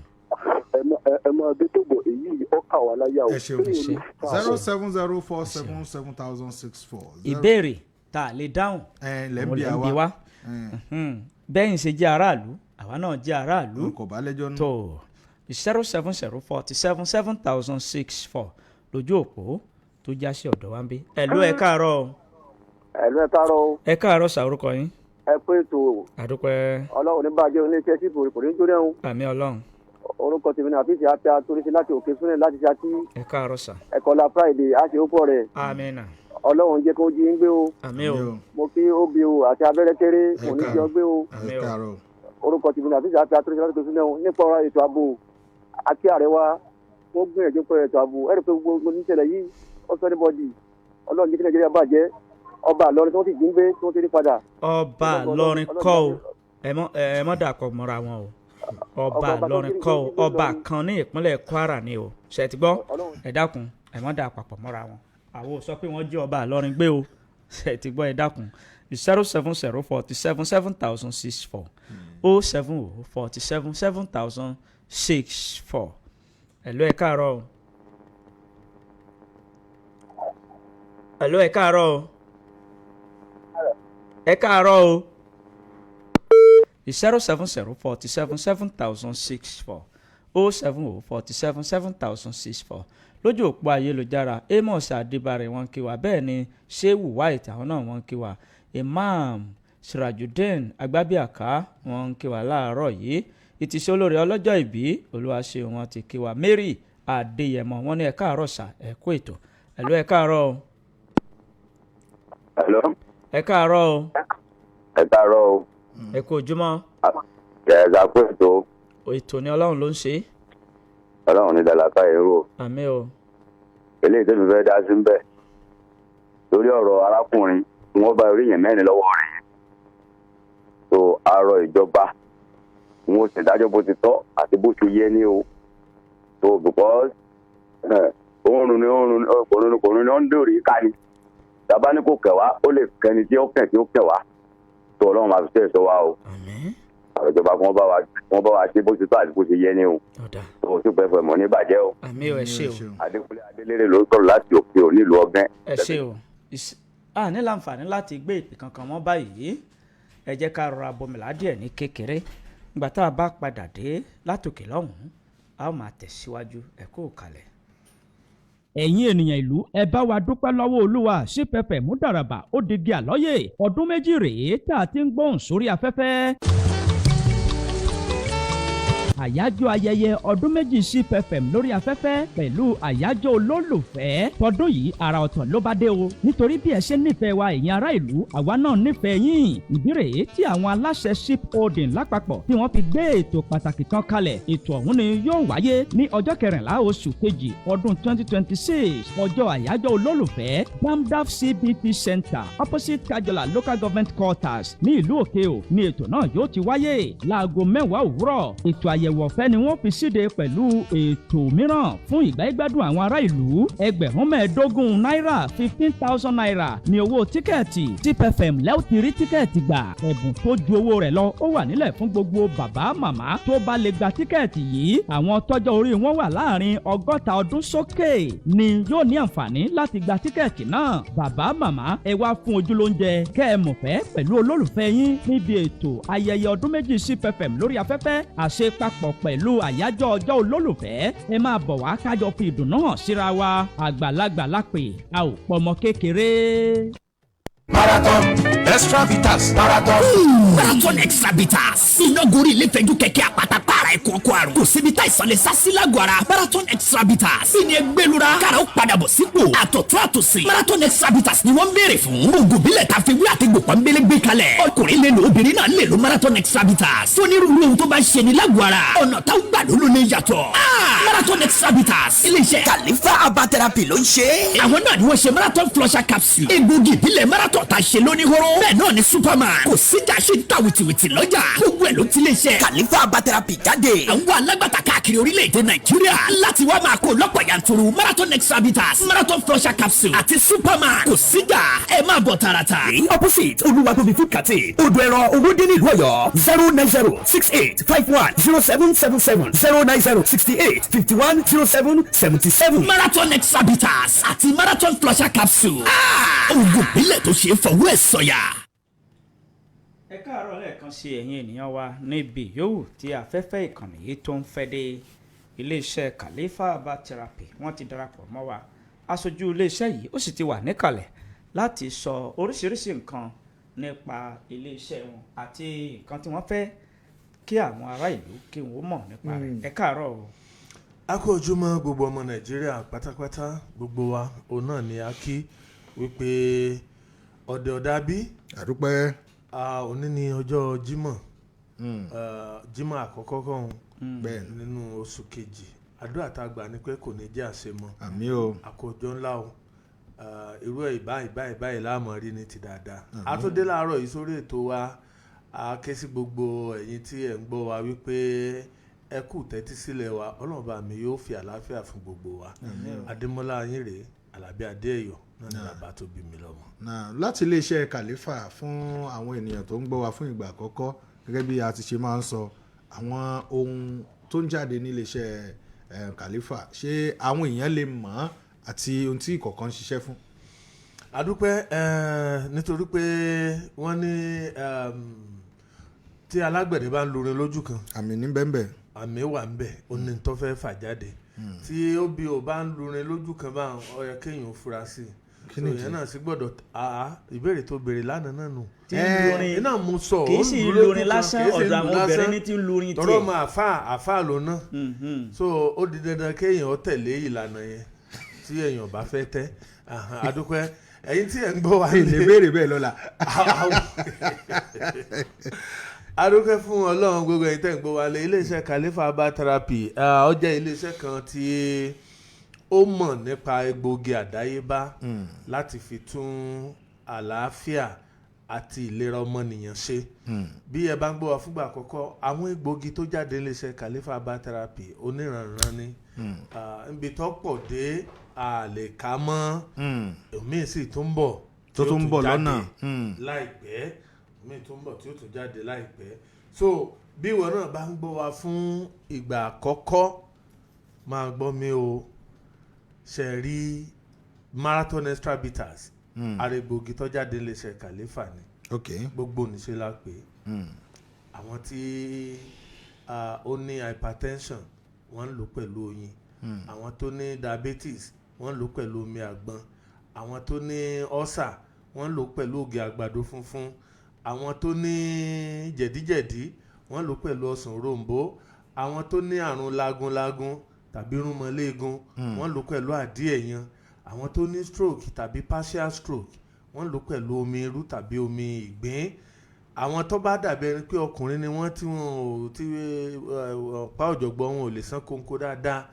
Ẹ máa dé tó bọ̀, èyí ọkà wà láyà o. Ẹ ṣeun. Ẹ ṣe. 070477064. Ìbéèrè tá a lè dáhùn Ẹ lẹ́ ń òun bi lẹ́ ń bi àwa. wá. Bẹ́yìn ṣe jẹ́ aráàlú, àwa náà jẹ́ aráàlú. Kò bá lẹ́jọ́ nù. Tó 070477064 lójú òpó tó já sí ọ̀dọ̀ wa ń bí. Ẹ̀lú, ẹ káàárọ̀ o. Ẹ̀lú, ẹ káàárọ̀ o. Ẹ káàárọ̀ sàrúkọ yín. Ẹ pé ètò. Àdúpẹ́. Ọlọ́run ní bàjẹ́ oníṣẹ́ sípò kò ní jóná o. Àmín Ọlọ́run. Orúkọ tèmi ní àfíìsì apia toríṣi láti òkè súnlẹ̀ láti ṣáàtì. Ẹ káàárọ̀ sà. Ẹ̀kọ́lá Friday á ṣe ó pọ̀ rẹ̀. Àmín. Ọlọ́run jẹ́ kó jí ń gbé o. Àmín o. Mo kí obi o àti abẹ́rẹ́ kéré Ẹ kò ní káàárọ̀. jọ gbé o. Ẹ káàárọ̀ o. Orúkọ tèmi ní àfíìsì apia toríṣi láti òkè súnlẹ̀ o. Nípa ọ̀rọ̀ ètò ààbò àti ààrẹ wa, wọ́n gbìyànjú pé ètò ààbò ẹ̀rọ pé gbogbo oníṣẹ̀lẹ̀ yìí ó sọ ní bọ́dì. Ọlọ́run jẹ́ kí Nàìjíríà bàjẹ́. Ọba àlọ́rin tí wọ́n ti jí ń gbé tí wọ́n ti rí padà. Ọba lọrin kọ́ o, ẹ mọ́ dàpọ̀ mọ́ra wọn o. Ọba lọrin kọ́ o, ọba kan ní ìpínlẹ̀ Kwara ni o. Ṣe ti gbọ́? Ẹ dákun, ẹ mọ́ dà papọ̀ mọ́ra wọn. Àwọn ò sọ pé wọ́n jí ọba lọrin gbé o. Ṣe ti gbọ́? Ẹ dákun. 070477064, 070477064. Ẹ̀lú, ẹ káàárọ̀ o. Ẹ̀lú, ẹ káàárọ̀ o. Ẹ káàárọ̀ o. 070477064, 070477064 lójú òpó ayélujára. Amos Adébárẹ̀, wọ́n kí wa. Bẹ́ẹ̀ ni Shehu White, àwọn náà wọ́n kí wa. Imam Sirajudeen Agbábíàká, wọ́n kí wa láàárọ̀ yìí. Ìtìsí olórí ọlọ́jọ́ ìbí Olúwaṣe, wọn ti kí wa. Mary Adéyẹmọ, wọ́n ní ẹ káàárọ̀ sà, ẹ kú ètò. Ẹ̀lú, ẹ káàárọ̀ o. Hello. Ẹ káàárọ̀ o. Ẹ káàárọ̀ o. Ẹ kú ojúmọ́. Ẹ ká kó ètò. Ètò ni, Ọlọ́run ló ń ṣe é. Ọlọ́run ní dàlàkà èrò. Àmín o. Eléyìí tó mi fẹ́ dá sí ń bẹ̀. Lórí ọ̀rọ̀ arákùnrin tí wọ́n bá orí yẹn mẹ́rin lọ́wọ́ rẹ̀ yẹn. Tó arọ ìjọba, wọn ò ṣèdájọ́ bó ti tọ́ àti bó ṣe yẹ ní o. Tó because òórùn ni òórùn kòrún ni kòrún ni ó ń dòrí ká ni. Tàbá ní kò kẹwàá, ó lè kẹni tí ó kẹ̀ tí ó kẹwàá. Tó Ọlọ́run máa fi ṣe ẹ̀ṣọ́ wa o. Àmín. Àwọn ìjọba kí wọ́n bá wa ṣe bó ti tọ́ àti bó ṣe yẹ ní o. Ọ̀dà. Tó o sì pẹ́ fẹ́ mọ̀ ní bàjẹ́ o. Àmín o, ẹ ṣé o. Adékúnlé Adélérè ló ń sọ̀rọ̀ láti òkè òní ìlú Ọ̀gẹ́. Ẹ ṣé o. A ní láǹfààní láti gbé ìpè kankan mọ́ báyìí. Ẹ jẹ́ ká rọra bomìlà díẹ̀ ní kékeré. Ìgbà tá a bá padà dé látòkè lọ́hùn-ún, a ó máa tẹ̀síwájú. Ẹ kú kalẹ̀. Ẹ̀yin ènìyàn ìlú, ẹ bá wa dúpẹ́ lọ́wọ́ Olúwa. Sípẹ̀pẹ̀ mú dàràbà ó digi àlọ́yè. Ọdún 2 rèé tá a ti ń gbóhùn sórí afẹ́fẹ́. Àyájọ́ ayẹyẹ ọdún 2 CFM lórí afẹ́fẹ́ pẹ̀lú àyájọ́ olólùfẹ́ tọdún yìí, àrà ọ̀tọ̀ ló bá dé o, nítorí bí ẹ ṣe nífẹ̀ẹ́ wa, ẹ̀yin ará ìlú, àwa náà nífẹ̀ẹ́ yín. Ìdí rèé tí àwọn aláṣẹ Ship Holding lápapọ̀ tí wọ́n fi gbé ètò pàtàkì kan kalẹ̀. Ètò ọ̀hún ni yóò wáyé ní ọjọ́ 14 oṣù kejì ọdún 2026, ọjọ́ àyájọ́ olólùfẹ́, Damdaf CBT Center, opposite Kajola Local Government Quarters ní ìlú Òkè-Ò ní ètò náà yóò ti wáyé láago 10 òwúrọ̀. Ètò àyẹ̀wò ọ̀fẹ́ ni wọ́n fi síde pẹ̀lú ètò mìíràn fún ìgbáyégbádùn àwọn ará ìlú. 15,000 náírà, ₦15,000 ní owó tíkẹ́ẹ̀tì. TPFM lẹ́ẹ̀ ti rí tíkẹ́ẹ̀tì gbà. Ẹ̀bùn tó ju owó rẹ̀ lọ ó wà nílẹ̀ fún gbogbo bàbá màmá tó bá lè gba tíkẹ́ẹ̀tì yìí. Àwọn tọ́jọ́ orí wọn wà láàrin 60 ọdún sókè ni yóò ní àǹfààní láti gba tíkẹ́ẹ̀tì náà. Bàbá màmá, ẹ wá fún ojúlóúnjẹ kẹ́ ẹ mọ̀fẹ́ pẹ̀lú olólùfẹ́ yín níbi ètò ayẹyẹ ọdún 2 CFM lórí afẹ́fẹ́ àṣepapọ̀ pẹ̀lú àyájọ́ ọjọ́ olólùfẹ́. Ẹ máa bọ̀ wá kájọ fi ìdùnnú hàn síra wa. Àgbàlagbà lápè, a ò pọmọ kékeré. Marathon Extra Bitters, Marathon. Marathon Extra Bitters. Iná gorí ilé fẹ́jú kẹ̀kẹ́ àpáta pààrà ẹ̀kọ́ ọkọ̀ àrùn. Kò síbi tá ìsàn lè sá sí lágọ̀ọ́ ara. Marathon Extra Bitters. Bí ni ẹgbẹ́lura. Kára ó padà bọ̀ sípò. Àtọ̀tún àtòsí. Marathon Extra Bitters ni wọ́n ń béèrè fún. Oògùn bílẹ̀ ta fi wí àti gbòpọ̀ nbélé gbé kalẹ̀. Ọkùnrin lè lò, obìnrin náà lè lo Marathon Extra Bitters. Fónírúurú ohun tó bá ń ṣe ni lágọ̀ọ́ ara. Ọ̀nà táwọn gbà ló ló lè yàtọ̀. Marathon Extra Bitters. Iléeṣẹ́ Khalifa Herbal Therapy ló ń ṣe é. Àwọn náà ni wọ́n ṣe Marathon Flusher Capsule. Egbògi ìbílẹ̀ Marathon ta ṣe lóníhóró. Bẹ́ẹ̀ náà ni Superman. Kò síjà ṣe ń ta wìtìwìtì lọ́jà. Gbogbo ẹ̀ ló ti lè ṣe. Khalifa Herbal Therapy jáde. jáde. Àwọn alágbàtà káàkiri orílẹ̀-èdè Nàìjíríà láti wá máa kó lọ́pọ̀ yanturu Marathon Extra Bitters, Marathon Flusher Capsule àti Superman. Kò sígbà, ẹ máa bọ̀ tààràtà. Opposite Olúwatóbi Food Canteen, Odò Ẹran, Owódé, nílùú Ọ̀yọ́. 09068510777, 09068510777. Marathon Extra Bitters àti Marathon Flusher Capsule. Oògùn ìbílẹ̀ tó ṣe é fọwọ́ ẹ̀ sọ̀yà. Ẹ káàárọ̀ lẹ́ẹ̀kan sí ẹ̀yin ènìyàn wa níbi yòówù tí afẹ́fẹ́ ìkànnì yìí tó ń fẹ́ dé. Iléeṣẹ́ Khalifa Herbal Therapy, wọ́n ti darapọ̀ mọ́ wa. Aṣojú iléeṣẹ́ yìí ó sì ti wà níkàlẹ̀ láti sọ oríṣiríṣi nǹkan nípa iléeṣẹ́ wọn àti nǹkan tí wọ́n fẹ́ kí àwọn ará ìlú kí wọ́n mọ̀ nípa rẹ̀. Ẹ káàárọ̀ o. A kú ojúmọ́, gbogbo ọmọ Nàìjíríà pátápátá. Gbogbo wa òun náà ni a kí wípé ọ̀dẹ̀ ọ̀dà bí. Àdúpẹ́. Òní ni ọjọ́ Jímọ̀, Jímọ̀ àkọ́kọ́ kan nínú oṣù kejì. Àdúrà tá a gbà ni pé kò ní jẹ́ àṣemọ́. Àmín o. Àkójọ ńlá o. Irú ẹ̀ ìbáyìí báyìí báyìí láàmú rí ní ti dáadáa. A tún dé láàárọ̀ yìí sórí ètò wa. A ké sí gbogbo ẹ̀yin tí ẹ̀ ń gbọ́ wa wípé ẹ kú tẹ́tí sílẹ̀ wa. Ọlọ́run bá mi yóò fi àlàáfíà fún gbogbo wa. Adémọ́lá ayín rèé, Alábí Adéẹ̀yọ̀ náà ni bàbá tó bí mi lọ́mọ. Láti iléeṣẹ́ Khalifa, fún àwọn ènìyàn tó ń gbọ́ wa fún ìgbà àkọ́kọ́, gẹ́gẹ́ bí a ti ṣe máa ń sọ, àwọn ohun tó ń jáde ní iléeṣẹ́ Khalifa, ṣé àwọn èèyàn lè mọ̀ ọ́n àti ohun tí ìkọ̀ọ̀kan ń ṣiṣẹ́ fún? Adúpẹ́, nítorí pé wọ́n ní tí alágbẹ̀dẹ bá ń lurin lójú kan, àmì ní bẹ́ẹ̀. Àmì wà ń bẹ̀, ó ní tó fẹ́ fà jáde. Tí ó bí o bá ń lurin lójú kan bá, ó yẹ kéèyàn fura sí i. Kí ni ìyẹn náà sì gbọ́dọ̀ ìbéèrè tó béèrè lánàá náà nù. Tí ń lurin iná mo sọ. Kì í sì lurin lásán, ọ̀dọ̀ àwọn obìnrin ní ti ń lurin tiẹ̀. Tọrọ mọ àfa àfa ló ná, so ó di dandan kéèyàn tẹ̀lé ìlànà yẹn tí èèyàn bá fẹ́ tẹ́. Adúpẹ́, ẹ̀yin tí ẹ̀ ń gbọ́ wa. Lè béèrè bẹ́ẹ̀ lọ́la. Adúpẹ́ fún Ọlọ́run. Gbogbo ẹ̀yin tẹ́ ń gbọ́ wa lé, iléeṣẹ́ Khalifa Herbal Therapy, ó jẹ́ iléeṣẹ́ kan tí ó mọ̀ nípa egbòogi àdáyébá láti fi tún àlàáfíà àti ìlera ọmọnìyàn ṣe. Bí ẹ bá ń gbọ́ wa fúngbà àkọ́kọ́, àwọn egbòogi tó jáde iléeṣẹ́ Khalifa Herbal Therapy, oníranran ni. Níbi tó pọ̀ dé, a lè kà mọ́. Òmíì sì tún ń bọ̀. Tó tún ń bọ̀ lọ́nà. Láìpẹ́, òmíì tún ń bọ̀ tí ó tún jáde láìpẹ́. So bí ìwọ náà bá ń gbọ́ wa fún ìgbà àkọ́kọ́, máa gbọ́ mi o. Ṣe rí Marathon Extra Bitters, arẹgbòogi tó jáde iléeṣẹ́ Khalifa ni. Gbogbo níṣẹ́ la pè é. Àwọn tí ó ní hypertension, wọ́n ń lò pẹ̀lú oyin. Àwọn tó ní diabetes, wọ́n ń lò pẹ̀lú omi àgbọn. Àwọn tó ní ulcer, wọ́n ń lò pẹ̀lú ògì àgbàdo funfun. Àwọn tó ní jẹ̀díjẹ̀dí, wọ́n ń lò pẹ̀lú ọsàn òrombó. Àwọn tó ní àrùn lagunlagun tàbí rúmọléegun, wọ́n lò pẹ̀lú àdí ẹ̀yàn. Àwọn tó ní stroke tàbí partial stroke, wọ́n lò pẹ̀lú omi irú tàbí omi ìgbín. Àwọn tó bá dàbí ẹni pé ọkùnrin ni wọ́n, tí wọ́n ò tí ọ̀pá ọ̀jọ̀gbọ́n wọn ò lè sán kónkó dáadáa,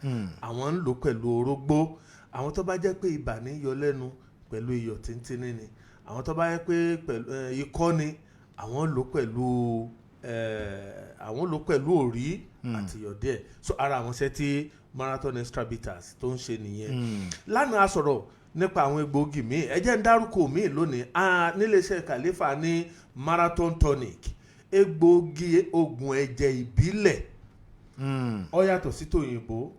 àwọn ń lò pẹ̀lú orógbó. Àwọn tó bá jẹ́ pé ibà ní yọ lẹ́nu, pẹ̀lú iyọ̀ tíntínní ni. Àwọn tó bá jẹ́ pé pẹ̀lú ikọ́ ni, àwọn lò pẹ̀lú òrí àti iyọ̀ díẹ̀. So ara àwọn iṣẹ́ tí Marathon Extra Bitters tó ń ṣe nìyẹn. Lánàá, a sọ̀rọ̀ nípa àwọn egbòogi míì. Ẹ jẹ́ ń dárúkọ míì lónìí. Níléeṣẹ́ Khalifa ní Marathon Tonic, egbòogi oògùn ẹ̀jẹ̀ ìbílẹ̀. Ó yàtọ̀ sí tòyìnbó.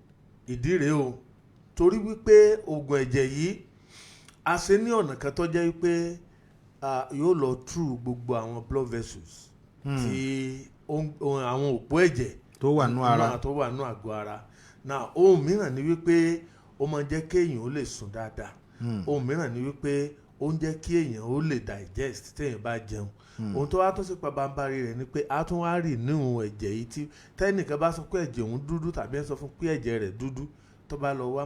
Ìdí rèé o, torí wípé oògùn ẹ̀jẹ̀ yìí, a ṣe ní ọ̀nà kan tó jẹ́ wípé yóò lọ through gbogbo àwọn blood vessels tí àwọn òpó ẹ̀jẹ̀ tó wà nú ara. Tó wà nú àgọ́ ara náà. Ohun mìíràn ni wípé ó máa ń jẹ́ kéèyàn ó lè sùn dáadáa. Ohun mìíràn ni wípé ó ń jẹ́ kí èèyàn ó lè digest téèyàn bá jẹun. Ohun tó wá tó sì pabambarì rẹ̀ ni pé a tún wá rì níhun ẹ̀jẹ̀ yìí. Tí tẹ́nìkan bá sọ pé ẹ̀jẹ̀ òun dúdú, tàbí ẹ̀ sọ fún pé ẹ̀jẹ̀ rẹ̀ dúdú, tó bá lọ wá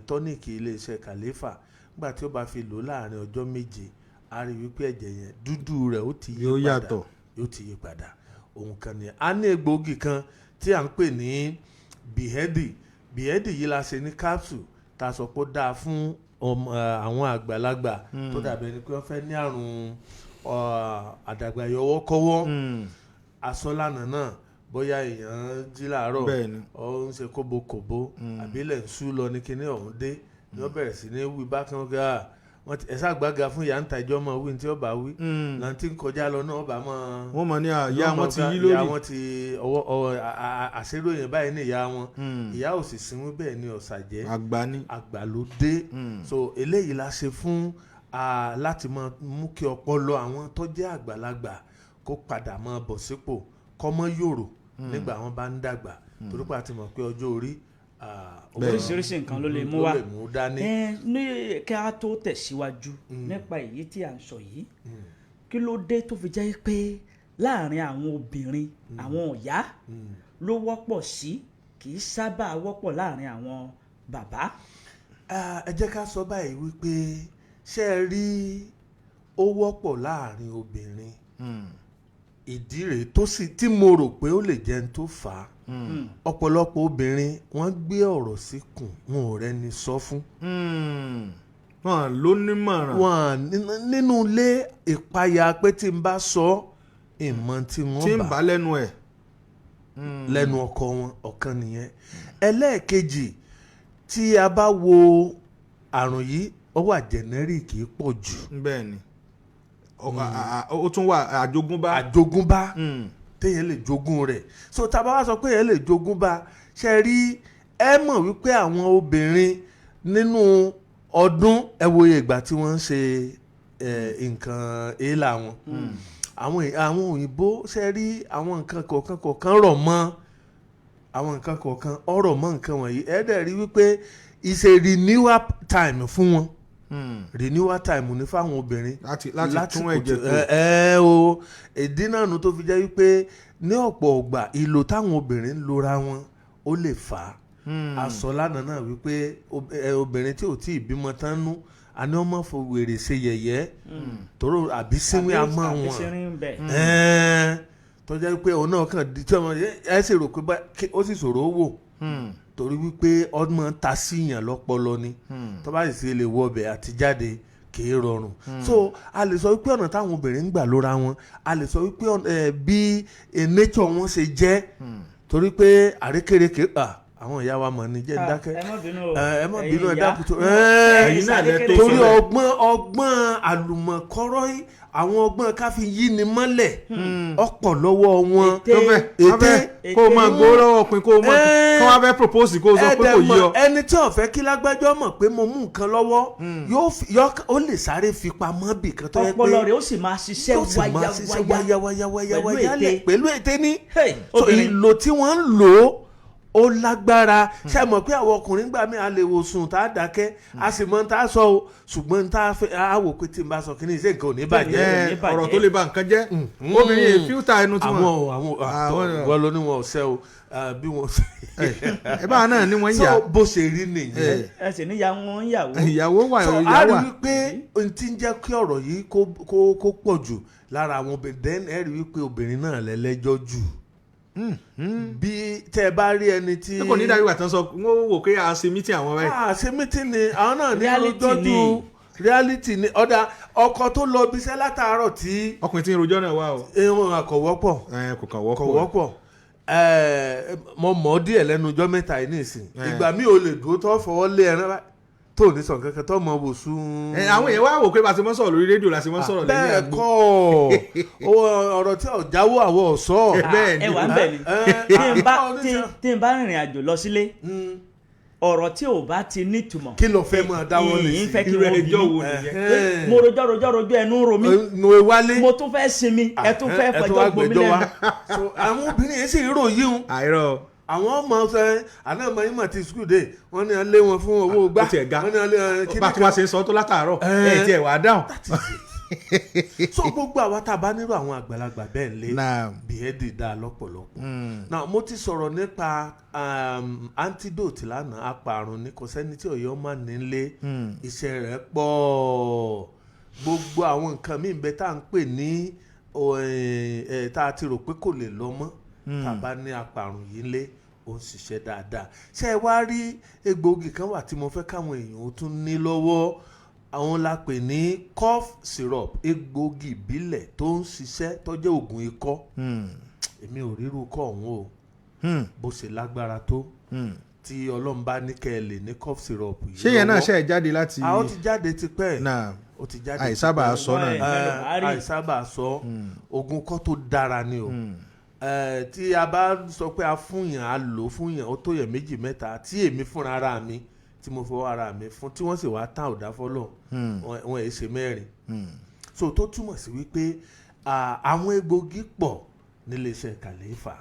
tonic iléeṣẹ́ Khalifa, nígbà tí ó bá fi lò láàrin ọjọ́ 7, a rí wípé ẹ̀jẹ̀ yẹn, dúdú rẹ̀ ó ti yí Yóò padà. yàtọ̀. Yóò ti yí padà. Ohun kan ni a ní egbòogi kan tí à ń pè ní bìhẹ́dì. Bìhẹ́dì yìí la ṣe ní capsule, tá a sọ pé ó dáa fún àwọn àgbàlagbà tó dàbí ẹni pé wọ́n fẹ́ ní àrùn àdàgbàyọwọ́kọ́wọ́. Asọ́lànà náà Bóyá èèyàn jí láàárọ̀, ó ń ṣe kóbokòbo, àbí ilẹ̀ ń ṣú lọ ní kinní ọ̀hún dé ni wọ́n bẹ̀rẹ̀ sí ní wí bákan gá wọ́n ẹ ṣàgbága fún ìyá ń ta ìjọ mọ̀ wí ní tí ó bá wí náà tí ń kọjá lọ náà ó bá mọ̀. Wọ́n mọ̀ ní ìyá wọn ti yí lórí. Ìyá wọn ti ọwọ́ ọwọ́ àṣírí èèyàn báyìí ní ìyá wọn. Ìyá ò sì sinú bẹ́ẹ̀ ni ọ̀sàjẹ́. Àgbà ni. Àgbà ló dé. So eléyìí la ṣe fún láti máa mú kí ọpọlọ àwọn tó jẹ́ àgbàlagbà kó padà máa bọ̀ sípò, kó mọ́ yòrò nígbà wọn bá ń dàgbà, torí pé a ti mọ̀ pé ọjọ́ orí oríṣiríṣi nǹkan ló lè mú wá ló lè mú dání. Ní kí a tó tẹ̀síwájú nípa èyí tí à ń sọ yìí, kí ló dé tó fi jẹ́ pé láàrin àwọn obìnrin, àwọn ọ̀yá ló wọ́pọ̀ sí, kì í sábà wọ́pọ̀ láàrin àwọn bàbá? Ẹ jẹ́ ká sọ báyìí wípé ṣé ẹ rí, ó wọ́pọ̀ láàrin obìnrin. Ìdí rèé tó sì tí mo rò pé ó lè jẹ́ n tó fà á. Ọ̀pọ̀lọpọ̀ obìnrin, wọ́n gbé ọ̀rọ̀ síkùn, wọn ò rẹ́ni sọ fún. Wọn ló nímọ̀ràn. Wọn nínú ilé, ìpayà pé tí n bá sọ ìmọ̀ tí wọ́n tí ń bá bá lẹ́nu ẹ̀. Lẹ́nu ọkọ wọn, ọ̀kan nìyẹn. Ẹlẹ́ẹ̀kejì, tí a bá wo àrùn yìí, ó wà generic pọ̀ jù. Bẹ́ẹ̀ ni, ó tún wà àjogúnbá. Àjogúnbá, téèyàn lè jogún rẹ̀. So tá a bá wá sọ pé èèyàn lè jogún bá, ṣe rí, ẹ mọ̀ wípé àwọn obìnrin nínú ọdún, ẹ wo iye ìgbà tí wọ́n ń ṣe nǹkan èélà wọn. Àwọn òyìnbó, ṣe rí, àwọn nǹkan kọ̀ọ̀kan kọ̀ọ̀kan rọ̀ mọ́ àwọn nǹkan kọ̀ọ̀kan, ọ̀rọ̀ mọ́ nǹkan wọ̀nyí. Ẹ dẹ̀ rí wípé it's a renewal time fún wọn. Renewal time ní fáwọn obìnrin láti tún ẹ̀jẹ̀ tó. ẹ ẹ o, ìdí náà nu tó fi jẹ́ wípé ní ọ̀pọ̀ ọgbà, ìlò táwọn obìnrin ń lora wọn, ó lè fà á. A sọ lánàá náà wípé obìnrin tí ò tí ì bímọ tán nú, àní ọmọ fò wèrè ṣe yẹ̀yẹ́ tóró àbí sínwín a mọ́ àbí wọn sínwín ń bẹ. Ẹ̀ẹ́n, tó jẹ́ pé òun náà kàn di tí ọmọ ẹ sì rò pé ó sì ṣòro ó wò, torí wípé ọmọ ta síyàn lọ́pọlọ ni, tó bá sì ṣe lè wọ ọbẹ̀ àti jáde kì í rọrùn. So a lè sọ wípé ọ̀nà táwọn obìnrin ń gbà lóra wọn, a lè sọ wípé bí nature wọn ṣe jẹ́, torí pé àrékèrèké àwọn ìyá wa mọ̀ ní jẹ́ ń dákẹ́. Ẹ má bínú o. Ẹ má Ẹ̀yin bínú, ẹ ìyá. dákun tó Ẹ̀yin náà lẹ tó torí sọ bẹ́ẹ̀. ọgbọ́n ọgbọ́n àlùmọ̀kọ́rọ́ yìí, àwọn ọgbọ́n ká fi yí ni mọ́lẹ̀ ọ̀pọ̀ lọ́wọ́ wọn. Ète. Tó fẹ́ tó fẹ́ kó o máa gbowó lọ́wọ́ ọkùnrin, kó o máa kó wọ́n fẹ́ propose, kó o sọ pé kò yí ọ. Ẹni tí ò fẹ́ kí lágbájọ́ mọ̀ pé mo mú nǹkan lọ́wọ́, yóò ó lè sáré fi pamọ́ bì kan tó yẹ pé Ọpọlọ rẹ̀ ó sì máa ṣiṣẹ́ yóò sì máa ṣiṣẹ́ wáyáwáyá wáyáwáyá pẹ̀lú wáyá ète. Pẹ̀lú ète ní. Hey, So obìnrin. ìlò tí wọ́n ń lò ó, ó lágbára. Ṣe mọ̀ pé àwọn ọkùnrin gbà mí, a lè wò sùn tá a dákẹ́, a sì mọ̀ tá a sọ o, ṣùgbọ́n tá a fẹ́ a wò pé tí n bá sọ kí ni ṣé nǹkan ò ní bàjẹ́. Ẹ, ní bàjẹ́. Ọ̀rọ̀ tó lè ba nǹkan jẹ́, obìnrin yìí fíútà ẹnu tí àwọn wọ́n. àwọn Àwọn- wọ́n ló ní wọn ò ṣẹ́ o, bí wọ́n. Ẹ báwa náà ní wọ́n ń yà. So bó ṣe rí nìyẹn. Ẹ sì níyà wọn ń yàwó. Ìyàwó wà, So ìyá a rí wà. wípé ohun tí ń jẹ́ kí ọ̀rọ̀ yìí kó pọ̀ jù lára àwọn obìnrin, then ẹ rí wípé obìnrin náà lẹ́lẹ́jọ́ jù, bí tẹ́ ẹ bá rí ẹni tí. Ṣé kò ní dàbí ìgbà tán sọ wọ́n wò pé a ṣe meeting àwọn báyìí? Ah, ṣe meeting ni àwọn náà ní Reality rojọ́ ni. ju reality ni. Ọ̀dà ọkọ tó lọ ibiṣẹ́ látàárọ̀ tí Ọkùnrin tí ń rojọ́ náà wà o. Ìwọ̀n kò wọ́pọ̀. Ẹ kò kàn wọ́pọ̀. Kò wọ́pọ̀. Mo mọ̀ ọ́ díẹ̀ lẹ́nu ọjọ́ 3 yìí nísìn. Ìgbà mi ò lè dúró tó fọwọ́ lé ẹran báyìí tó ní sàn kankan tó mọ wò sùn. Ẹ, àwọn èèyàn wá wò pé bá a ṣe mọ́ sọ̀rọ̀ lórí rédíò la ṣe mọ́ sọ̀rọ̀ lẹ́yìn Bẹ́ẹ̀ àgbo. kọ́, owó ọ̀rọ̀ tí ò jáwọ́ àwọ̀ ọ̀sọ́. Bẹ́ẹ̀ ni. Ẹ wà ń bẹ̀ ni. Tí n bá rìnrìn àjò lọ sílé, ọ̀rọ̀ tí ò bá ti nítumọ̀, Kí ló fẹ́ máa dáwọ́ lé ìyìn sí? fẹ́ kí Irú wọ́n bí ẹjọ́ mi. wo nìyẹn? Mo rojọ́ rojọ́ rojọ́, ẹnu ń ro mí. Nu wálé. Mo tún fẹ́ sinmi, ẹ tún fẹ́ Ẹ tún wá fẹjọ́ gbomi gbẹ́jọ́ wa. lẹ́nu. So, àwọn obìnrin yẹn sì ń ròyìn un. Àìrọ̀. Àwọn ọmọ ọsẹ àná ọmọ yìí mà ti school day, wọ́n ní lé wọn fún owó gbá. Ó tiẹ̀ ga. Wọ́n ní lé wọn kíní Bá a tún wá ṣe ń sọ tó látàárọ̀, ẹ tiẹ̀ wá dáhùn. So gbogbo àwa tá a bá nílò àwọn àgbàlagbà bẹ́ẹ̀ lé Naam. bìẹ́dì dáa lọ́pọ̀lọpọ̀. Now, mo ti sọ̀rọ̀ nípa antidote lánàá, apààrùn ni, kò sẹ́ni tí ọ̀yọ́ máa nílé, iṣẹ́ rẹ̀ pọ̀. Gbogbo àwọn nǹkan míì bẹ tá à ń pè ní tá a ti rò pé kò lè lọ mọ́, tá a bá ní apààrùn yìí lé, ó ń ṣiṣẹ́ dáadáa. Ṣé ẹ wá rí egbòogi kan wà tí mo fẹ́ káwọn èèyàn ó tún ní lọ́wọ́, àwọn la pè ní cough syrup, egbòogi ìbílẹ̀ tó ń ṣiṣẹ́, tó jẹ́ oògùn ikọ́. Èmi ò ríru kọ́ ọ̀hún o, bó ṣe lágbára tó, tí Ọlọ́run bá ní kẹ́ ẹ lè ní cough syrup yìí Ṣé yẹn náà lọ́wọ́. ṣe é jáde láti? Ah, ó ti jáde tipẹ́. Náà. Ó ti jáde Àìsábà tipẹ́. sọ náà ni. Àìsábà sọ. Oògùn kọ́ tó dára ni o. Tí a bá sọ pé a fún yàn, a lò fún yàn, ó tó yàn méjì mẹ́ta tí èmi fúnra ara mi tí mo fọwọ́ ara mi fún, tí wọ́n sì wá tán ọ̀dà fọlọ́ wọn èé ṣe mẹ́rin. So tó túmọ̀ sí wípé àwọn egbògi pọ̀ níléeṣẹ́ Kàlífà.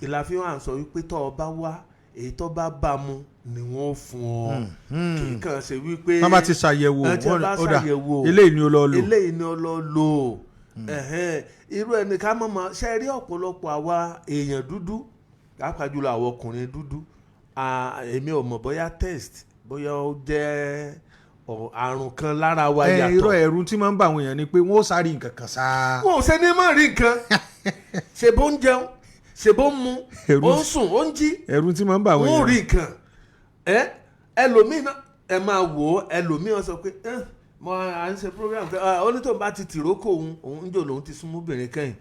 Ìlàfíà à ń sọ wípé tọ́ ọ bá wá, èyí tó bá bá mu ni wọ́n fún ọ. Kì í kàn ṣe wípé Tán bá ti ṣàyẹ̀wò, ẹ tí wọ́n bá ó dà, ṣàyẹ̀wò, eléyìí ni ó lọ lò. Eléyìí ni ó lọ lò. Ẹ̀hẹ́n, irú ẹni ká mọ̀ ṣe rí ọ̀pọ̀lọpọ̀ àwa èèyàn dúdú, pàápàá jùlọ àwọn ọkùnrin dúdú, èmi ò mọ̀ bóyá test, bóyá ó jẹ́ àrùn kan lára wa Ẹ yàtọ̀. Irọ́, ẹ̀rù tí máa ń bà àwọn èèyàn ni pé wọ́n ó sáré nǹkan kan sáá. Wọn ò ṣe ní mọ̀ rí nǹkan ṣe, bó ń jẹun, ṣe bó ń mu, ó ń sùn, ó ń jí. Ẹ̀rù tí máa ń bà àwọn Wọn ò èèyàn. rí nǹkan ẹ. Ẹlòmíì náà, ẹ máa wò ó, ẹlòmíì wọn sọ pé ẹ mo à ń ṣe program kan, ó ní tóun bá ti tìrókò òun, òun ń jò lòun ti súnmọ́ obìnrin kẹ́yìn.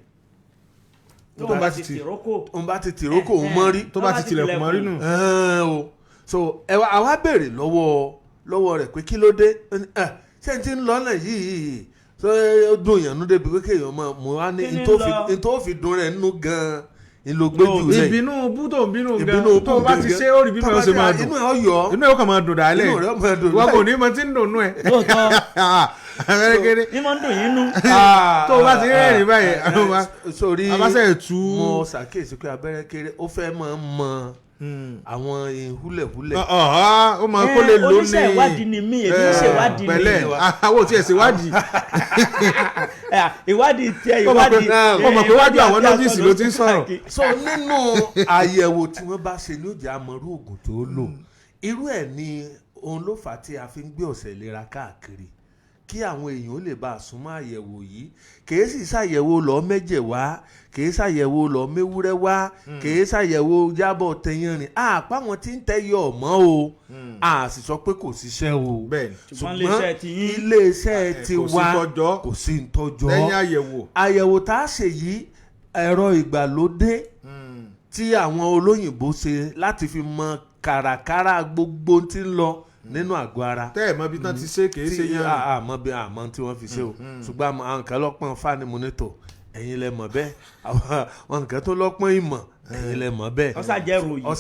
Tó bá ti tìrókò. Òun bá ti tìrókò òun mọ́ rí. Tó bá ti tilẹ̀kùn mọ́ rí nù. Ẹ̀ẹ́n o, so ẹ wá, àwa béèrè lọ́wọ́ rẹ̀ pé kí ló dé? Ó ní, "Ẹ, ṣé n ti ń lọ́nà yìí so ó dùn yàn nú débi pé kéèyàn mọ̀ mo wá ní Kí ni n tó fi lọ? n tó fi dùn rẹ̀ nínú gan-an n ló gbé jù lẹ̀. Ìbínú bú tó ń bínú gan, Ìbínú tó bá ti gangan. ṣe, ó rí bínú Tó ẹ̀ ó bá ṣe ti- máa dùn. Inú ẹ̀ ó yọ. Inú ẹ̀ ó kàn máa dùn dálẹ̀. Inú rẹ̀ ó máa dùn. Ìwọ kò ní mọ tí ń dùn nú ẹ̀. Lóòótọ́. Abẹ́rẹ́gẹ́dẹ́. Ní mọ̀ ń dùn yín nú. Tó o bá ti rẹ́rìn báyìí, àwọn Sórí abáṣẹ́ tú. Mo ṣàkíyèsí pé abẹ́rẹ́ kéré, ó fẹ́ máa ń mọ àwọn húlẹ̀húlẹ̀. Ọ̀hán, ó máa kó lè lónìí. Oníṣẹ́ ìwádìí ni mí, èmi ń ṣèwádìí ni. Pẹ̀lẹ́, àwọn ò tiẹ̀ ṣèwádìí. Ìwádìí tiẹ̀, Ó mọ̀ pé- ìwádìí. Ó mọ̀ pé wájú àwọn nọ́fíìsì ló ti ń sọ̀rọ̀. So nínú àyẹ̀wò tí wọ́n bá ṣe ní ó jẹ́ àmọ́rú oògùn tó lò. Irú ẹ̀ ni òun ló fà á tí a fi ń gbé ọ̀sẹ̀ ìlera káàkiri, kí àwọn èèyàn ó lè bá a súnmọ́ àyẹ̀wò yìí. Kìí sì ṣàyẹ̀wò lọ mẹ́jẹ̀ wá, kìí ṣàyẹ̀wò lọ méwúrẹ́ wá, kìí ṣàyẹ̀wò jábọ̀ tẹ̀yìn rìn àpá wọn tí ń tẹ́yọ̀ ọ̀mọ́ o. A sì sọ pé kò ṣiṣẹ́ o. Ṣùgbọ́n iléeṣẹ́ ti yín- Iléeṣẹ́ ti Kò sí wa tọ́jọ́. kò sí ń tọ́jọ́. Lẹ́yìn àyẹ̀wò. Àyẹ̀wò tá a ṣe yìí, ẹ̀rọ ìgbàlódé tí àwọn olóyìnbó ṣe láti fi mọ kàràkàrà gbogbo tí ń lọ nínú àgọ́ ara. Tẹ́ ẹ̀ mọ bí tán ti ṣe, kìí ṣe Tí yẹn. àmọ́ bí àmọ́ tí wọ́n fi ṣe o, ṣùgbọ́n àmọ́ àwọn kan lọ́pọ̀n fani mo ní tò, ẹ̀yin lẹ mọ̀ bẹ́ẹ̀. Àwọn nǹkan tó lọ́pọ̀n ìmọ̀, ẹ̀yin lẹ mọ̀ bẹ́ẹ̀. Ó ṣá jẹ́ ẹ̀rọ òyìnbó.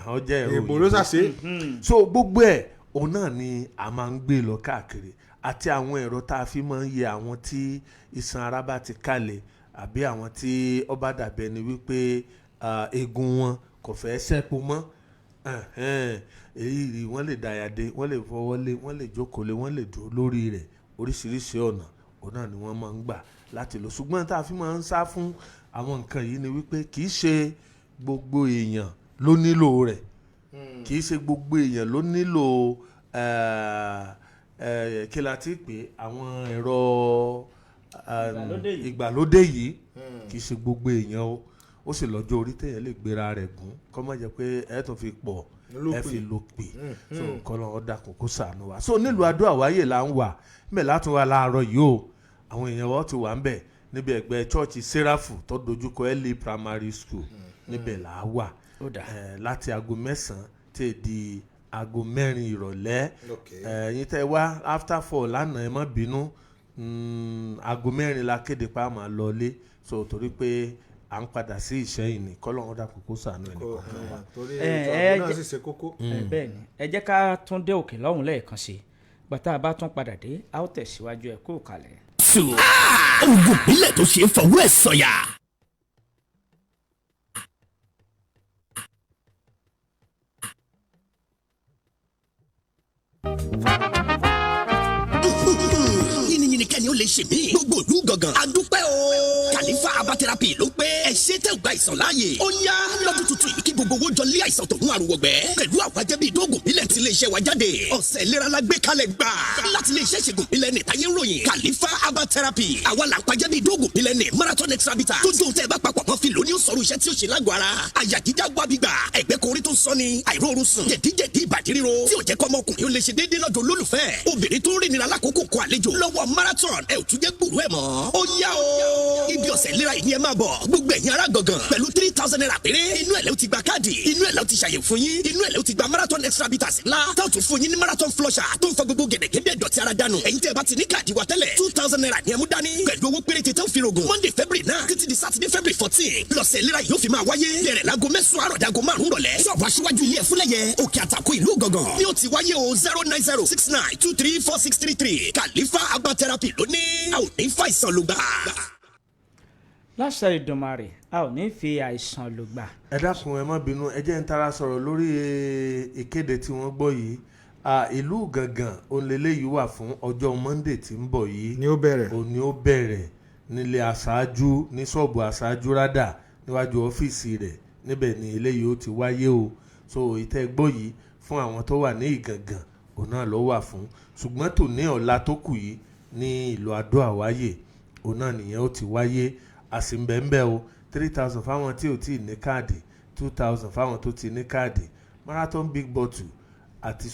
Ó jẹ́ ẹ̀rọ Èbò ló ṣàṣe. So gbogbo ẹ̀ òun náà ni a máa ń gbé lọ káàkiri, àti àwọn ẹ̀rọ tá a fi máa ń yẹ àwọn tí iṣan ara bá ti kalẹ̀, àbí àwọn tí ó bá dàbí ẹni wípé eegun wọn kò fẹ́ sẹ́po mọ́. Ẹ̀hẹ́n, èyí wọ́n lè dàyàdé, wọ́n lè fọwọ́ lé, wọ́n lè jókòó lé, wọ́n lè dúró lórí rẹ̀. Oríṣiríṣi ọ̀nà òun náà ni wọ́n máa ń gbà láti lò. Ṣùgbọ́n tá a fi máa ń sá fún àwọn nǹkan yìí ni wípé kì í ṣe gbogbo èèyàn ló nílò rẹ̀, kì í ṣe gbogbo èèyàn ló nílò kí la ti pè àwọn ẹ̀rọ Ìgbàlódé yìí. Ìgbàlódé yìí, kì í ṣe gbogbo èèyàn o. Ó sì lọ́jọ́ orí téèyàn lè gbéra rẹ̀ gùn, kó má jẹ́ pé ẹ tún fi pọ̀ ẹ fi lò pè. So kọ́lọ́ ọ dákun kó ṣàánú wa. So nílùú Adó Àwáyè là ń wà mbẹ̀ látún wà láàárọ̀ yìí o. Àwọn èèyàn wa ti wà ń bẹ̀ níbi ẹ̀gbẹ́ chọ́ọ̀chì Sẹ́ráfù tó dojúkọ Ẹ̀lì Primary School, níbẹ̀ là á wà. Ó dà. Láti aago 9 tí ì di aago 4 ìrọ̀lẹ́. Ẹ̀yin tẹ́ wá after 4 lánàá, ẹ má bínú. Aago 4 la kéde pa á máa lọlé, so torí pé à ń padà sí Ìṣẹ́yìn ní kọ́lọ́run dàpọ̀ kó ṣàánú ẹnì kọ̀ọ̀kan wa. Torí Ẹ, ètò ẹ ààbò náà jẹ́- sì ṣe kókó. Bẹ́ẹ̀ ni, ẹ jẹ́ ká tún dé òkè lọ́hùn lẹ́ẹ̀kan sí i. Gbàtà bá tún padà dé, a ó tẹ̀síwájú. Ẹ̀ kú kalẹ̀. Two. Oògùn ìbílẹ̀ tó ṣe é fọwọ́ ẹ̀ sọ̀yà. Yìnyín kẹ́ni ó lè ṣe mí. Gbogbo ìlú gangan. A dúpẹ́ o. Kàlífà Herbal Therapy ló pé. Ẹ ṣe tẹ́ ò gba ìsàn láàyè. Ó yá, lọ́dún tuntun yìí, kí gbogbo owó jọ lé àìsàn tòun àrùwọ̀gbẹ́. Pẹ̀lú àwọn ajẹ́bí ìdógùn bílẹ̀ tí iléeṣẹ́ wa jáde. Ọ̀sẹ̀ ìlera la gbé kalẹ̀ gbà. Láti iléeṣẹ́ ìṣègùn bílẹ̀ ní ìtayé ròyìn. Kàlífà Herbal Therapy. Àwa là ń pajẹ́ bí ìdógùn bílẹ̀ ní Marathon Extra Bitter. Tójú ohun tẹ́ ẹ bá papọ̀ mọ́ fi lóní sọ̀rọ̀ iṣẹ́ tí ó ṣe lágọ̀ọ́ ara. Àyà jíjá wábi gbà. Ẹ̀gbẹ́ korí tó ń sọ ni. Àìróorun sùn. Jẹ̀díjẹ̀dí, ìbàdí ríro. Tí ò jẹ́ kọ́mọkùnrin ó lè ṣe déédéé lọ́dọ̀ olólùfẹ́. Obìnrin tó ń rìn nira lákòókò kọ àlejò. Lọ́wọ́ Marathon, ẹ ò tún jẹ́ gbùrú ẹ̀ mọ́. Ó yá o. Ibi Ibi ọ̀sẹ̀ ìlera yìí ni ẹ máa bọ̀, gbogbo ẹ̀yin ará Gangan, pẹ̀lú ₦3,000 péré. Inú ẹ̀ lẹ́ ti gba káàdì, inú ẹ̀ lẹ́ ti ṣàyẹ̀wò fún yín, inú ẹ̀ lẹ́ ti gba Marathon Extra Bitters ńlá táwọn tún fún yín ní Marathon Flusher tó ń fọ gbogbo gẹ̀dẹ̀gẹ̀dẹ̀ dọ̀tí ara dànù. Ẹ̀yin tẹ́ ẹ bá ti ní káàdì wa tẹ́lẹ̀, ₦2,000 ni ẹ mú dání pẹ̀lú owó péréte tó ń fi rògùn. Monday, February 9 títí di Saturday, February 14 lọ́sẹ̀ ìlera yóò fi máa wáyé, bẹ̀rẹ̀ láago 9 àárọ̀ dago 5 rọ̀lẹ́. Ṣọ́ọ̀bù aṣíwájú, ilé ẹ̀fúnlẹ̀yẹ, Òkè Àtàkùn, ìlú Gangan ni ó ti wáyé o. 09069234633. Khalifa Herbal Therapy lónìí, a ò ní fàìsàn lùgbà. Láṣẹ Ìdùnmarè, a ò ní fi àìsàn lògbà. Ẹ dákun, ẹ má bínú, ẹ jẹ́ ń tara sọ̀rọ̀ lórí ìkéde tí wọ́n gbọ́ yìí. Ìlú Gangan òǹlẹ́lẹ́ yìí wà fún ọjọ́ Monday tí ń bọ̀ yìí ni ó bẹ̀rẹ̀. Òun ni ó bẹ̀rẹ̀ nílé aṣáájú, ní ṣọ́ọ̀bù aṣáájú rádà, níwájú ọ́fíìsì rẹ̀. Níbẹ̀ ni eléyìí ó ti wáyé o. So ìtẹ́ gbọ́ yìí, fún àwọn tó wà ní Ìgàngàn, òun náà ló wà fún. Ṣùgbọ́n tòní ọ̀la tó kù yìí, ní ìlú Adó Àwáyè, òun náà nìyẹn ó ti wáyé. Àsìmbẹ́ńbẹ́ o, 3,000 fáwọn tí ò tí ì ní káàdì, 2,000 fáwọn tó ti ní káàdì, Marathon big bottle àti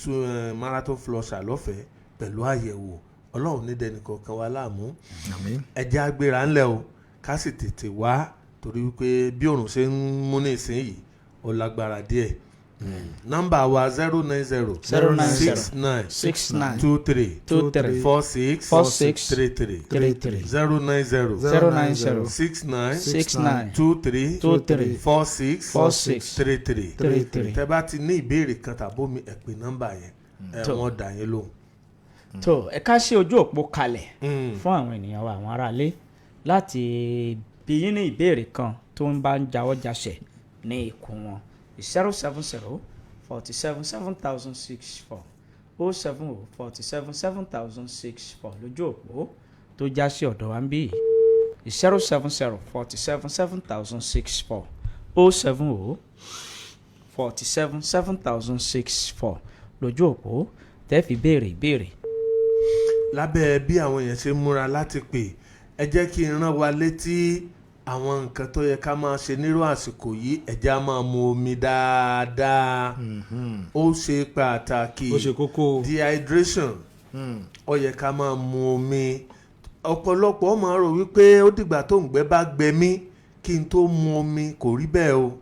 Marathon flusher lọ́fẹ̀ẹ́ pẹ̀lú àyẹ̀wò. Ọlọ́run ní dẹnì kọ̀ọ̀kan wa láàmú. Àmín. Ẹ jẹ́ á gbéra ńlẹ̀ o, ká sì tètè wá, torí wípé bí òrùn ṣe ń mú ní ìsinyìí, ó lágbára díẹ̀. Nọ́mbà wa, 090 090 69 69 23 23 46 46 33 33. 090 090 69 69 23 23 46 46 33. 33. Tẹ́ bá ti ní ìbéèrè kan tàbómi, ẹ pè nọ́mbà yẹn, ẹ Tó. wọ́n dà yín lóhùn. Tó ẹ ká ṣe ojú òpó kalẹ̀ fún àwọn ènìyàn wa, àwọn aráalé, láti bí yín ní ìbéèrè kan tó ń bá ń jáwọ́ jáṣẹ̀ ní ikùn wọn: 070 47 7064, 070 47 7064 lójú òpó tó já sí ọ̀dọ̀ wa ń bí yìí: 070 47 7064, 070 47 7064 lójú òpó tẹ́ fi béèrè ìbéèrè. Lábẹ́ bí àwọn èèyàn ṣe ń múra láti pè, ẹ jẹ́ kí n rán wa létí àwọn nǹkan tó yẹ ká máa ṣe nírú àsìkò yìí. Ẹ jẹ́ á máa mu omi dáadáa, ó ṣe pàtàkì. Ó ṣe kókó. Dehydration. Ó yẹ ká máa mu omi. Ọ̀pọ̀lọpọ̀ máa rò wípé ó dìgbà tó ń gbẹ bá gbẹ mí kí n tó mu omi. Kò rí bẹ́ẹ̀ o.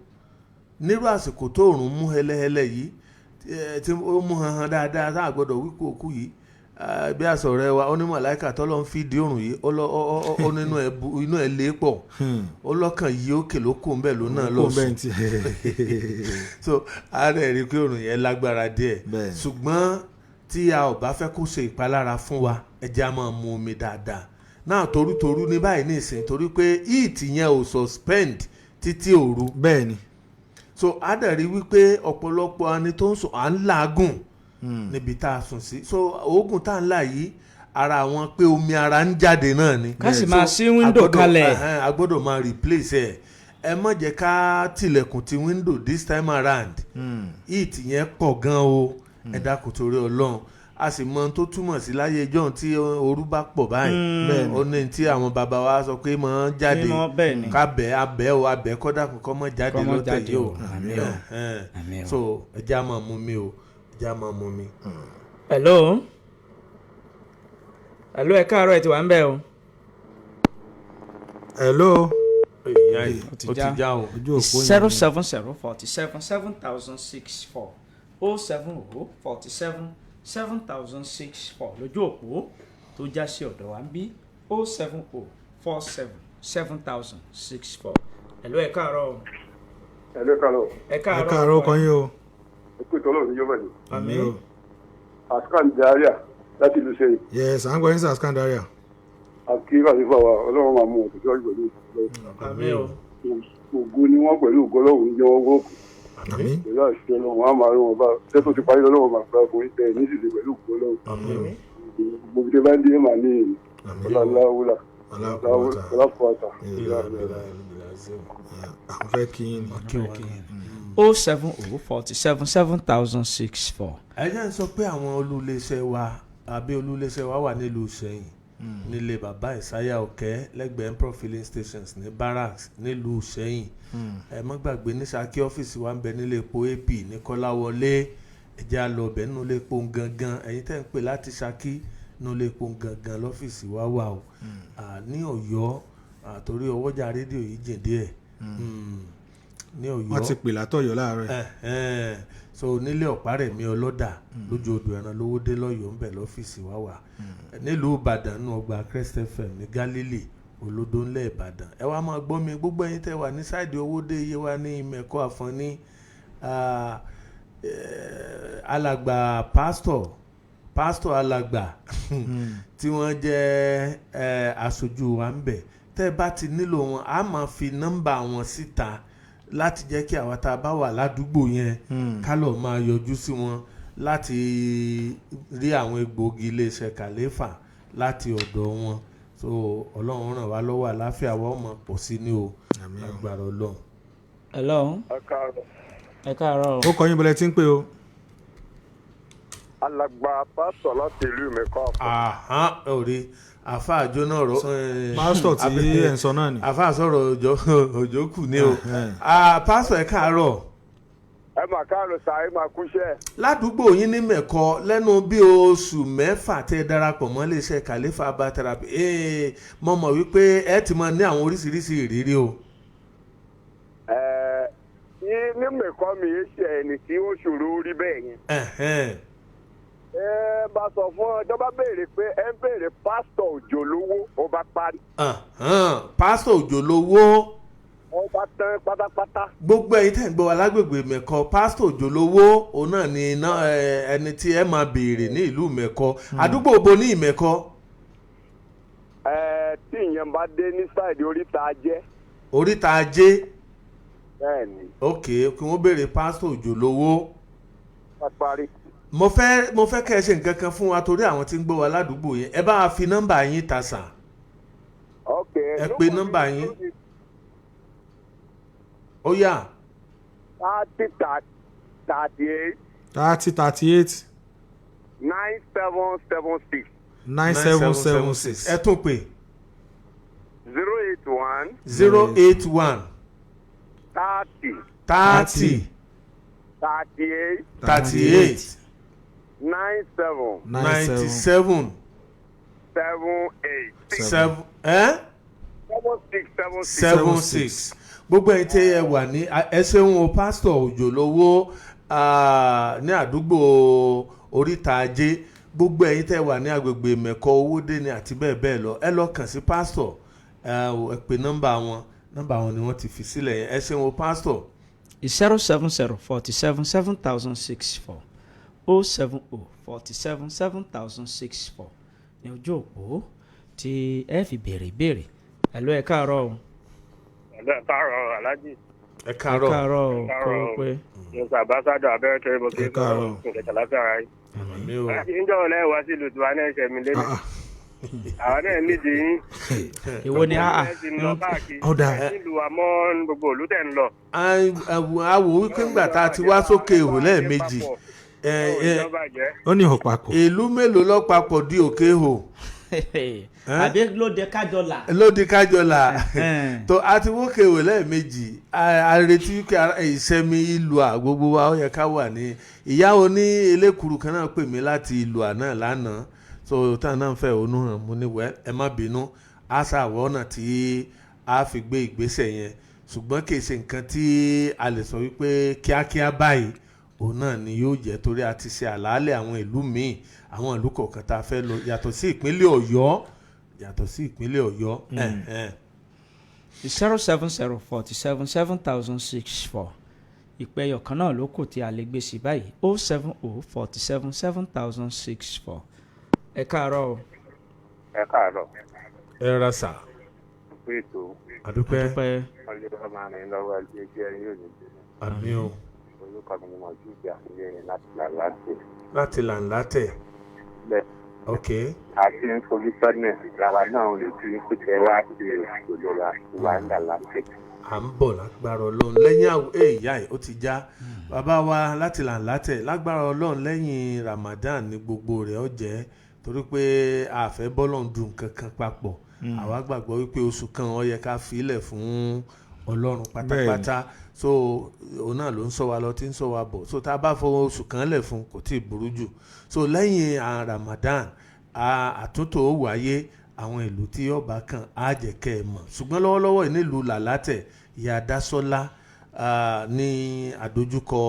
Nírú àsìkò tó òrùn mú hẹlẹhẹlẹ yìí, tí ó mú hanhan dáadáa, tá a gbọ́dọ̀ wípé òkú yìí, bí àsọ̀rẹ́ wa ó ní màláìka tọ́lọ́ ń fìdí òrùn yìí, ó lọ ó nínú ẹ̀ inú ẹ̀ lé pọ̀, ó lọ́kàn yìí òkè ló kó ń bẹ̀ ló náà lọ Kó bẹ́ẹ̀ sùn. ti. So ààrẹ rí i pé òrùn yẹn lágbára díẹ̀. Ṣùgbọ́n tí a ò bá fẹ́ kó ṣe ìpalára fún wa, ẹ jẹ́ á máa mu omi dáadáa náà torútorú ní báyìí ní ìsìn, torí pé heat yẹn ò suspend títí òru. So a dẹ̀ rí wípé ọ̀pọ̀lọpọ̀ ẹni tó ń sùn, à ń làágùn níbi tá a sùn sí. So oògùn tá à ń là yìí, ara àwọn pé omi ara ń jáde náà ni. Ká sì máa So, ṣí window kalẹ̀. Ẹhẹ́n, a gbọ́dọ̀ máa replace ẹ̀. Ẹ má jẹ́ ká tilẹ̀kùn ti window this time around. Heat yẹn pọ̀ gan o. Ẹ dákun, torí Ọlọ́run. A sì mọ ohun tó túmọ̀ sí láyé ijọ́un tí ooru bá pọ̀ báyìí. Ó ní tí àwọn bàbá wa sọ pé mọ̀ ń jáde. Mímọ́, bẹ́ẹ̀ ni. Kábẹ́ abẹ́ o, abẹ́ kọ́dà kọ́ mọ́ jáde Kọ́ mọ́ lọ́tẹ̀ jáde yìí o. o. Àmín o. Ẹhẹ́n. Àmín o. So ẹ jẹ́ á máa mú mi o, ẹ jẹ́ á máa mú mi. Hello, hello, ẹ káàárọ̀, ẹ ti wà ń bẹ̀ o. Hello. Ìyá yìí, Ó ti ó ti já. já o. Ojú òpó yẹn. 070 47 7064, 070 47 7064 lójú òpó tó já sí ọ̀dọ̀ wa ń bí: 070 47 7064. Hello, ẹ káàárọ̀ o. Ẹ̀lú kálọ̀. Ẹ Ẹ káàárọ̀. káàárọ̀ kan yín o. Ẹkú ìtọ́lọ̀ ní yọ́bà ni. Àmín. O. Askan Daria láti ìlú Sẹ́yìn. Yes, à ń gbọ́ yín sir, Skandaria. Àti kàlífà wa, Ọlọ́run máa mú òkú síwájú pẹ̀lú Àmín o. ògo ni wọ́n pẹ̀lú ògo Ọlọ́run ní jẹ́ wọ́n wọ́ọ̀kù. Àmín. Pẹ̀lú àṣẹ Ọlọ́run, á máa rí wọn bá tẹ́tù ti parí lọ́wọ́, máa gbà fún ẹ nísìsiyìí pẹ̀lú ògo Ọlọ́run. Àmín. Gbogbo ibi tẹ́ bá ń dé màá ní ìlú. Àmín. Ọláńláwùlà. Ọlákùwàtà. Ọláfọ̀ọ́tà. Àwọn fẹ́ kí yín ni. 070 47 7064. Ẹ jẹ́ ń sọ pé àwọn olúléeṣẹ́ wa, àbí olúléeṣẹ́ wa wà nílùú Ìṣẹ̀yìn, nílé bàbá Ìsáyà Ọ̀kẹ́, lẹ́gbẹ̀ẹ́ Emperor filling stations ní Barracks nílùú Ìṣẹ̀yìn. Ẹ má gbàgbé, ní Ṣakí, ọ́fíìsì wa ń bẹ nílé epo AP ní Kọ́láwọlé. Ẹ jẹ́ á lọ ọbẹ̀ nínú ilé epo gangan. Ẹ̀yin tẹ́ ń pè láti Ṣakí, nínú ilé epo gangan lọ́fíìsì wa wà o. Ní Ọ̀yọ́. Torí ọwọ́jà rédíò yìí jìn díẹ̀. Ní Ọ̀yọ́ Wọ́n ti pè látọ̀yọ́ láàárọ̀ yìí. So nílé Ọ̀párẹ̀mí ọlọ́dà lójú odò ẹran lówó dé lọ́yọ̀ọ́ ń bẹ̀ lọ́fíìsì wa wà nílùú Ìbàdàn, nù ọgbà Crest FM ní Galilee, Olódó ńlẹ̀ Ìbàdàn. Ẹ wá máa gbọ́ mi, gbogbo ẹ̀yin tẹ́ wà ní side Owódé, iye wa ní Ìmẹ̀kọ Àfọ̀n alàgbà pásítọ̀ alàgbà tí wọ́n jẹ́ aṣojú wa ń bẹ̀. Tẹ́ ẹ bá ti nílò wọn, a máa fi nọ́mbà wọn síta láti jẹ́ kí àwa tá a bá wà ládùúgbò yẹn ká lọ máa yọjú sí wọn láti rí àwọn egbòogi iléeṣẹ́ Kàléfà láti ọ̀dọ̀ wọn. So Ọlọ́run ràn wá lọ́wọ́, àláfíà wa ó máa pọ̀ sí ní o, agbára Ọlọ́run. Hello. Ẹ káàárọ̀. Ẹ káàárọ̀ o. Ó kọ yín bọ́lẹ̀ tí ń pè o. Alàgbà pásítọ̀ láti ìlú Ìmẹ̀kọ. Àhán òre àfa àjọ náà rọ. Pásítọ̀ tí ẹ̀ ń sọ náà ni. Àfa sọ̀rọ̀ òjò òjò kù ní o. Pásítọ̀, ẹ káàárọ̀. Ẹ mà káàárọ̀ sà, ẹ mà kúṣẹ́. Ládùúgbò yín ní Mẹ̀kọ, lẹ́nu bí oṣù 6 tẹ́ darapọ̀ mọ́ iléeṣẹ́ Khalifa Herbal Therapy, mo mọ̀ wípé ẹ ti máa ní àwọn oríṣiríṣi ìrírí o. Ẹ ní Mẹ̀kọ mi yé ṣe ẹni tí ó ṣòro rí bẹ́ẹ̀ yẹn. Ẹ bá sọ fún ọ tó bá béèrè pé ẹ ń béèrè pásítọ̀ Òjò lówó, ó bá parí. Pásítọ̀ Òjò lówó. Ó bá tán pátápátá. Gbogbo ẹ̀yin tẹ́ ń gbọ́ wa lágbègbè Mẹ̀kọ, pásítọ̀ Òjò lówó òun náà ni iná ẹni tí ẹ máa béèrè ní ìlú Mẹ̀kọ. Àdúgbò bo ní Ìmẹ̀kọ? Ẹ tí ìyẹn bá dé ní side oríta Ajé. Oríta Ajé. Bẹ́ẹ̀ni. Ok, kí wọ́n béèrè pásítọ̀ Òjò lówó. Bá parí. Mo fẹ́ kẹ́ ẹ ṣe nǹkan kan fún wa torí àwọn tí ń gbọ́ wa ládùúgbò yẹn. Ẹ bá wa fi nọ́mbà yín ta sà. Ok. Ẹ pe nọ́mbà yín. Ó yá. 30 38. 30 38. 9776. 9776. Ẹ tún pè. 081. 081. 30. 30. 38. 38. 97. 97. 78. 7 ẹ́. 76 76. 76. Gbogbo ẹ̀yin tí ẹ wà ní, ẹ ṣeun o, pásítọ̀ Òjò lówó ní àdúgbò oríta Ajé. Gbogbo ẹ̀yin tẹ́ wà ní agbègbè Mẹ̀kọ, Owódé ni àti bẹ́ẹ̀ bẹ́ẹ̀ lọ, ẹ lọ kàn sí pásítọ̀. Ẹ pè nọ́mbà wọn, nọ́mbà wọn ni wọ́n ti fi sílẹ̀ yẹn. Ẹ ṣeun o, pásítọ̀. 070 47 7064, 070 47 7064 ní ojú òpó tí ẹ fi béèrè ìbéèrè. Hello, ẹ káàárọ̀ o. Ẹ káàárọ̀, aláàjì. Ẹ káàárọ̀. Ẹ káàárọ̀ o. Ẹ káàárọ̀. Kọ́ pé. Mr Ambassador abẹ́rẹ́ kẹrin mo kí Ẹ káàárọ̀. Kẹ̀kẹ́ láfíà ara yín. Àmín o. Aláàjì, ń jọ̀wọ́ lẹ́yìn wá sí ìlú tiwa náà ṣẹ̀mí lẹ́nu. Àwọn náà nídìí yín. Èwo ni àà? Ẹ ti ń lọ káàkiri. Ó dáa. Nílùú àmọ́ gbogbo ìlú tẹ̀ ń lọ. A wò wípé ńgbà tá a ti wá sókè ihò lẹ́ẹ̀mejì, Ìjọba jẹ́. Ó ní ìhò papọ̀. Ìlú mélòó ló papọ̀ di òkè ihò? Àbí lóde kájọlà. Lóde kájọlà tó a ti wókè ihò lẹ́ẹ̀mejì, a retí pé ìṣẹ́mi ìlú à gbogbo wa ó yẹ ká wà ní. Ìyá oní elékuru kan náà pè mí láti ìlú à náà lánàá, so táwọn náà ń fẹ́ ònú hàn. Mo ní wẹ́ ẹ má bínú, a ṣàwọ̀ ọ̀nà tí a fi gbé ìgbésẹ̀ yẹn, ṣùgbọ́n kì í ṣe nǹkan tí a lè sọ wípé kíákíá báyìí òun náà ni yóò jẹ́, torí a ti ṣe àlàálẹ̀ àwọn ìlú míì, àwọn ìlú kọ̀ọ̀kan tá a fẹ́ lọ yàtọ̀ sí ìpínlẹ̀ Ọ̀yọ́, yàtọ̀ sí ìpínlẹ̀ Ọ̀yọ́. 070 47 7064. Ìpẹyọ kan náà ló kù tí a lè gbé sí báyìí, 070 47 7064. Ẹ káàárọ̀ o. Ẹ káàárọ̀. Ẹ ra sà. Pé ètò. Àdúpẹ́. Àdúpẹ́. Ọlọ́run máa rìn lọ́wọ́ ẹgbẹ́ ẹgbẹ́ ẹni yóò ní bínú. Àmín o. Orúkọ mi ni mo jù bí àfihàn yẹn láti làlátẹ̀. Láti làǹlátẹ̀. Bẹ́ẹ̀. Ok. Àti ń fojú sọ́nà làwa náà lè fi kúkẹ́ wá sí ìjọba ìwà ń làlátẹ̀. À ń bọ̀ lágbára Ọlọ́run lẹ́yìn àwọ̀ ìyá ẹ̀ ó ti já bàbá wa láti làǹlátẹ̀. Lágbára Ọlọ́run, lẹ́yìn Ramadan ní gbogbo rẹ̀ ó jẹ́, torí pé àfẹ́ bọ́lọ̀ ń dùn kankan papọ̀. Àwa gbàgbọ́ wípé oṣù kan ó yẹ ká filẹ̀ fún Ọlọ́run pátápátá, so òun náà ló ń sọ wa lọ tí ń sọ wa bọ̀, so tá a bá fọwọ́ oṣù kan lẹ̀ fún kò tí ì burú jù. So lẹ́yìn Ramadan, àtúntò ó wáyé. Àwọn ìlú tí ọba kan á jẹ́ kẹ́ ẹ mọ̀, ṣùgbọ́n lọ́wọ́lọ́wọ́ yìí, nílùú Làlátẹ̀, Ìyá Dásọ́lá ní àdójúkọ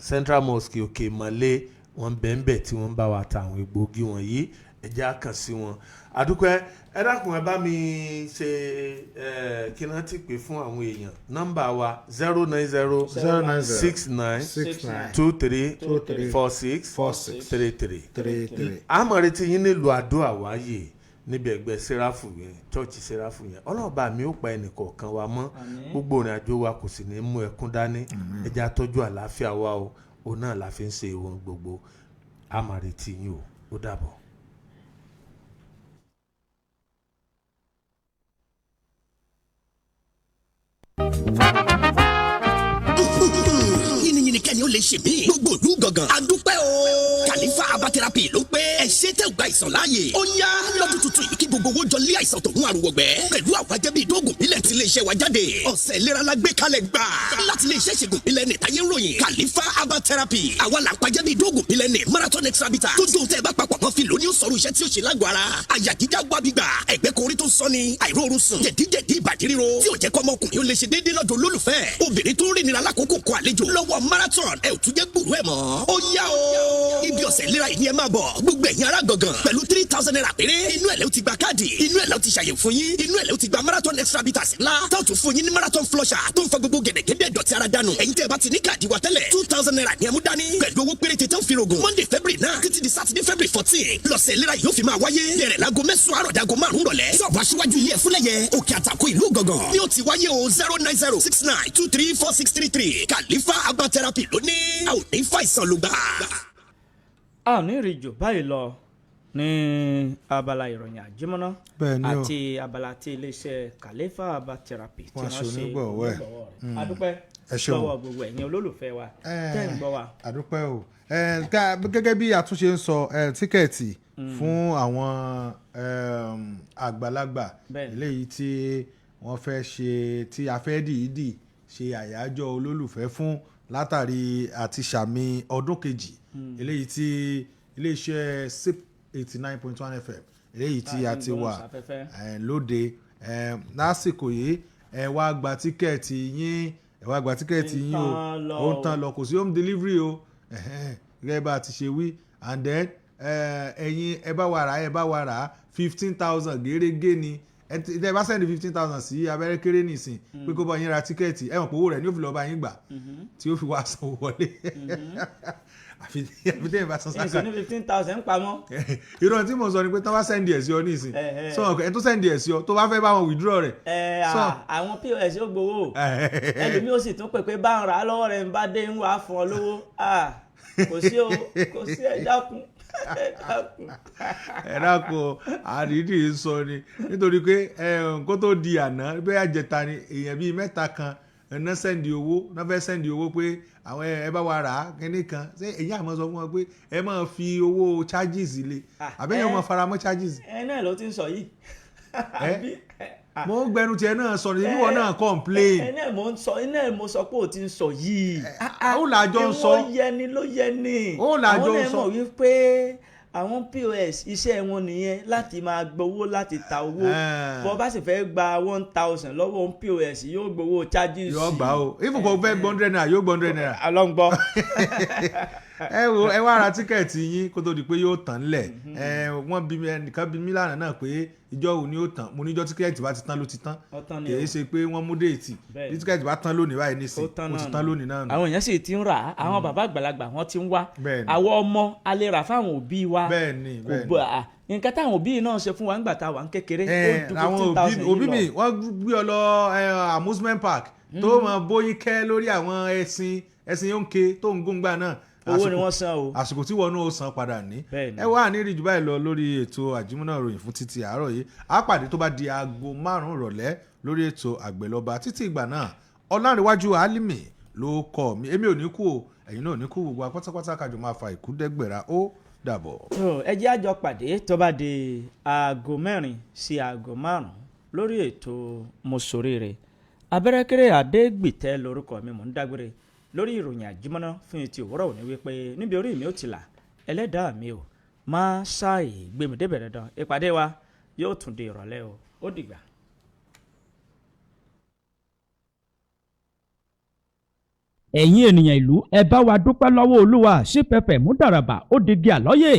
Central Mosque, Òkè Ìmọ̀lé, wọn bẹ́ẹ̀nbẹ́ẹ̀ tí wọ́n ń bá wa ta àwọn egbòogi wọ̀nyí. Ẹ jẹ́ á kàn sí wọn. Àdúpẹ́. Ẹ dákun, ẹ bá mi ṣe ẹ kí náà ti pè fún àwọn èèyàn. Nọ́mbà wa, 090 090 69 69 23 23 46 46 33 33. Àmọ́ retí yín nílùú Àdó Àwáyè, níbi ẹgbẹ́ Sẹ́ráfù yẹn, chọ́ọ̀chì Sẹ́ráfù yẹn. Ọlọ́ọ̀bá mi ó pa ẹnìkọ̀ọ̀kan wa mọ́. Gbogbo ìrìn àjò wa kò sì ní mú ẹkún dání. Ẹ jẹ́ á tọ́jú àlàáfíà wa o. Òun náà la fi ń ṣe ìwọ̀n gbogbo. Àmọ́ retí yín o. Ó dàbọ̀. Yìnyín kẹ́ni ó lè ṣe mí. Gbogbo ìlú gangan. A dúpẹ́ o. Kàlífà herbal therapy ló pé. Ẹ ṣe tẹ́ gba ìsàn láàyè. Ó yá, lọ́dún tuntun yìí, kí gbogbo owó jọ lé àìsàn tó ń àrùwọ̀gbẹ́. Pẹ̀lú àwọn ajẹ́bí ìdógùn bílẹ̀ tí iléeṣẹ́ wa jáde. Ọ̀sẹ̀ ìlera la gbé kalẹ̀ gbà. Láti iléeṣẹ́ ìṣègùn bílẹ̀ ní ìtayé ròyìn. Kàlífà herbal therapy. Àwa là ń pajẹ́ bí ìdógùn bílẹ̀ ní marathon extra bitter. Tó dùn tẹ́ ẹ bá papọ̀ mọ́ fi lóní ó sọ̀rọ̀ iṣẹ́ tí ó ṣe lágọ̀ọ́ ara. Àyà jíjá wá gbígbà. Ẹ̀gbẹ́ korí tó ń sọ ni. Àìróorun sùn. Jẹ̀díjẹ̀dí, ìbàdí ríro. Tí ò jẹ́ kọ́mọkùnrin ó lè ṣe déédéé lọ́dọ̀ olólùfẹ́. Obìnrin tó ń rìn nira lákòókò kọ àlejò. Lọ́wọ́ marathon, ẹ ò tún jẹ́ gbùrú ẹ̀ mọ́. Ó yá o. Ibi ọ̀sẹ̀ ìlera yìí ni ẹ máa bọ̀. Gbogbo ẹ̀yin ará gangan. Pẹ̀lú ₦3,000 péré. Inú ẹ̀ lẹ́ ti gba káàdì. Inú ẹ̀ lẹ́ ti ṣàyẹ̀wò fún yín. Inú ẹ̀ lẹ́ ti gba marathon extra bitters ńlá. Táwọn tún fún yín ní marathon flusher tó ń fa gbogbo gẹ̀dẹ̀gẹ̀dẹ̀ dọ̀tí ara dànù. Ẹ̀yin tẹ́ ẹ bá ti ní káàdì wa tẹ́lẹ̀, ₦2,000 ni ẹ mú dání. Pẹ̀lú owó péréte tó ń fi rògùn. Monday, February 9 títí di Saturday, February 14. Lọ́sẹ̀ ìlera yìí yóò fi máa wáyé. Bẹ̀rẹ̀ láago 9 àárọ̀ dago 5 rọ̀lẹ́. Ṣọ́ọ̀bù aṣíwájú ilé ẹ̀fúnlẹ̀yẹ, Òkè Àtàkù, ìlú Gangan. Ní ó ti wáyé o, 09069234633. Kàlífà herbal therapy lónìí. A ò ní fàìsàn lùgbà. A ò ní rí jù báyìí lọ ní abala ìròyìn àjímọ́ná Bẹ́ẹ̀ ni o. àti abala tí iléeṣẹ́ Khalifa Herbal Therapy tí Wọ́n wọ́n ṣe ṣe onígbọ̀wọ́ ẹ̀. onígbọ̀wọ́ rẹ̀. A dúpẹ́ Ẹ ṣeun. lọ́wọ́ gbogbo ẹ̀yin olólùfẹ́ wa tẹ́ ń gbọ́ wa. Àdúpẹ́ o. Gẹ́gẹ́ bí àtúnṣe ń sọ, ticket fún àwọn àgbàlagbà eléyìí tí wọ́n fẹ́ ṣe, tí a fẹ́ dìídì ṣe àyájọ́ olólùfẹ́ fún látàrí àti sàmì ọdún kejì eléyìí tí iléeṣẹ́ SIP 89.1 FM eléyìí tí Tá a a ti ti ń wà gbóhùn sáfẹ́fẹ́. Lóde lásìkò yìí, ẹ wá gba ticket yín, ẹ wá gba ticket yín o. Ń tán lọ Ó ń tán o. lọ, kò sí home delivery o. Gẹ́gẹ́ bá a ti ṣe wí. And then ẹ̀yin ẹ bá wa rà á, ẹ bá wa rà á, 15,000 gẹ́rẹ́gẹ́ ni. Ẹ bá send 15,000 sí abẹ́rẹ́ kéré nìsín pé kó bá yín ra ticket, ẹ mọ̀ pé owó rẹ̀ ni ó fi lọ́ọ́ bá yín gbà tí ó fi wá sanwó wọlé, àfi tẹ́yìn bá san Ìsìn sáká. ní 15,000 ń pamọ́. Irọ́ tí mo sọ ni pé tán bá send ẹ̀ sí ọ nísìn, Eh, eh. sọ ẹ tó send ẹ̀ sí ọ, tó bá fẹ́ bá wọn withdraw rẹ̀. Ẹ àwọn POS ó gbowó, ẹlòmíì ó sì tún pè pé bá ń rà á lọ́wọ́ rẹ̀, ń bá dé ń wàá fún ọ lówó. Ah, kò sí o, kò sí. Ẹ dákun, ẹ dákun. Ẹ dákun, àdídì ń sọ ni nítorí pé kó tó di àná, bẹ́ẹ̀ àjẹta ni èèyàn bíi mẹ́ta kan ẹ̀ná send owó náà, fẹ́ send owó pé àwọn ẹ bá wa rà á kínní kan. Ṣé èyí àmọ́ sọ fún wọn pé ẹ máa fi owó charges lé àbẹ́yẹn eh. máa fara mọ́ charges? Ẹ náà ló ti ń sọ yìí. Ẹ mo ń gbẹnu tiẹ̀ náà sọ ni, ìwọ náà complain. Ẹ náà mo ń sọ, ẹ náà mo sọ pé o ti ń sọ yìí. Ó làjọ ń sọ. Ìwọ yẹni ló yẹni. Ó làjọ ń Àwọn náà sọ. mọ̀ wípé àwọn POS, iṣẹ́ wọn nìyẹn láti máa gbowó, láti ta owó. Bọ́ bá sì fẹ́ gba 1,000 lọ́wọ́ POS, yóò gbowó charges. Yóò gbà o. If kò fẹ́ gbọ́ ₦100, yóò gbọ́ ₦100. Alọ́ngbọ́. Ẹ wo, ẹ wá ra ticket yín kó tó di pé yóò tán lẹ̀. Ẹ wọ́n bí mi, ẹnìkan bí mi lánàá náà pé ìjọ wo ni ó tán. Mo níjọ́ ticket bá ti tán ló ti tán. Ó tán ni Kì í o. ṣe pé wọ́n mú date. Bí ticket bá tán lónìí báyìí nísìn, Ó tán ó ti náà tán nù. lónìí náà nù. Àwọn èèyàn sì ti ń rà á. Àwọn bàbá àgbàlagbà wọn ti ń wá. Àwọn ọmọ a lè rà fáwọn òbí wa. Bẹ́ẹ̀ni, Kò bẹ́ẹ̀ni. bọ́ à nǹkan táwọn òbí náà ṣe fún wa nígbà tá a wà ń kékeré, ó ju Àwọn fifteen òbí thousand òbí yìí mi lọ. wọ́n gbé ọ lọ amusement park tó mọ bóyí kẹ́ lórí àwọn ẹṣin, ẹṣin òǹkè tó ń gúngbà náà. Owó ni wọ́n san o. Àsìkò tí wọn náà san padà ní. Ẹ wá ní rí jù báyìí lọ lórí ètò àjímúná ìròyìn fún títí àárọ̀ yìí. Á pàdé tó bá di aago 5 ìrọ̀lẹ́ lórí ètò Àgbẹ̀lọba. Títí ìgbà náà, Ọlárẹ̀wájú Álímì ló kọ́ mi. Èmi ò ní kú o, ẹ̀yin náà ò ní kú. Gbogbo apátápátá kájọ máa fa ìkúdẹ́gbẹ̀rà. Ó dàbọ̀. Tó, ẹ jẹ́ àjọ pàdé tó bá di aago 4 sí aago 5 lórí ètò Mọ́sóríire. Abẹ́rẹ́kẹ́rẹ́ Adégbìtẹ́ lórúkọ mi. Mò ń dágbére lórí ìròyìn àjímọ́ná fún ti òwúrọ̀ òní wípé níbi orí mi ò ti là, ẹlẹ́dàá mi ò. Má ṣàì gbèmí débẹ̀ dandan. Ìpàdé wa yóò tún di ìrọ̀lẹ́ o. Ó dìgbà. Ẹ̀yin ènìyàn ìlú, ẹ bá wa dúpẹ́ lọ́wọ́ Olúwa. Sí pẹpẹ mú dàràbà ó digi àlọ́yè.